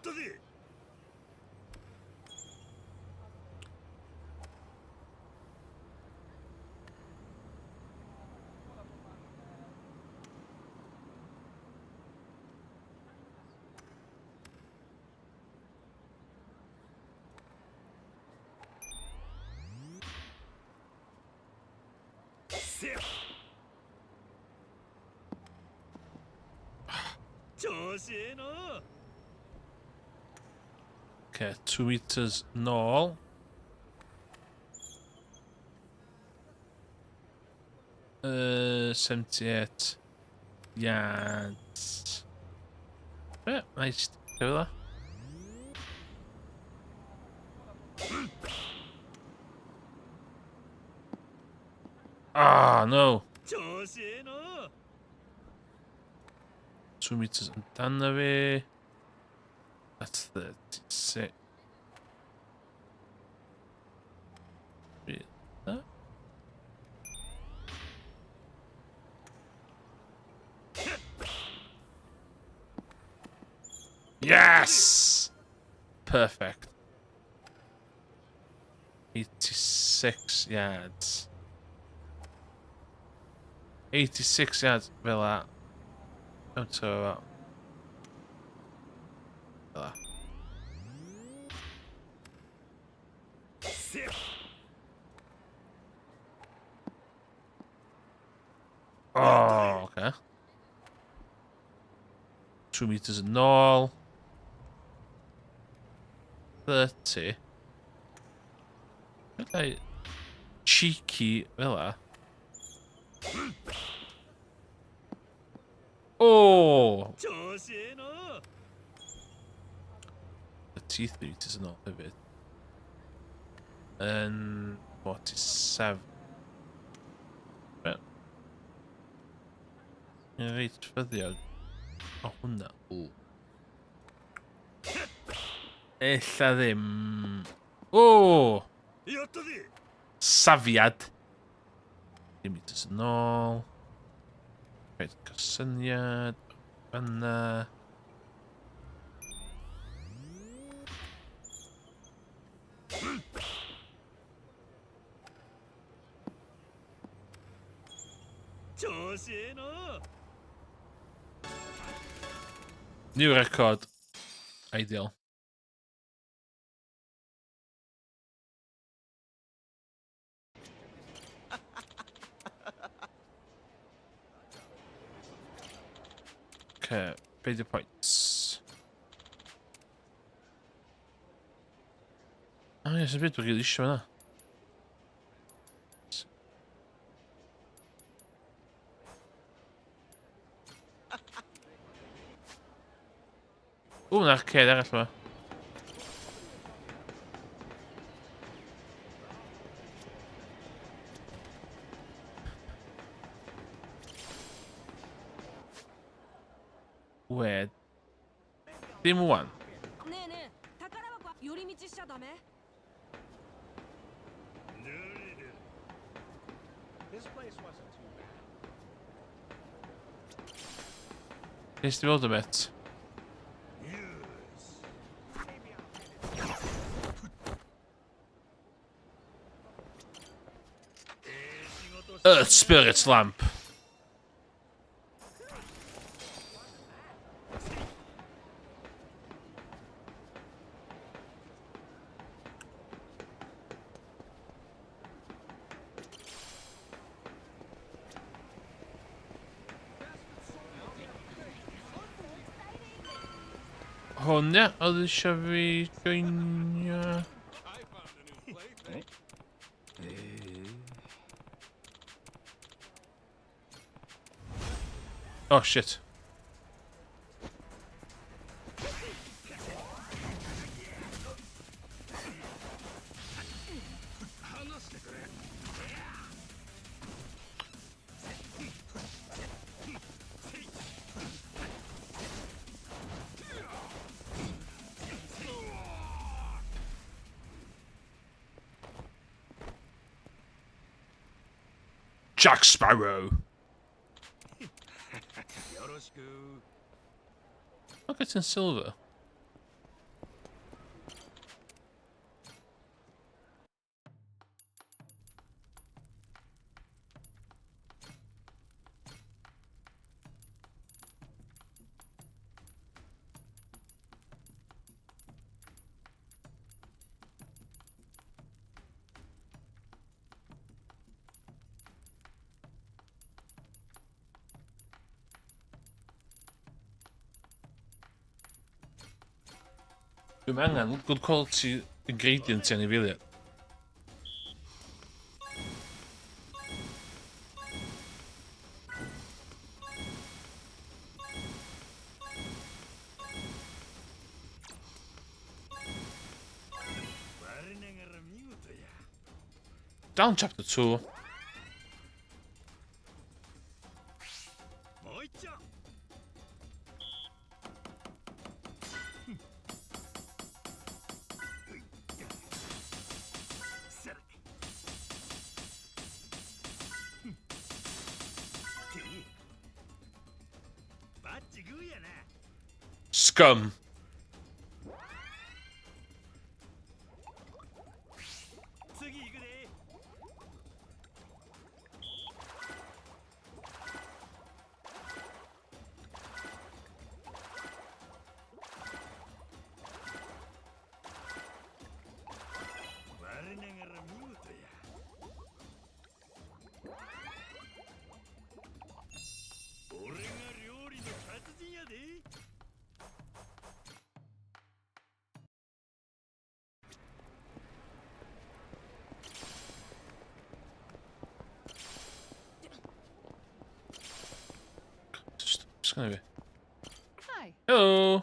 Okay, 2 meters nôl. 78 yards. Yeah, nice. Go there. Ah, no. 2 meters amdano fi. That's 36. Yes! Perfect. 86 yards. 86 yards fel 'a. Don't talk about. Fel 'a. Oh, okay. 2 meters yn ôl. 30. Like cheeky fel 'a. Oh! 33 meters yn ôl hefyd. And 47. Right. Reit ffyddiog. O, hwnna. O. Ella ddim. O! Safiad. Dim meters yn ôl. Reit, cael syniad. Fanna. New record. Ideal. Okay, pay the points. O ie, sy'n byd dwi'n rili eisiau fyna. Ww, na'r arcade arall yma. Wed. Dim wan. Nes ti weld y met? Earth Spirit Lamp. Hwn, ia, oedd eisiau fi joinio. Oh, shit. Jack Sparrow. Look, it's in silver. Dwi'n angen good quality ingredients i anifeiliaid. Down chapter 2. Scum. Just gonna be. Hi. Hello.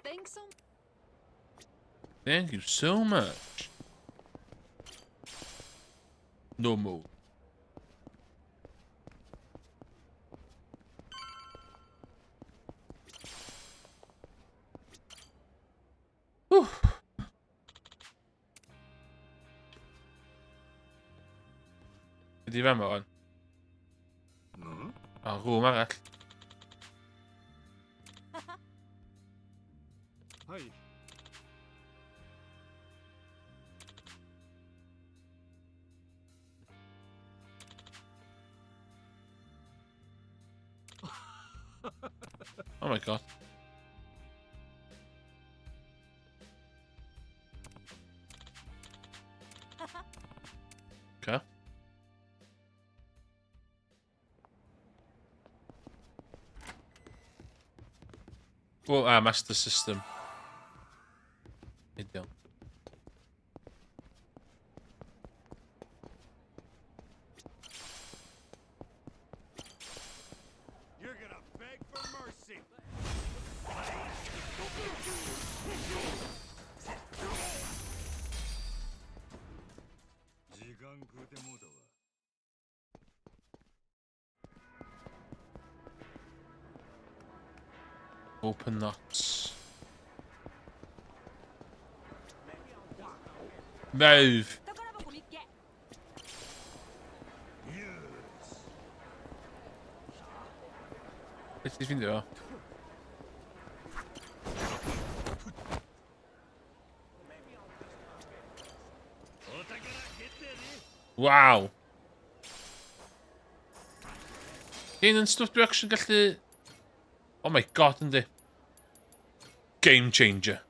Thanks so Thank you so much. No more. Whew. Ydy fan ma o'n? O, rŵm arall. Oh my god. Okay. Well, Master System. Ideal. You're gonna beg for mercy. 時間食うてもうたわ。 Open nuts. Move. Beth ti'n ffindio fo? Waw. Hyn yn stwff dwi actually gallu... Oh my god, yndi. Game changer.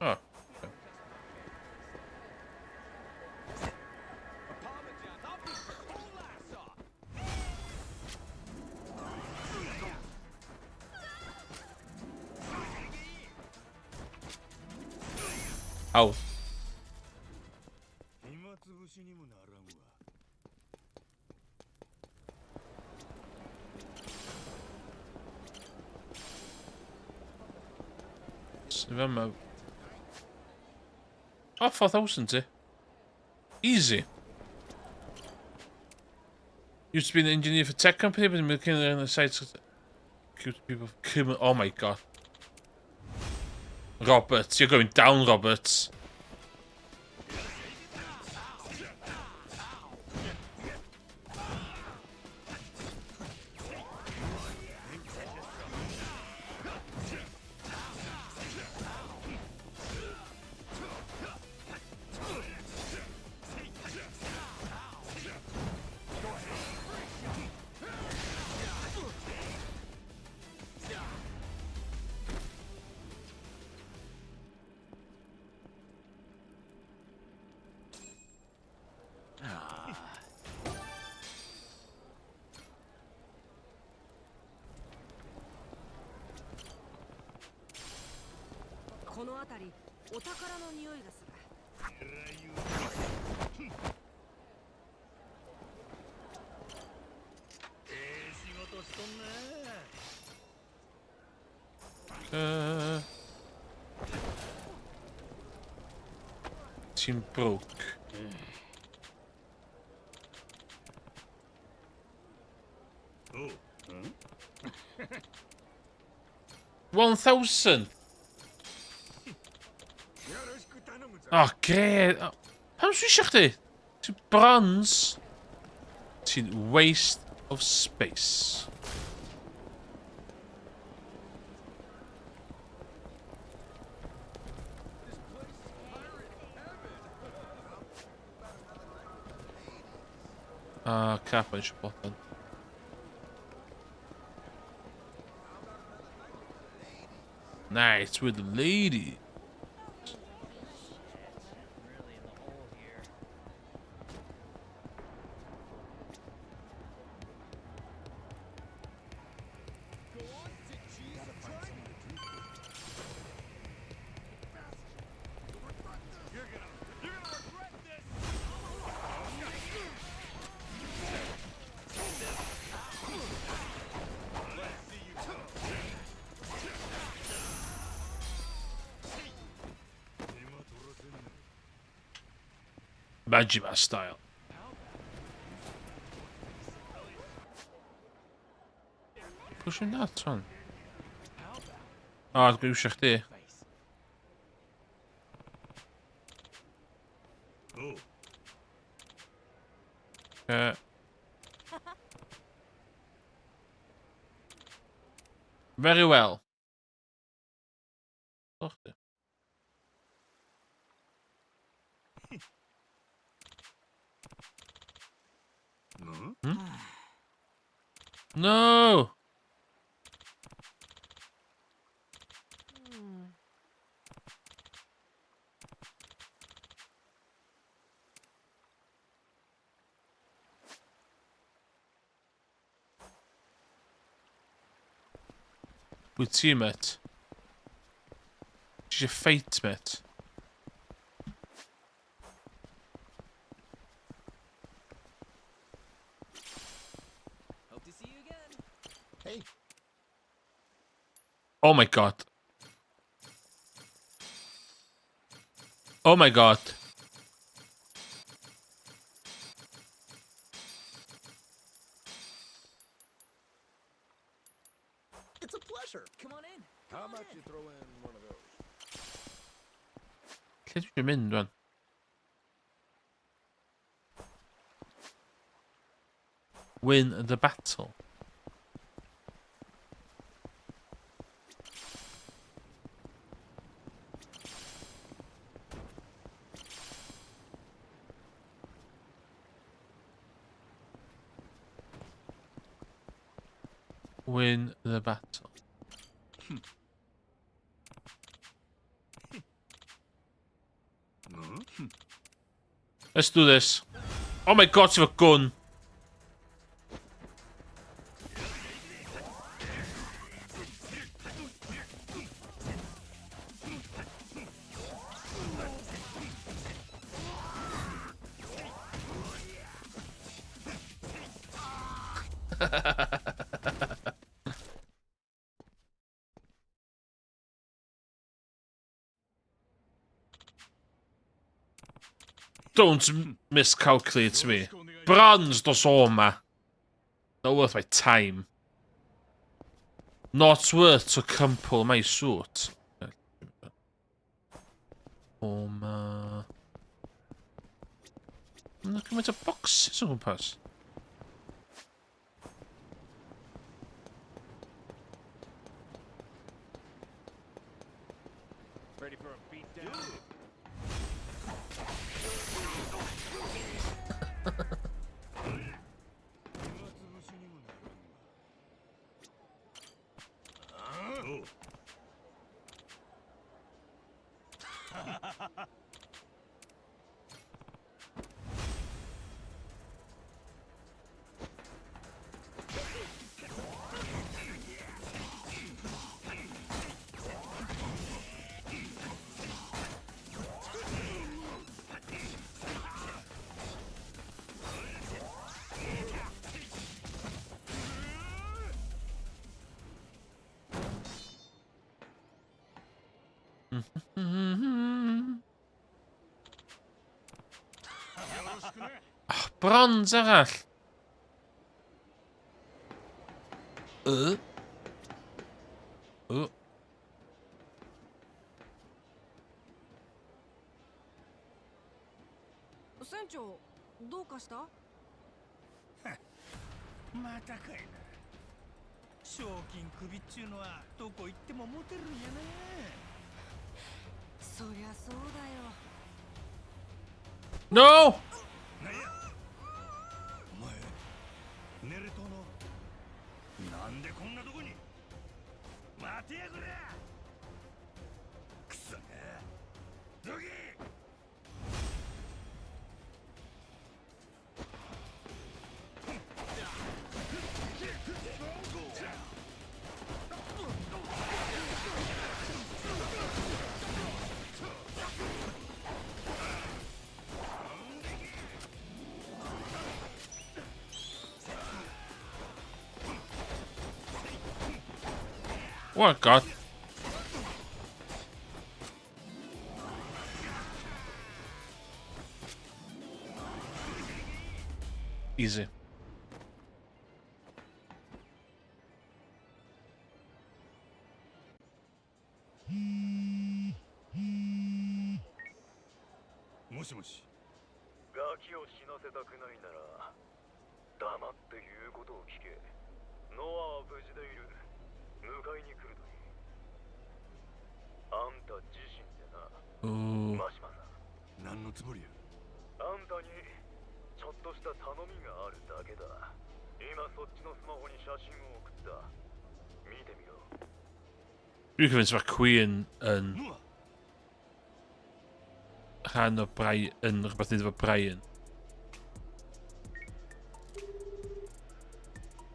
Oh. Okay. Aw. 暇つぶしにもならんわ。 Fama. Oh, 4,000 ti. Easy. Used to be an engineer for tech company, but been working on the sites. Cute people. Oh my god. Roberts, you're going down, Roberts. この辺りお宝の匂いがする。ええ仕事しとんな。 Ti'n broke. Oh. 1,000? Oh, gre... Oh, pam swi eisiau chdi? Ti'n bronze. Ti'n waste of space. Ah, crap, mae'n eisiau botan. Nice with the lady. Majima style. Pwy sy'n nuts hwn? O, dwi'n iwsio chdi. Very well. O, chdi. No! Wyt ti, met? Ti eisiau fight, met? Hope to see you again. Hey. Oh my god. Oh my god. It's a pleasure. Come on in. How about you throw in one of those? Lle dwi eisiau mynd, wan? Win the battle. Win the battle. Let's do this. Oh my god, you have a gun. Don't miscalculate me. Bronze dos oma. Not worth my time. Not worth to crumple my suit. Oma. Mae'n cymaint o boxes o gwmpas. Ready for a beatdown? Oh, bronze arall. 船長、どうかした？またかいな。賞金首っちゅうのはどこ行ってもモテるんやな。そりゃそうだよ。 No! なんやお前、ネレ島の。なんでこんなとこに。待てやこら。くそが、どけ。 Oh god. Easy. もしもし。ガキを死なせたくないなら黙って言うことを聞け。ノアは無事でいる。迎えに来るといい。あんた自身でな。 Ooh. マシマさん。何のつもりや？あんたにちょっとした頼みがあるだけだ。Dwi'n cyfyn mae Queen yn rhan o Brian, yn rhywbeth wneud efo Brian.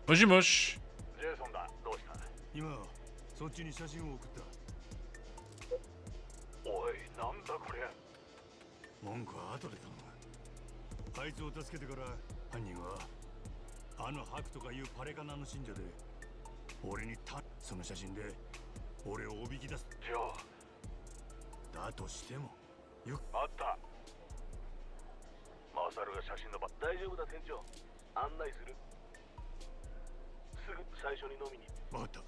もしもし。ジェイソンだ。どうした？今そっちに写真を送った。おい、なんだこれ。文句は後で頼む。あいつを助けてから。犯人はあのハクとかいうパレカナの信者で、俺にたその写真で俺をおびき出す。じゃあだとしてもよ。あった。マサルが写真の場。大丈夫だ店長、案内する。すぐ最初に飲みに。分かった。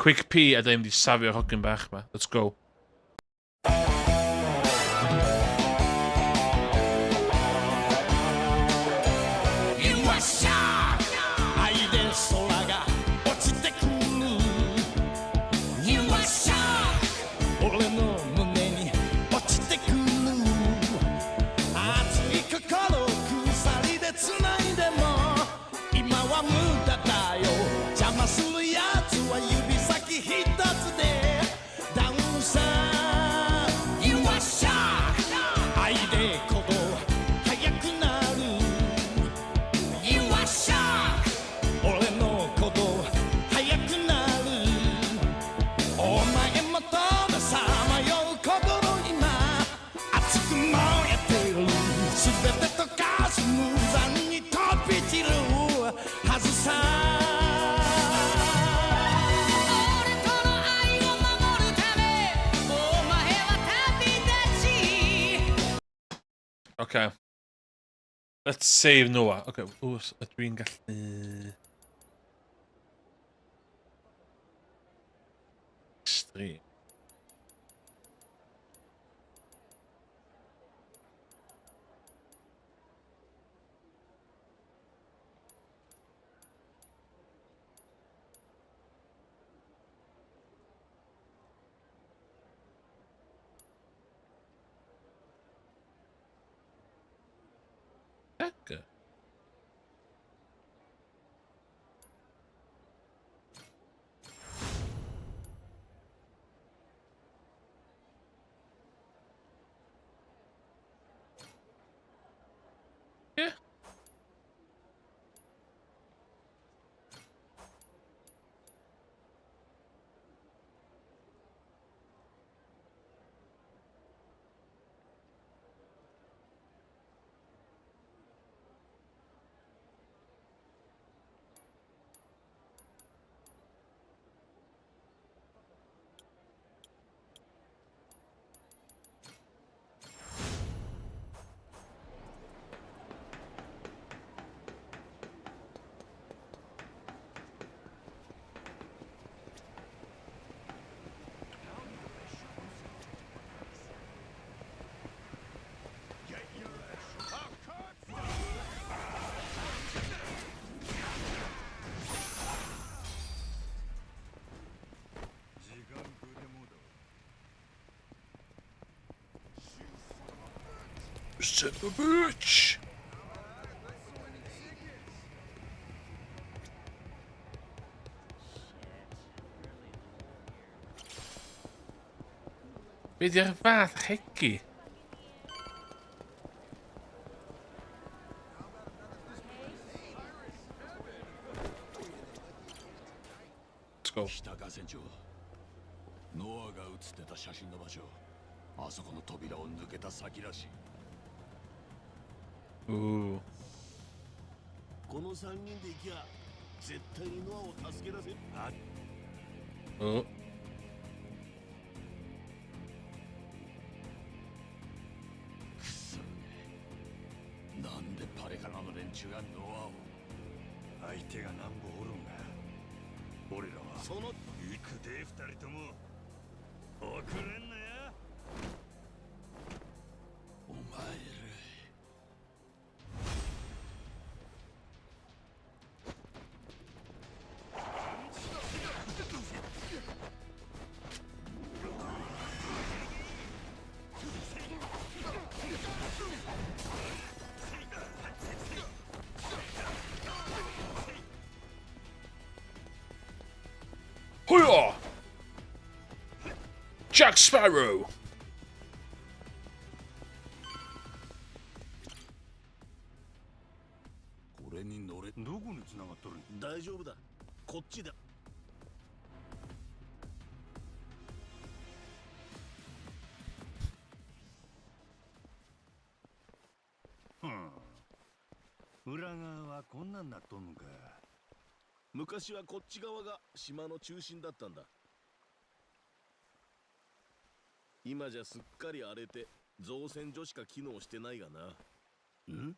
Quick pee a da ni'n mynd i safio'r hogyn bach ma. Let's go. 愛で空が落ちてくる。 You are shock 俺の胸に落ちてくる。熱い心鎖で繋いでも今は無駄だよ。邪魔するやつは指先一つでダウンさ。 You are shock 愛で鼓動速くなる。 You are shock 俺の鼓動速くなる。お前もたださまよう心今熱く燃えてる。全て溶かす無残に飛び散るはずさ。俺との愛を守るためお前は旅立ち。 Okay. Let's save Noah. Okay, oes, ydw i'n gallu... Stream. Heck. Yeah. 時間食うてもうたわ。 Son of a bitch! Be di'r fath hegi? Let's go. 北川船長、ノアが写ってた写真の場所、あそこの扉を抜けた先らしい。 Ooh. この3人で行きゃ絶対にノアを助け出せ。あ Oh. くそめ、なんでパレカナの連中がノアを。相手が何ぼおるんが、俺らはその行くで。二人とも遅れんなや。お前ら。Hooyah! Jack Sparrow! これに乗れ。どこに繋がっとる？大丈夫だ、こっちだ。ふん、裏側はこんなんなっとんのか。昔はこっち側が島の中心だったんだ。今じゃすっかり荒れて造船所しか機能してないがな。ん？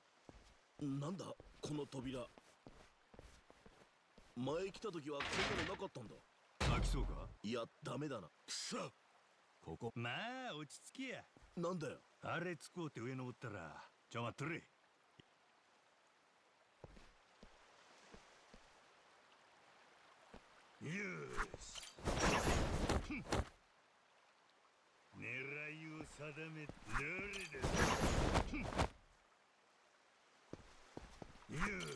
なんだこの扉。前来た時はこんなのなかったんだ。飽きそうか？いや、ダメだな。くそ、ここ。まあ落ち着きや。なんだよ。あれ使うて上登ったら、ちょ待っとれ。よし、狙いを定め、どれだ。よし。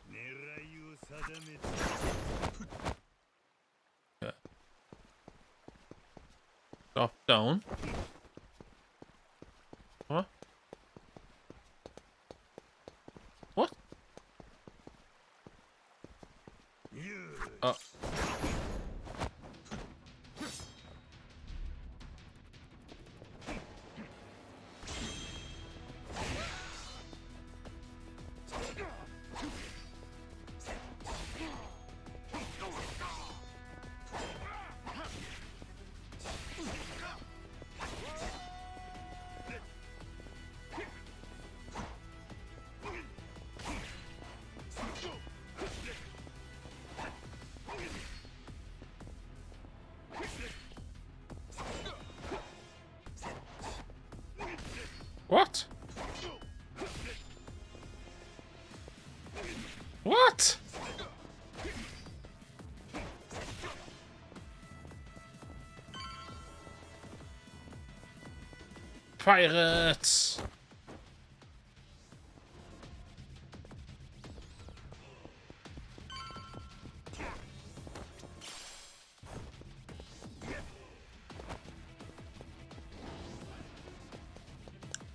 狙いを定め。 Drop down. Huh? What? Oh. What? What? Pirates!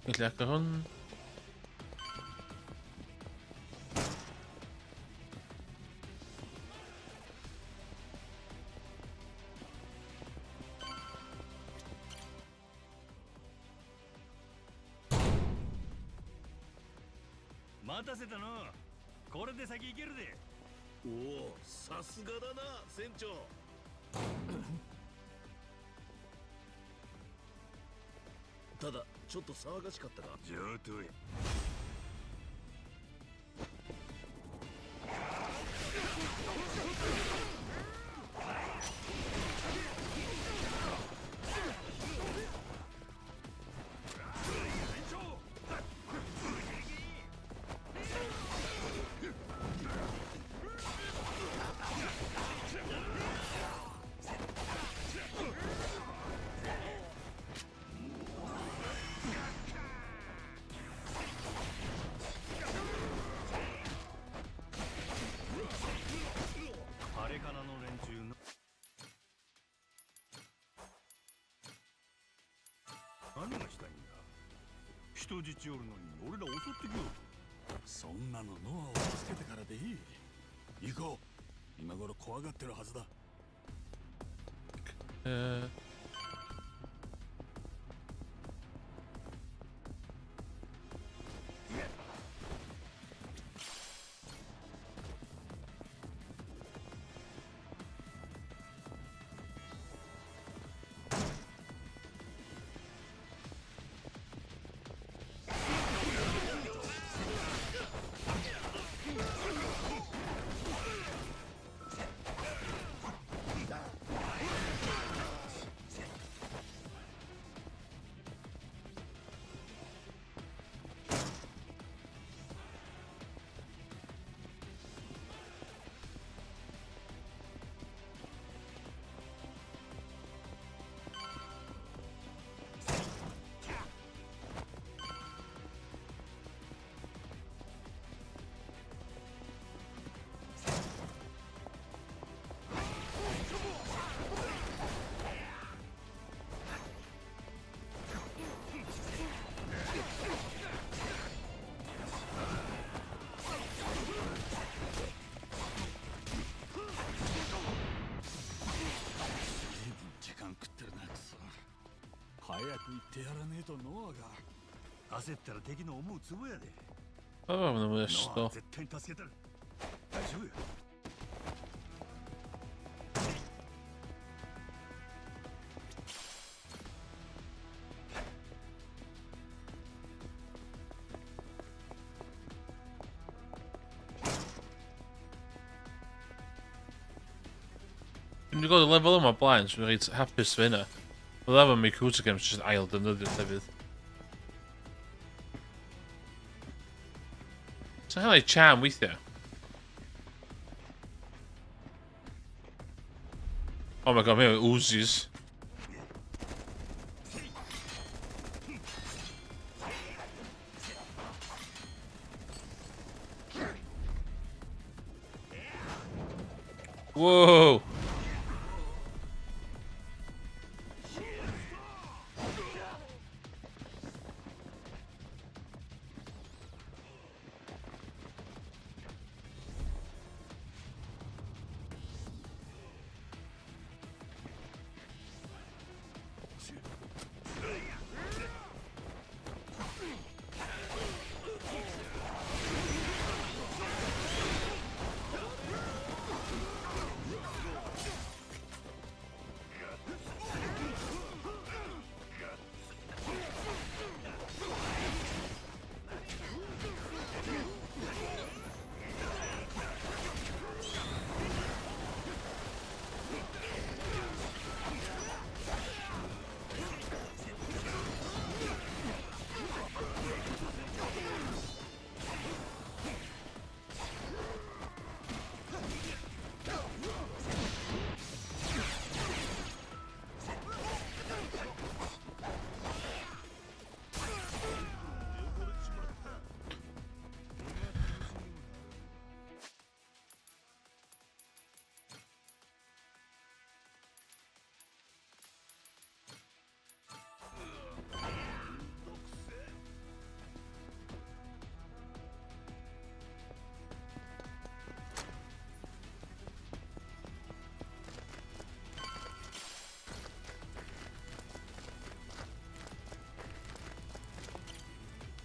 Lekker hwn. 待たせたの。これで先行けるで。おお、さすがだな船長。ただちょっと騒がしかったが。上等や。何がしたいんだ。人質おるのに俺ら襲ってきようと。そんなのノアを助けてからでいい。行こう。今頃怖がってるはずだ。早く行ってやらねえとノアが。焦ったら敵の思うツボやで。 O, mae'n mwy o ノアは stwff. 絶対に助けたる。大丈夫や。 Dwi'n wedi gweld y lefel yma blaen, so dwi'n reit hapus fe hynna. Mae lefel Mikuta Games jyst yn ail defnyddio llefydd. Sa'n cael ei charm weithiau? Oh my god, mae'n Uzis. Whoa!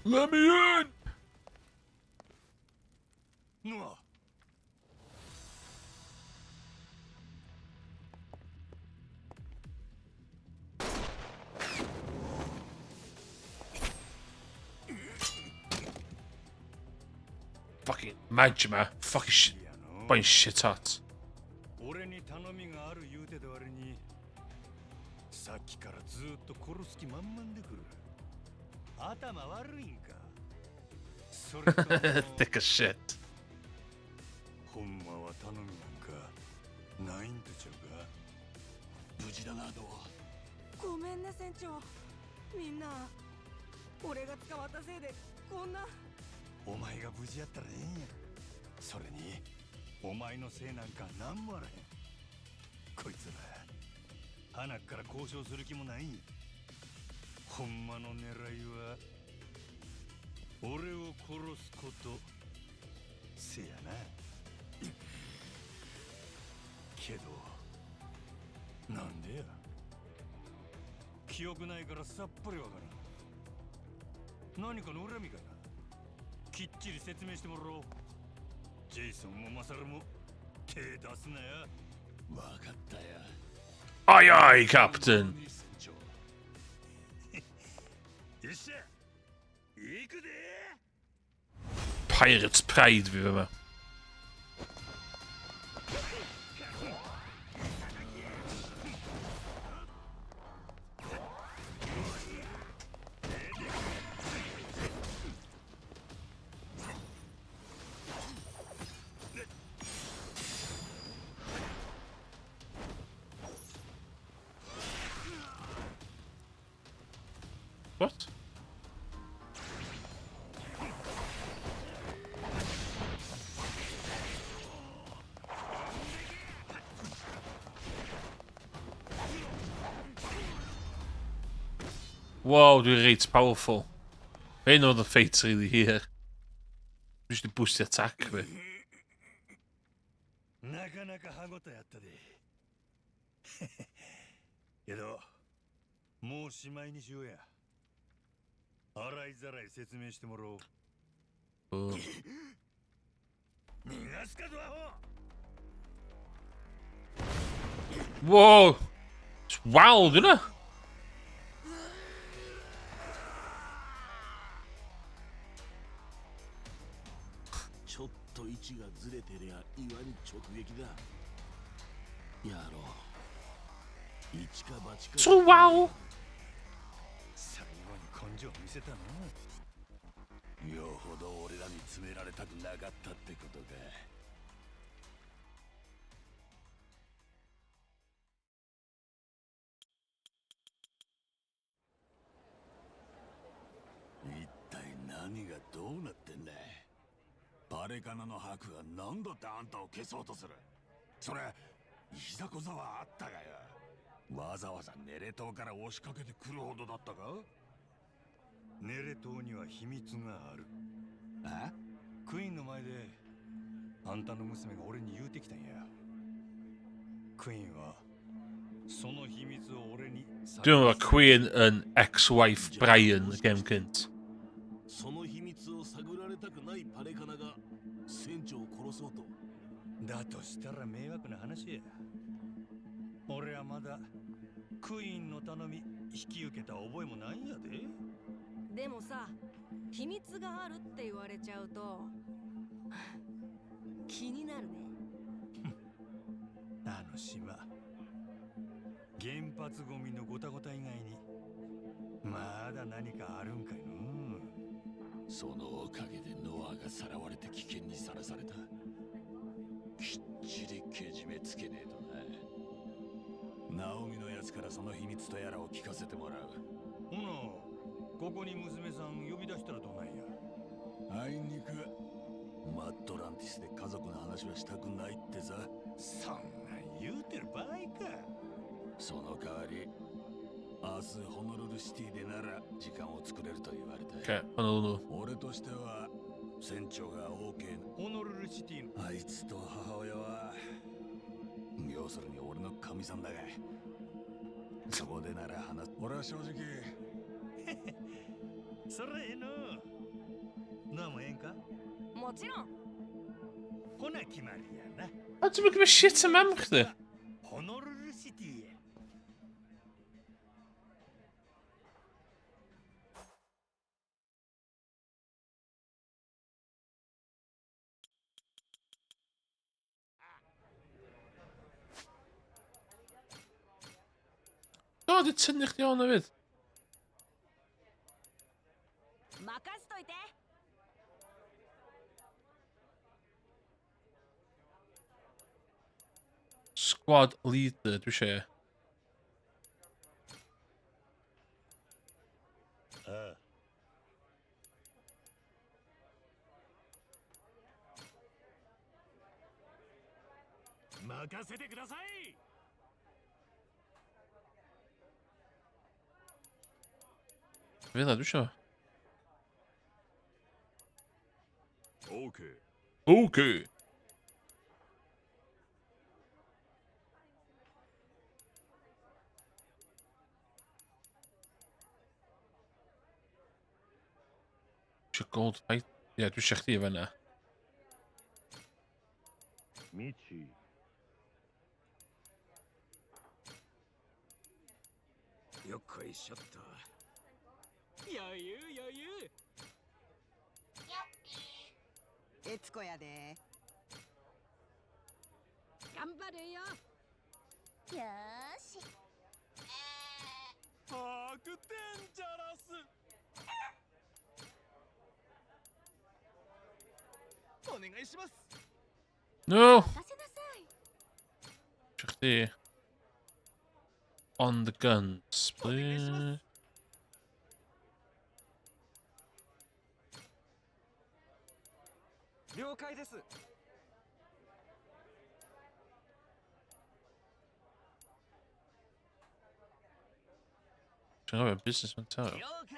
Let me in! ノア。 Fucking Majima. Fucking shit. Buying shit hot. 俺に頼みがある言うてた割に、さっきからずっと殺す気満々で来る。頭悪いんか。それとも Thick as shit. ほんまは頼みなんかないんとちゃうか。無事だな、ドア。ごめんね船長。みんな、俺が捕まったせいでこんな。お前が無事やったらええんや。それにお前のせいなんかなんもあらへん。こいつらはなっから交渉する気もないんや。ほんまの狙いは俺を殺すことせやな。けどなんでや。記憶ないからさっぱりわからん。何かの恨みかな。きっちり説明してもらおう。ジェイソンもマサルも手出すなや。わかったや。 Aye aye, Captain! よっしゃ、行くで。 Pirate's Pride fi fyma. What? Wow, dwi'n reit powerful. Hyn oedd y ffeit really hir. Dwi eisiau boost attack fi. なかなか歯応えあったで。けど、もうしまいにしようや。洗いざらい説明してもらおう。逃がすかぞアホ。 Whoa! It's wild, isn't it? ちょっと位置がずれてりゃ岩に直撃だ。やろう。一か八か。 So wow! 最後に根性見せたな。よほど俺らに詰められたくなかったってことか。一体何がどうなってんだ。パレカナの白が何だってあんたを消そうとする。それいざこざはあったがよ。わざわざネレ島から押しかけてくるほどだったか。ネレ島には秘密がある。え？クイーンの前であんたの娘が俺に言うてきたんや。クイーンはその秘密を俺に。 Dwi'n meddwl Queen yn ex-wife Brian y gem gynt. その秘密を探られたくないパレカナが船長を殺そうと。だとしたら迷惑な話や。俺はまだクイーンの頼み引き受けた覚えもないんやで。でもさ、秘密があるって言われちゃうと気になるね。あの島、原発ゴミのごたごた以外にまだ何かあるんかいの。そのおかげでノアがさらわれて危険にさらされた。きっちりけじめつけねえとな。ナオミのやつからその秘密とやらを聞かせてもらう。ほな、ここに娘さん呼び出したらどないや。あいにくマットランティスで家族の話はしたくないってさ。そんなん言うてる場合か。その代わり明日ホノルルシティでなら時間を作れると言われた。 Okay, Honolulu. 俺としては船長が OK。 ホノルルシティ。あいつと母親は要するに俺のかみさんだが、そこでなら話す。俺は正直それええの。なあもええんか。もちろん。ほな決まりやな。 A ti'n mynd shit am mam chdi? ホノルルシティや。 O, di tynnu chdi o'n hefyd. 任せといて。 Squad leader, dwi eisiau. ああ。任せてください。 Fel 'na dwi eisiau. OK。 OK. Eisiau gold fight. Ie, yeah, dwi eisiau chdi fan'na. ミチ。よっこいしょっと。余裕余裕。えつこやで。頑張るよ。よーし。ハークデンジャラス。お願いします。 No! 任せなさい。 Eisiau chdi. On the guns, please. 了解です。 Dwi'n gofio business mentality. 了解。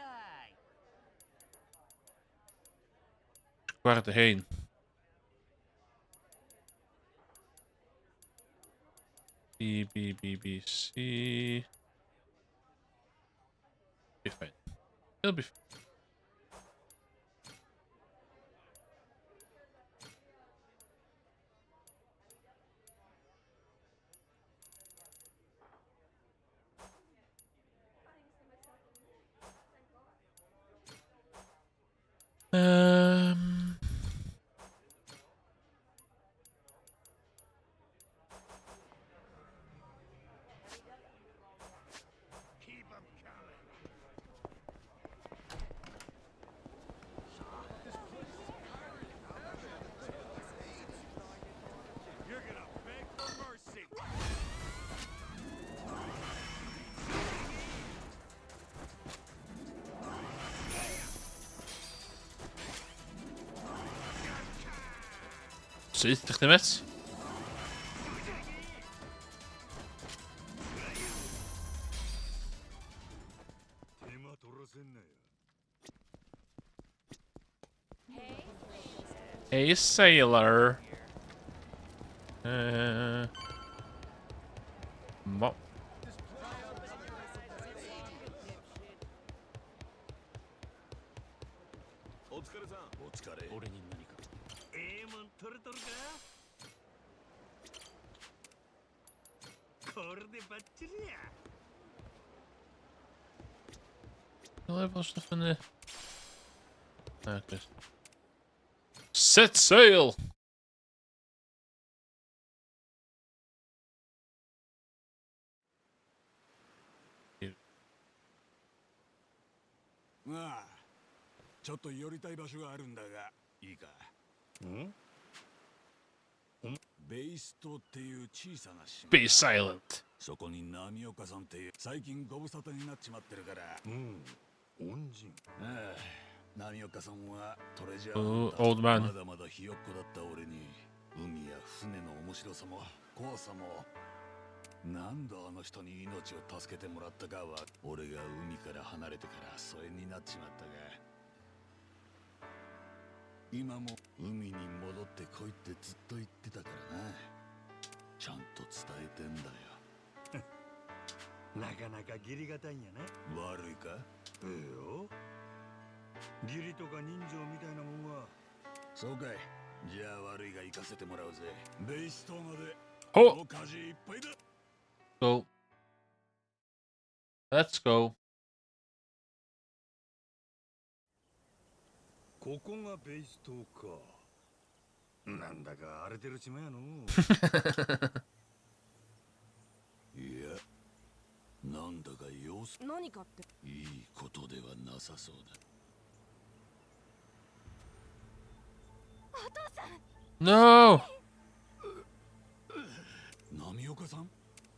Gwared y hein. B, B, B, B, C. It'll be. You're gonna beg for mercy. Syth, ddech chi'n met? 手間取らせんなよ Hey, sailor. Mo. お疲れさん。お疲れ。俺に何か。ええもん取れとるか。これでバッチリや。 Level stuff in there. Okay. Set sail! ああ、ちょっと寄りたい場所があるんだが、いいか。んベイス島っていう小さな島。 Be silent. そこに波岡さんっていう、最近ご無沙汰になっちまってるから。うん、恩人。ああ、波岡さんはトレジャー Oh, ハンター。 old man. まだまだひよっこだった俺に、海や船の面白さも怖さも、何度あの人に命を助けてもらったかは。俺が海から離れてから疎遠になっちまったが、今も海に戻ってこいってずっと言ってたからな。ちゃんと伝えてんだよ。なかなか義理がたいんやね。悪いか？ええよ。義理とか人情みたいなもんは。そうかい。じゃあ悪いが、行かせてもらうぜ。ベイス島まで。ほっ。この舵いっぱいだ。 Go. Let's go. ここがベイス島か。なんだか荒れてる島やの。いや、なんだか様子何かって。いいことではなさそうだ。お父さん。 No! 波岡さん、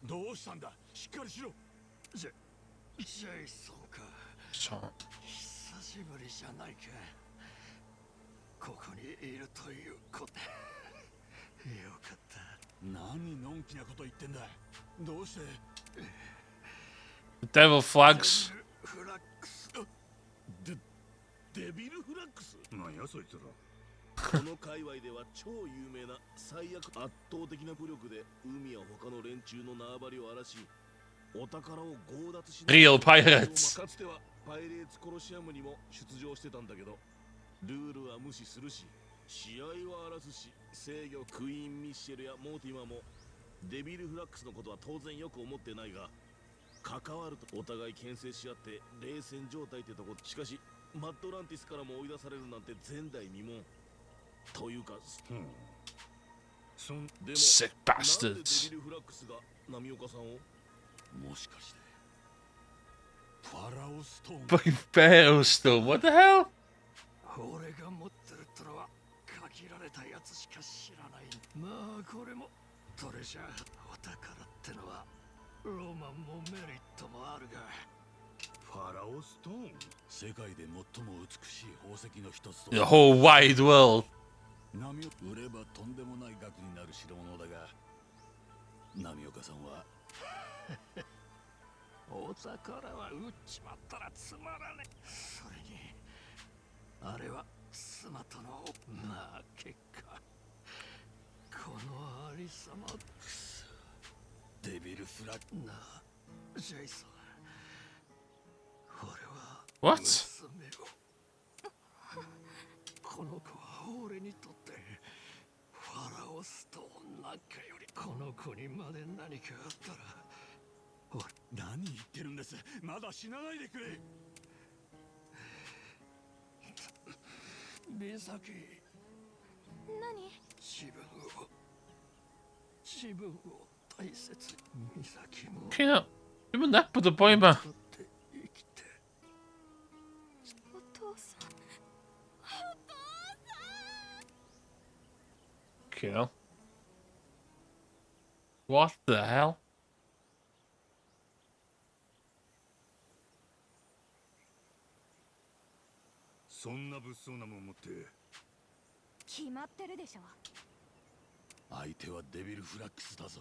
どうしたんだ？しっかりしろ。ジェイソンか。 So, 久しぶりじゃないか。ここにいるということ。よかった。何のんきなこと言ってんだ。どうして？ The devil flags. フラックス。デビルフラックス。なんやそいつら。この界隈では超有名な最悪。圧倒的な武力で海や他の連中の縄張りを荒らし、お宝を強奪し Real pirates. かつてはパイレーツコロシアムにも出場してたんだけど、ルールは無視するし、試合は荒らすし、制御クイーン・ミッシェルやモーティマーもデビルフラックスのことは当然よく思ってないが、関わるとお互い牽制し合って冷戦状態ってとこ。しかし、マッドランティスからも追い出されるなんて前代未聞というか、そんでも、 Sick なんで bastards. デビルフラックスが波岡さんを？もしかしてファラオストーン？ Fucking Pharaoh stone. What the hell? 俺が持ってるってのは、限られたやつしか知らない。まあ、これもトレジャー。お宝ってのはロマンもメリットもあるが。ファラオストーン。世界で最も美しい宝石の一つと。 The whole wide world. 波を売ればとんでもない額になる代物だが、波岡さんは。お宝は売っちまったらつまらねえ。それに、あれは妻との。まあ、結果このありさま。くそ、デビルフラッなあ、ジェイソン、俺は What? 息俺にとってファラオストーンなんかよりこの子にまで何かあったら俺何言ってるんです。まだ死なないでくれ。美咲。何？自分を大切に。美咲も Cyn o... Dwi'm yn nabod y boi ma. お父さん、お父さん。 Cool. What the hell? そんな物騒なもん持って。決まってるでしょ。相手はデビルフラックスだぞ。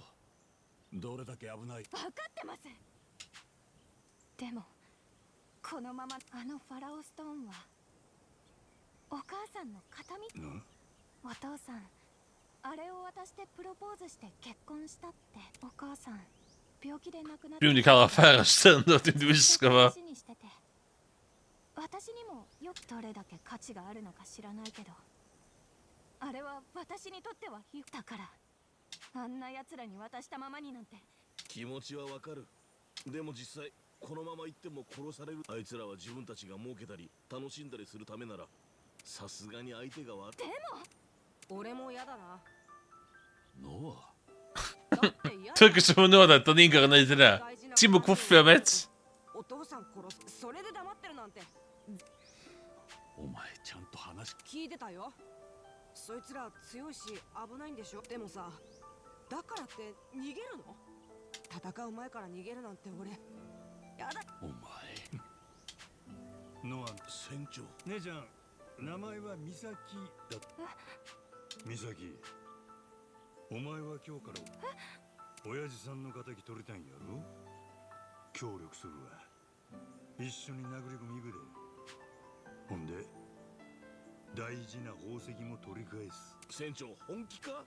どれだけ危ない。分かってます。でも、このままあのファラオストーンはお母さんの形見。な。お父さん、あれを渡してプロポーズして結婚したって。お母さん、病気で亡くなっ Dwi'n mynd i cael y Pharaoh Stone, dwi'n mynd i wisgo fo. 大事にしてて、私にもよく。どれだけ価値があるのか知らないけど、あれは私にとっては秘だから、あんな奴らに渡したままになんて。気持ちはわかる。でも実際、このまま行っても殺される。あいつらは自分たちが儲けたり楽しんだりするためなら、さすがに相手が悪でも。俺も嫌だな。ノア。だって嫌だ。 Took us from Noah, do'n ni'n gorfod neud hynna. Ti'n mwyn cwffio, mate. お父さん殺す。それで黙ってるなんて。お前、ちゃんと話聞いてたよ。そいつら強いし、危ないんでしょ。でもさ、だからって逃げるの？戦う前から逃げるなんて、俺やだ。お前。ノア。船長。姉ちゃん、名前は美咲だ。美咲、お前は今日から親父さんの敵取りたいんやろ？協力するわ。一緒に殴り込み行くで。ほんで、大事な宝石も取り返す。船長、本気か？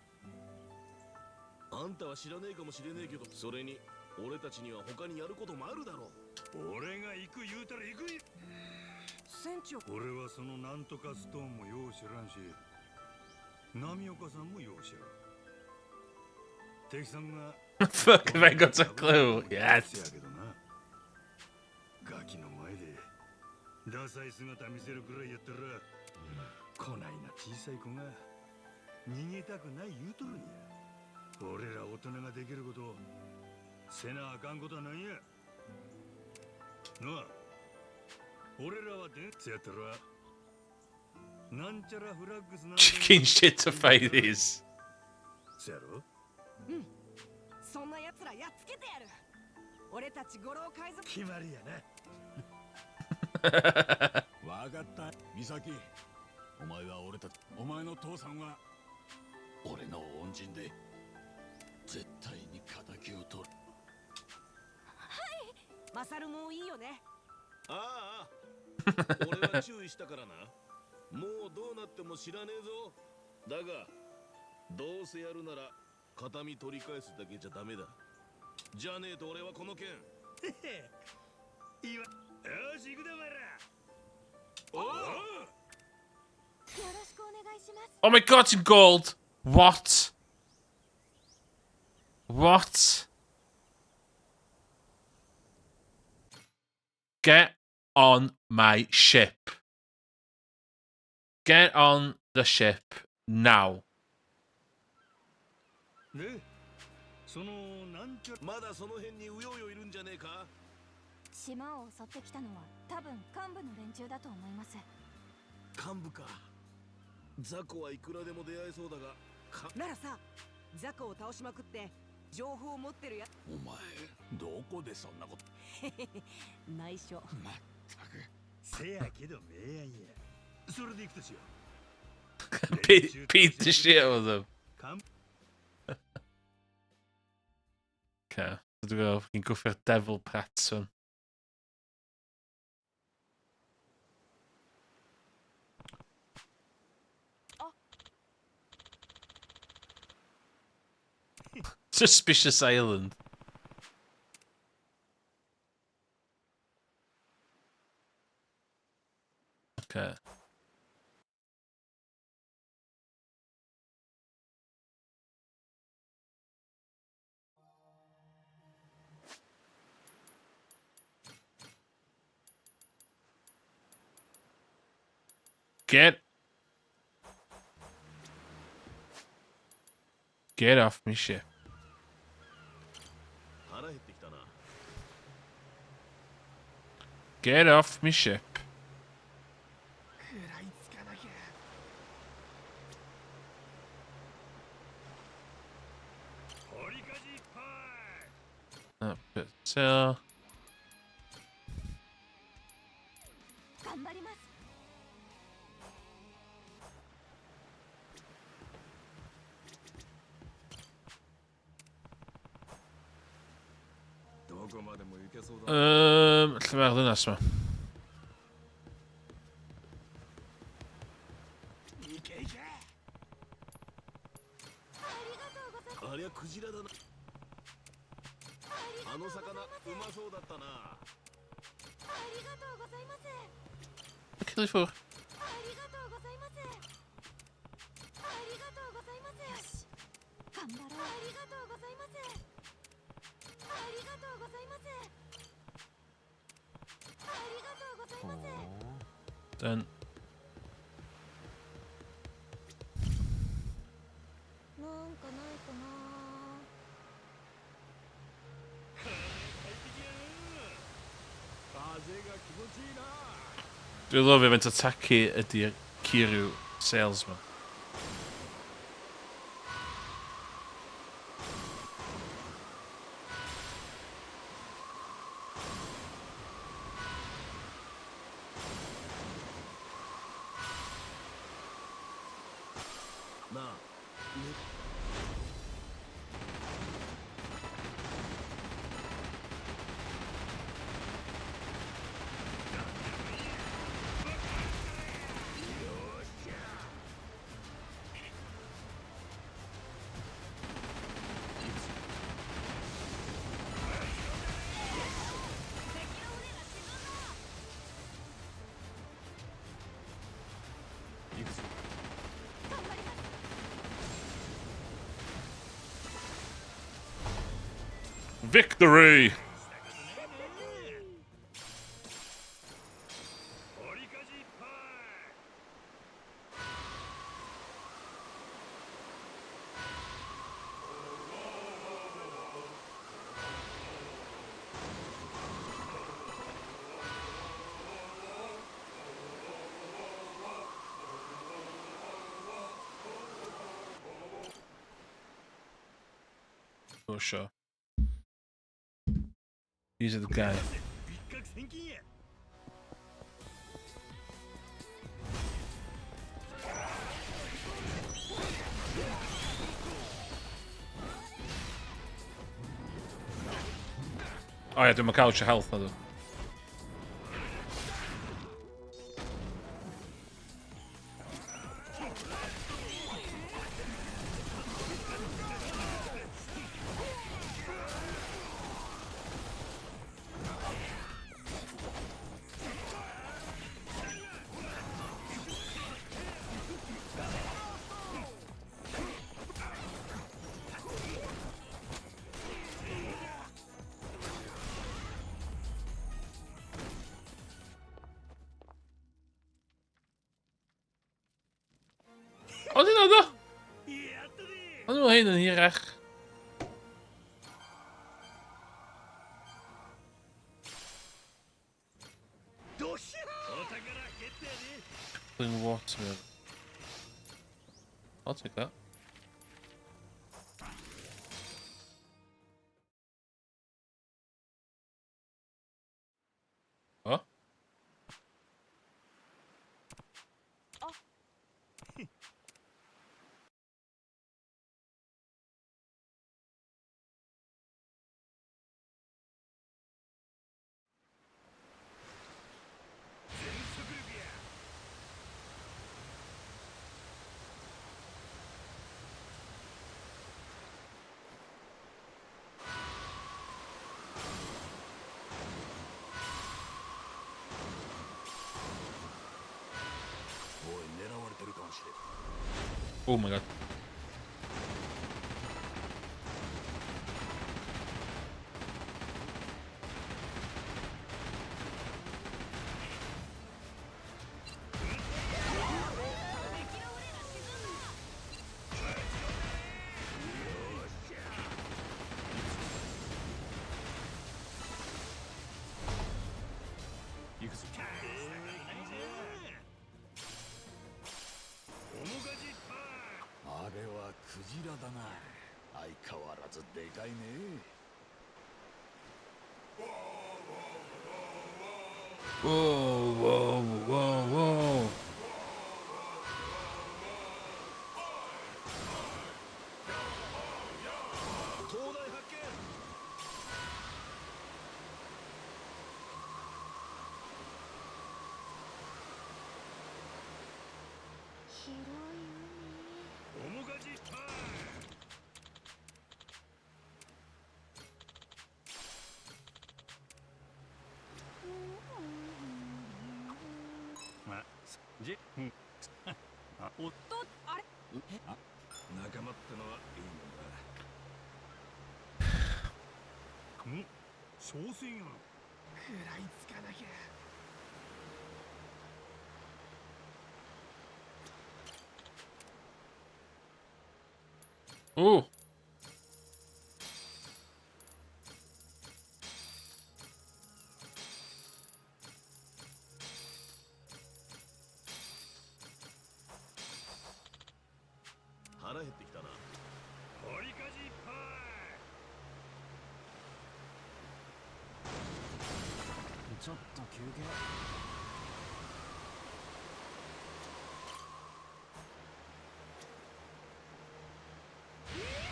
あんたは知らねえかもしれねえけど、それに俺たちには他にやることもあるだろう。俺が行く言うたら行く。船長。俺はそのなんとかストーンもよう知らんし、波岡さんもよう知らん。敵さんが Fuck, have I got a clue? せ Yes. やけどな、ガキの前でダサい姿見せるくらいやったら、こないな小さい子が逃げたくない言うとるんや。俺ら大人ができること、せなあかんことはなんや？ノア、俺らはでせやったら、なんちゃらフラッグスなん Chicken shit to fight these. せやろ？うん、そんな奴らやっつけてやる。俺たち五郎海賊。決まりやな。わかった。美咲、お前は俺たち、お前の父さんは俺の恩人で、絶対に敵を取る。はい。マサルもいいよね？ああ、俺は注意したからな。もうどうなっても知らねえぞ。だが、どうせやるなら形見取り返すだけじゃダメだ。じゃねえと俺はこの件。いいわ。よし、行くで、お前ら。おお。よろしくお願いします。 Oh my God, it's in gold! What? What? Get on my ship. Get on the ship now. で、そのなんちゃまだその辺にうようよいるんじゃねえか？島を襲ってきたのは、多分幹部の連中だと思います。幹部か。雑魚はいくらでも出会えそうだがか。ならさ、雑魚を倒しまくって情報を持ってるや。お前、どこでそんなこと。内緒。まったく。せやけど名案や。それで行くとしよ。 Beat the shit out of them. 幹 Okay. Dwi'n gwybod, fi'n gwffio'r Devil Pets hwn. Suspicious Island. Okay. Get off me ship. 腹減ってきたな。 Get off me ship. 食らいつかなきゃ。 But so 頑張ります。 どこまでも行けそうだ。 Lle mae'r ddynas ma? いけいけ。 ありゃクジラだな。あの魚うまそうだったな。ありがとうございます。 Kill for. ありがとうございます。ありがとうございます。よし、頑張ろう。ありがとうございます。ありがとうございます。ありがとうございます。 Done. なんかないかな。 風が気持ちいいな。 Dwi'n lyfio faint o tacky ydy'r Kiryu salesman. なあね。行くぞ。 Victory! Oh, sure. These are the guy. 一攫千金や。 Oh yeah, dwi'n cael eisiau health na dwi. Oedd hynna do? Ond mae hyn yn hirach. どひゃお宝ゲットやで。 Clean water. I'll take that. Oh? おい、狙われてるかもしれん。 Oh my god. だな。相変わらずでかいね。 Whoa, whoa, whoa, whoa. 灯台発見。広い海。面かじタイム。あじうんあおとあれ。あ仲間ってのはいいもんだ。ん小水魚の食らいつかなきゃ。 Ooh. 腹減ってきたな。折りかじいっぱい。ちょっと休憩。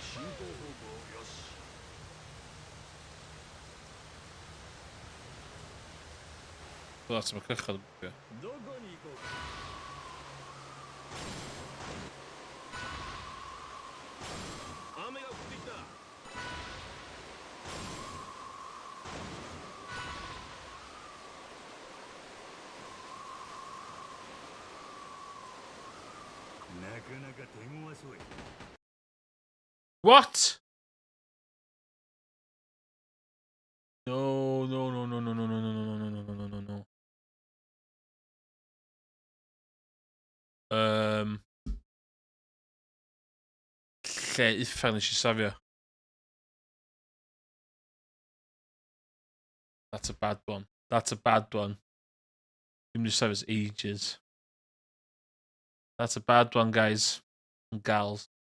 進行方向よし。 Well, that's my cychod. どこに行こうか。雨が降ってきた。なかなか手強そうや。 What? No, no, no, no, no, no, no, no, no, no, no, no, no, no, no. Lle uffern nes i safio? That's a bad one. That's a bad one. Dwi'n mynd i safio ages. That's a bad one, guys and gals.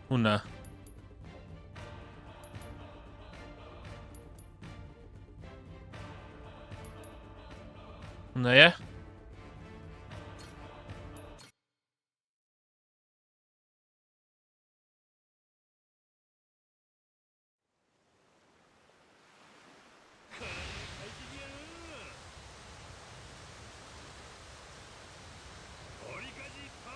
Hwnna. Hwnna, ie? 折りかじいっぱい。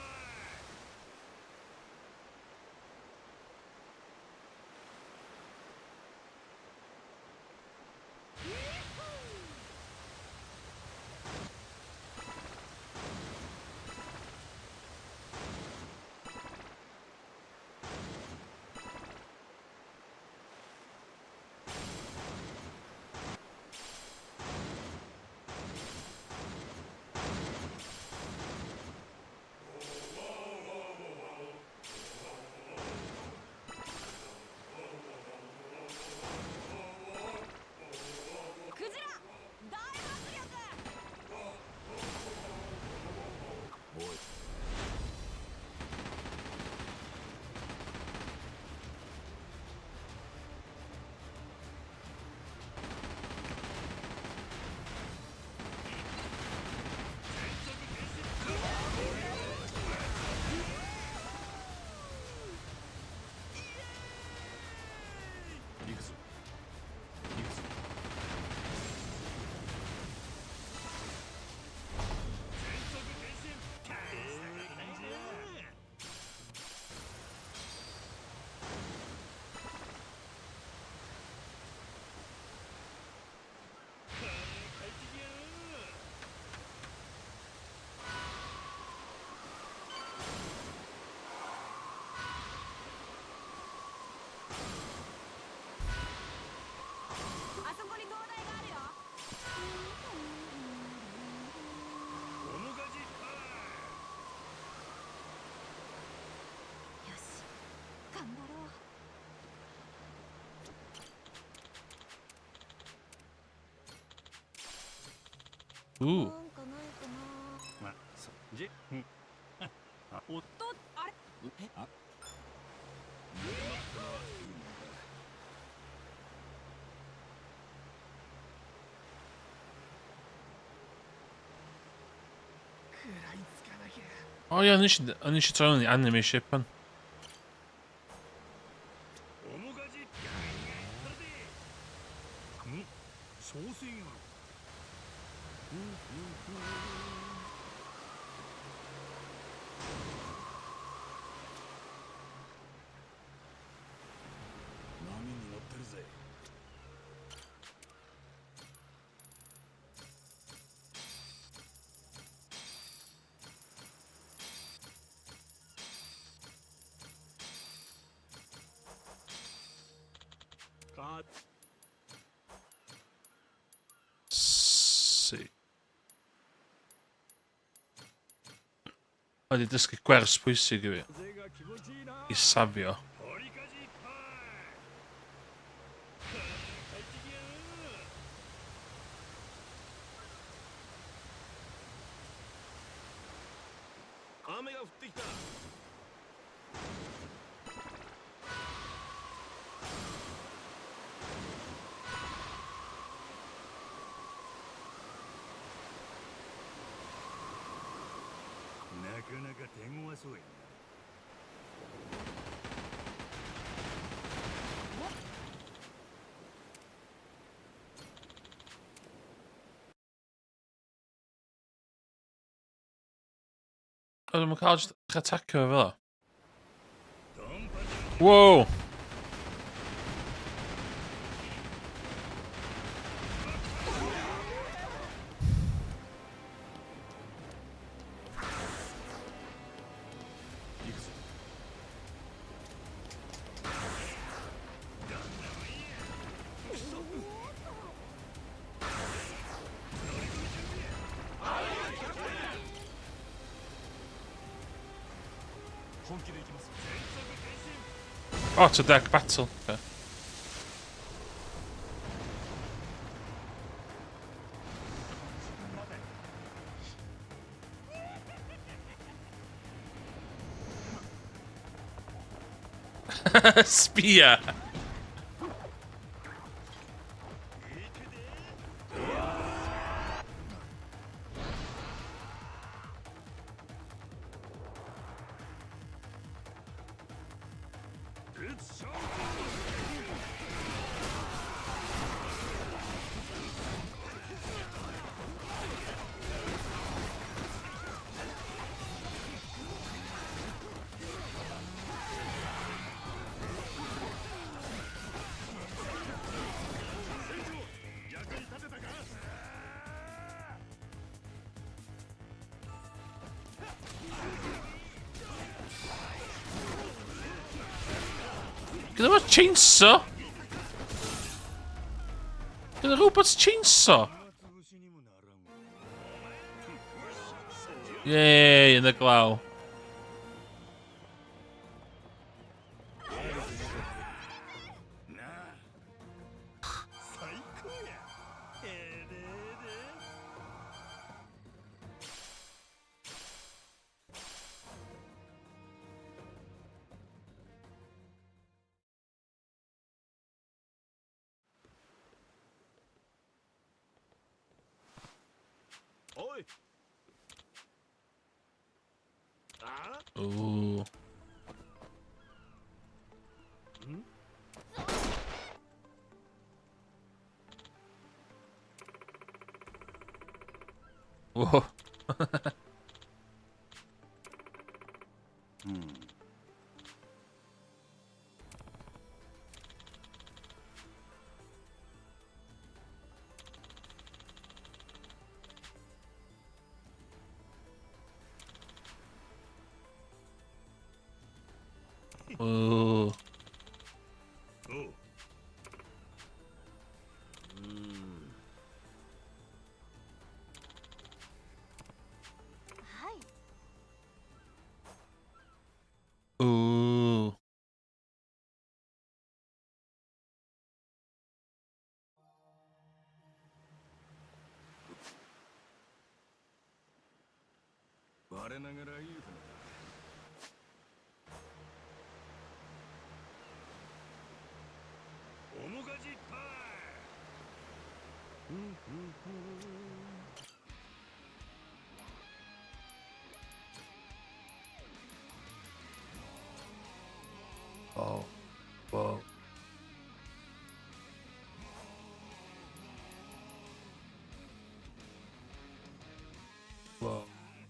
Ooh. なんかないかな。まそじうんあおとあれあ O ie, o'n i eisiau troi hwn i anime ship pan. 面かじガンガンいったるで。ん小生やろ。波に乗ってるぜ。か See. Wedi dysgu gwers pwysig i fi. I safio. 雨が降ってきた。なかなか手強そうやな。 O, dwi'm yn cael jyst attacio fo fel 'a. Wow! Oh, it's a deck battle. Okay. Spear. Gyda fo chainsaw? Gyda robot's chainsaw? Yay, yn y glaw. 最高や。えれれ。おい。あ Ooh. Whoa. Ooh. おう。はい。 Ooh. 我ながらいい船だ。面かじいっぱい。 Oh, whoa. Whoa,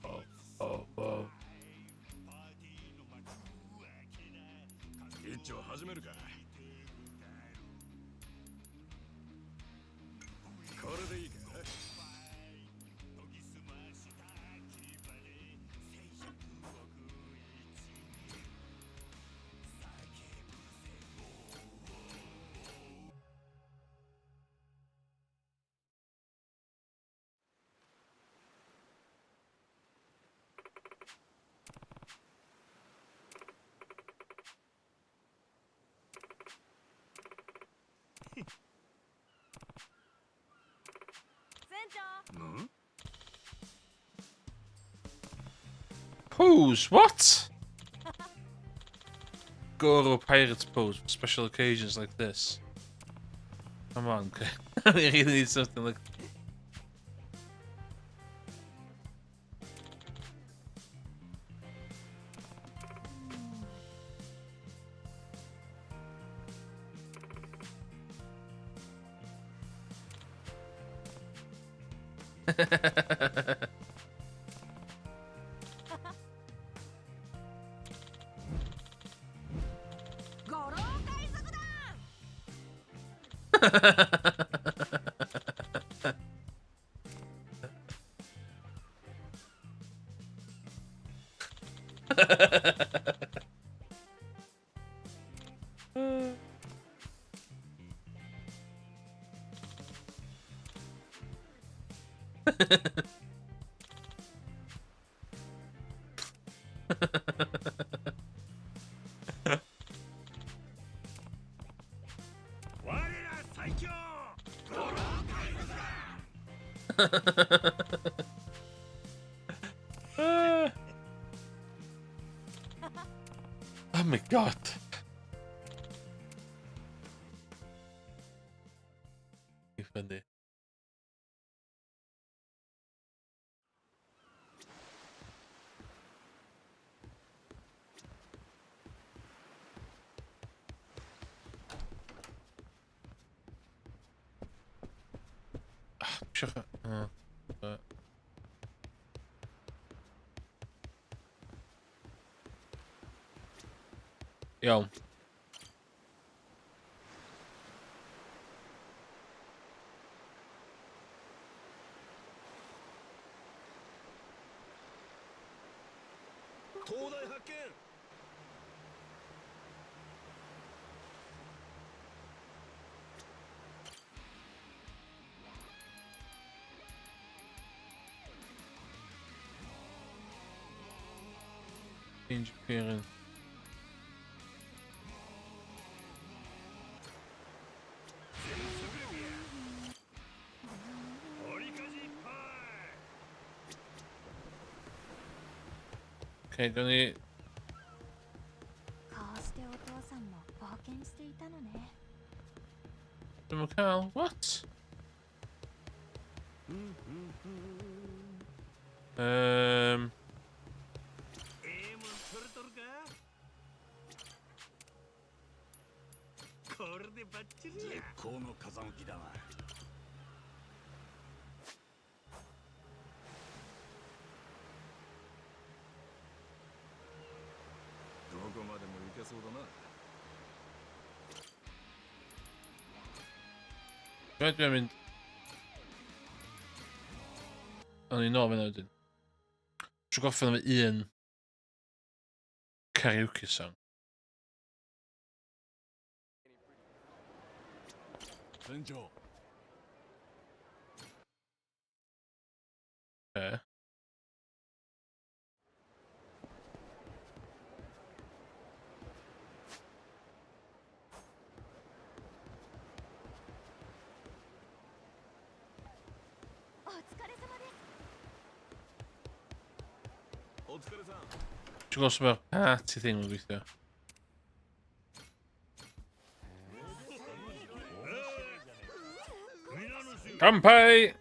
oh, oh, whoa. 一丁始めるか。これでいいか。船長。 Pose, what? Goro Pirates pose for special occasions like this. Come on, we really need something like. 五郎海賊団。我ら最強、五郎海賊だ。 Oh my god. Funny. Ah, siarad. Oh, Iawn. 灯台発見。 Change appearance. Okay, gawn ni. こうしてお父さんも冒険していたのね。 Dim yn cael, what? ええもん取れとるか。これでバッチリや。絶好の風向きだな。どこまでも行けそうだな。 Rhaid dwi'n mynd. O'n i'n nôl fyna wedyn. Trwy gorffen efo un karaoke song. 船長。 Okay. お疲れ様です。Ti'n gwybod sut mae'r party thing yn gweithio? Kanpai!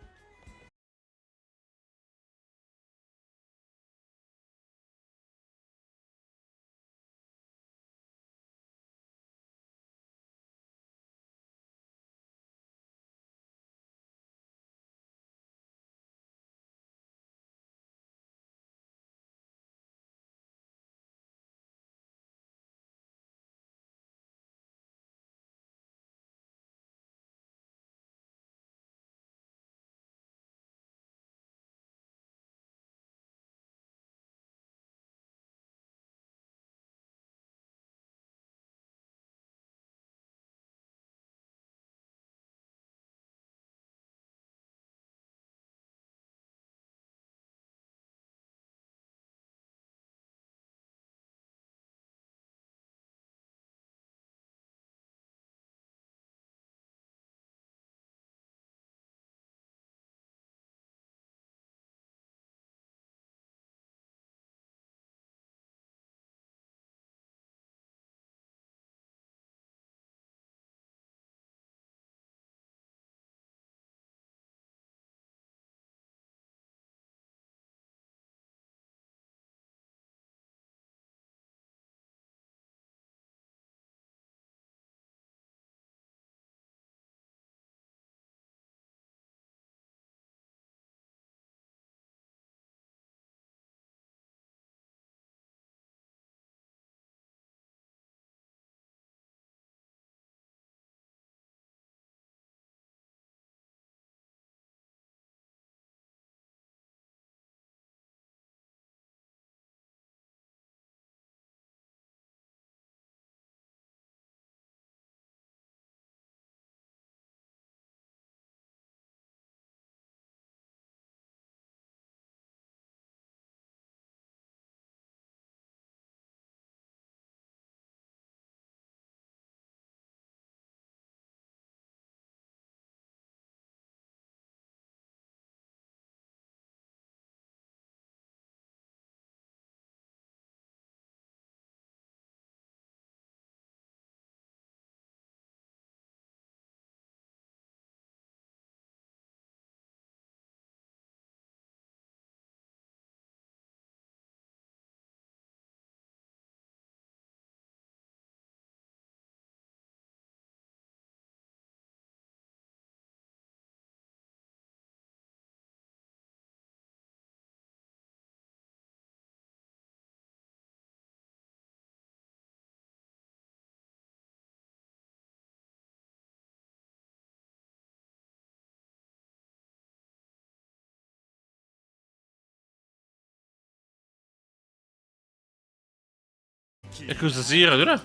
Yakuza Zero, dwi'n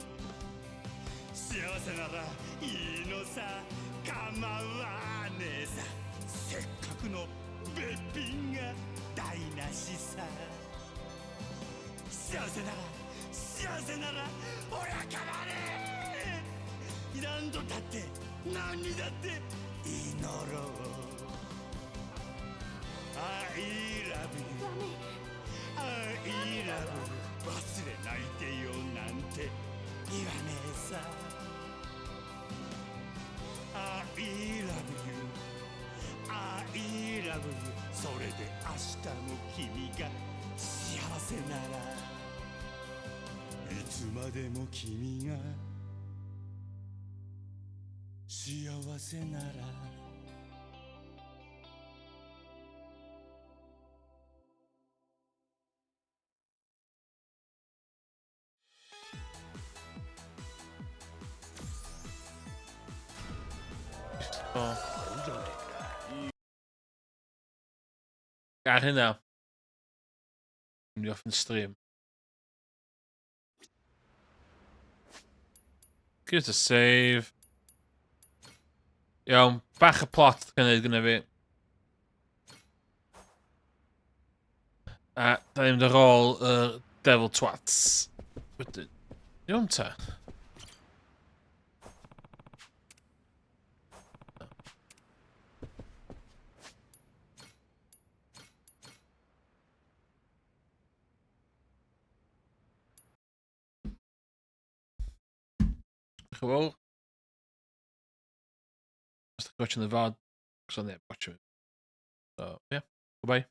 幸せならいいのさ構わねえさせっかくのべっぴんが台無しさ幸せなら幸せなら俺は構わねえ何度だって何にだって祈ろう I love you I love you 忘れないでよなんて言わねえさ I love you I love you それで明日も君が幸せならいつまでも君が幸せなら Ar hynna, mynd i off yn stream. Give it a save. Iawn, bach o plot gan wneud gyda fi. A da ni'n mynd ar ôl y Devil Twats. Wedyn. Iawn ta. Diolch yn fawr. Os ydych chi'n watching the VOD, cos o'n neb watching. So, yeah. Goodbye.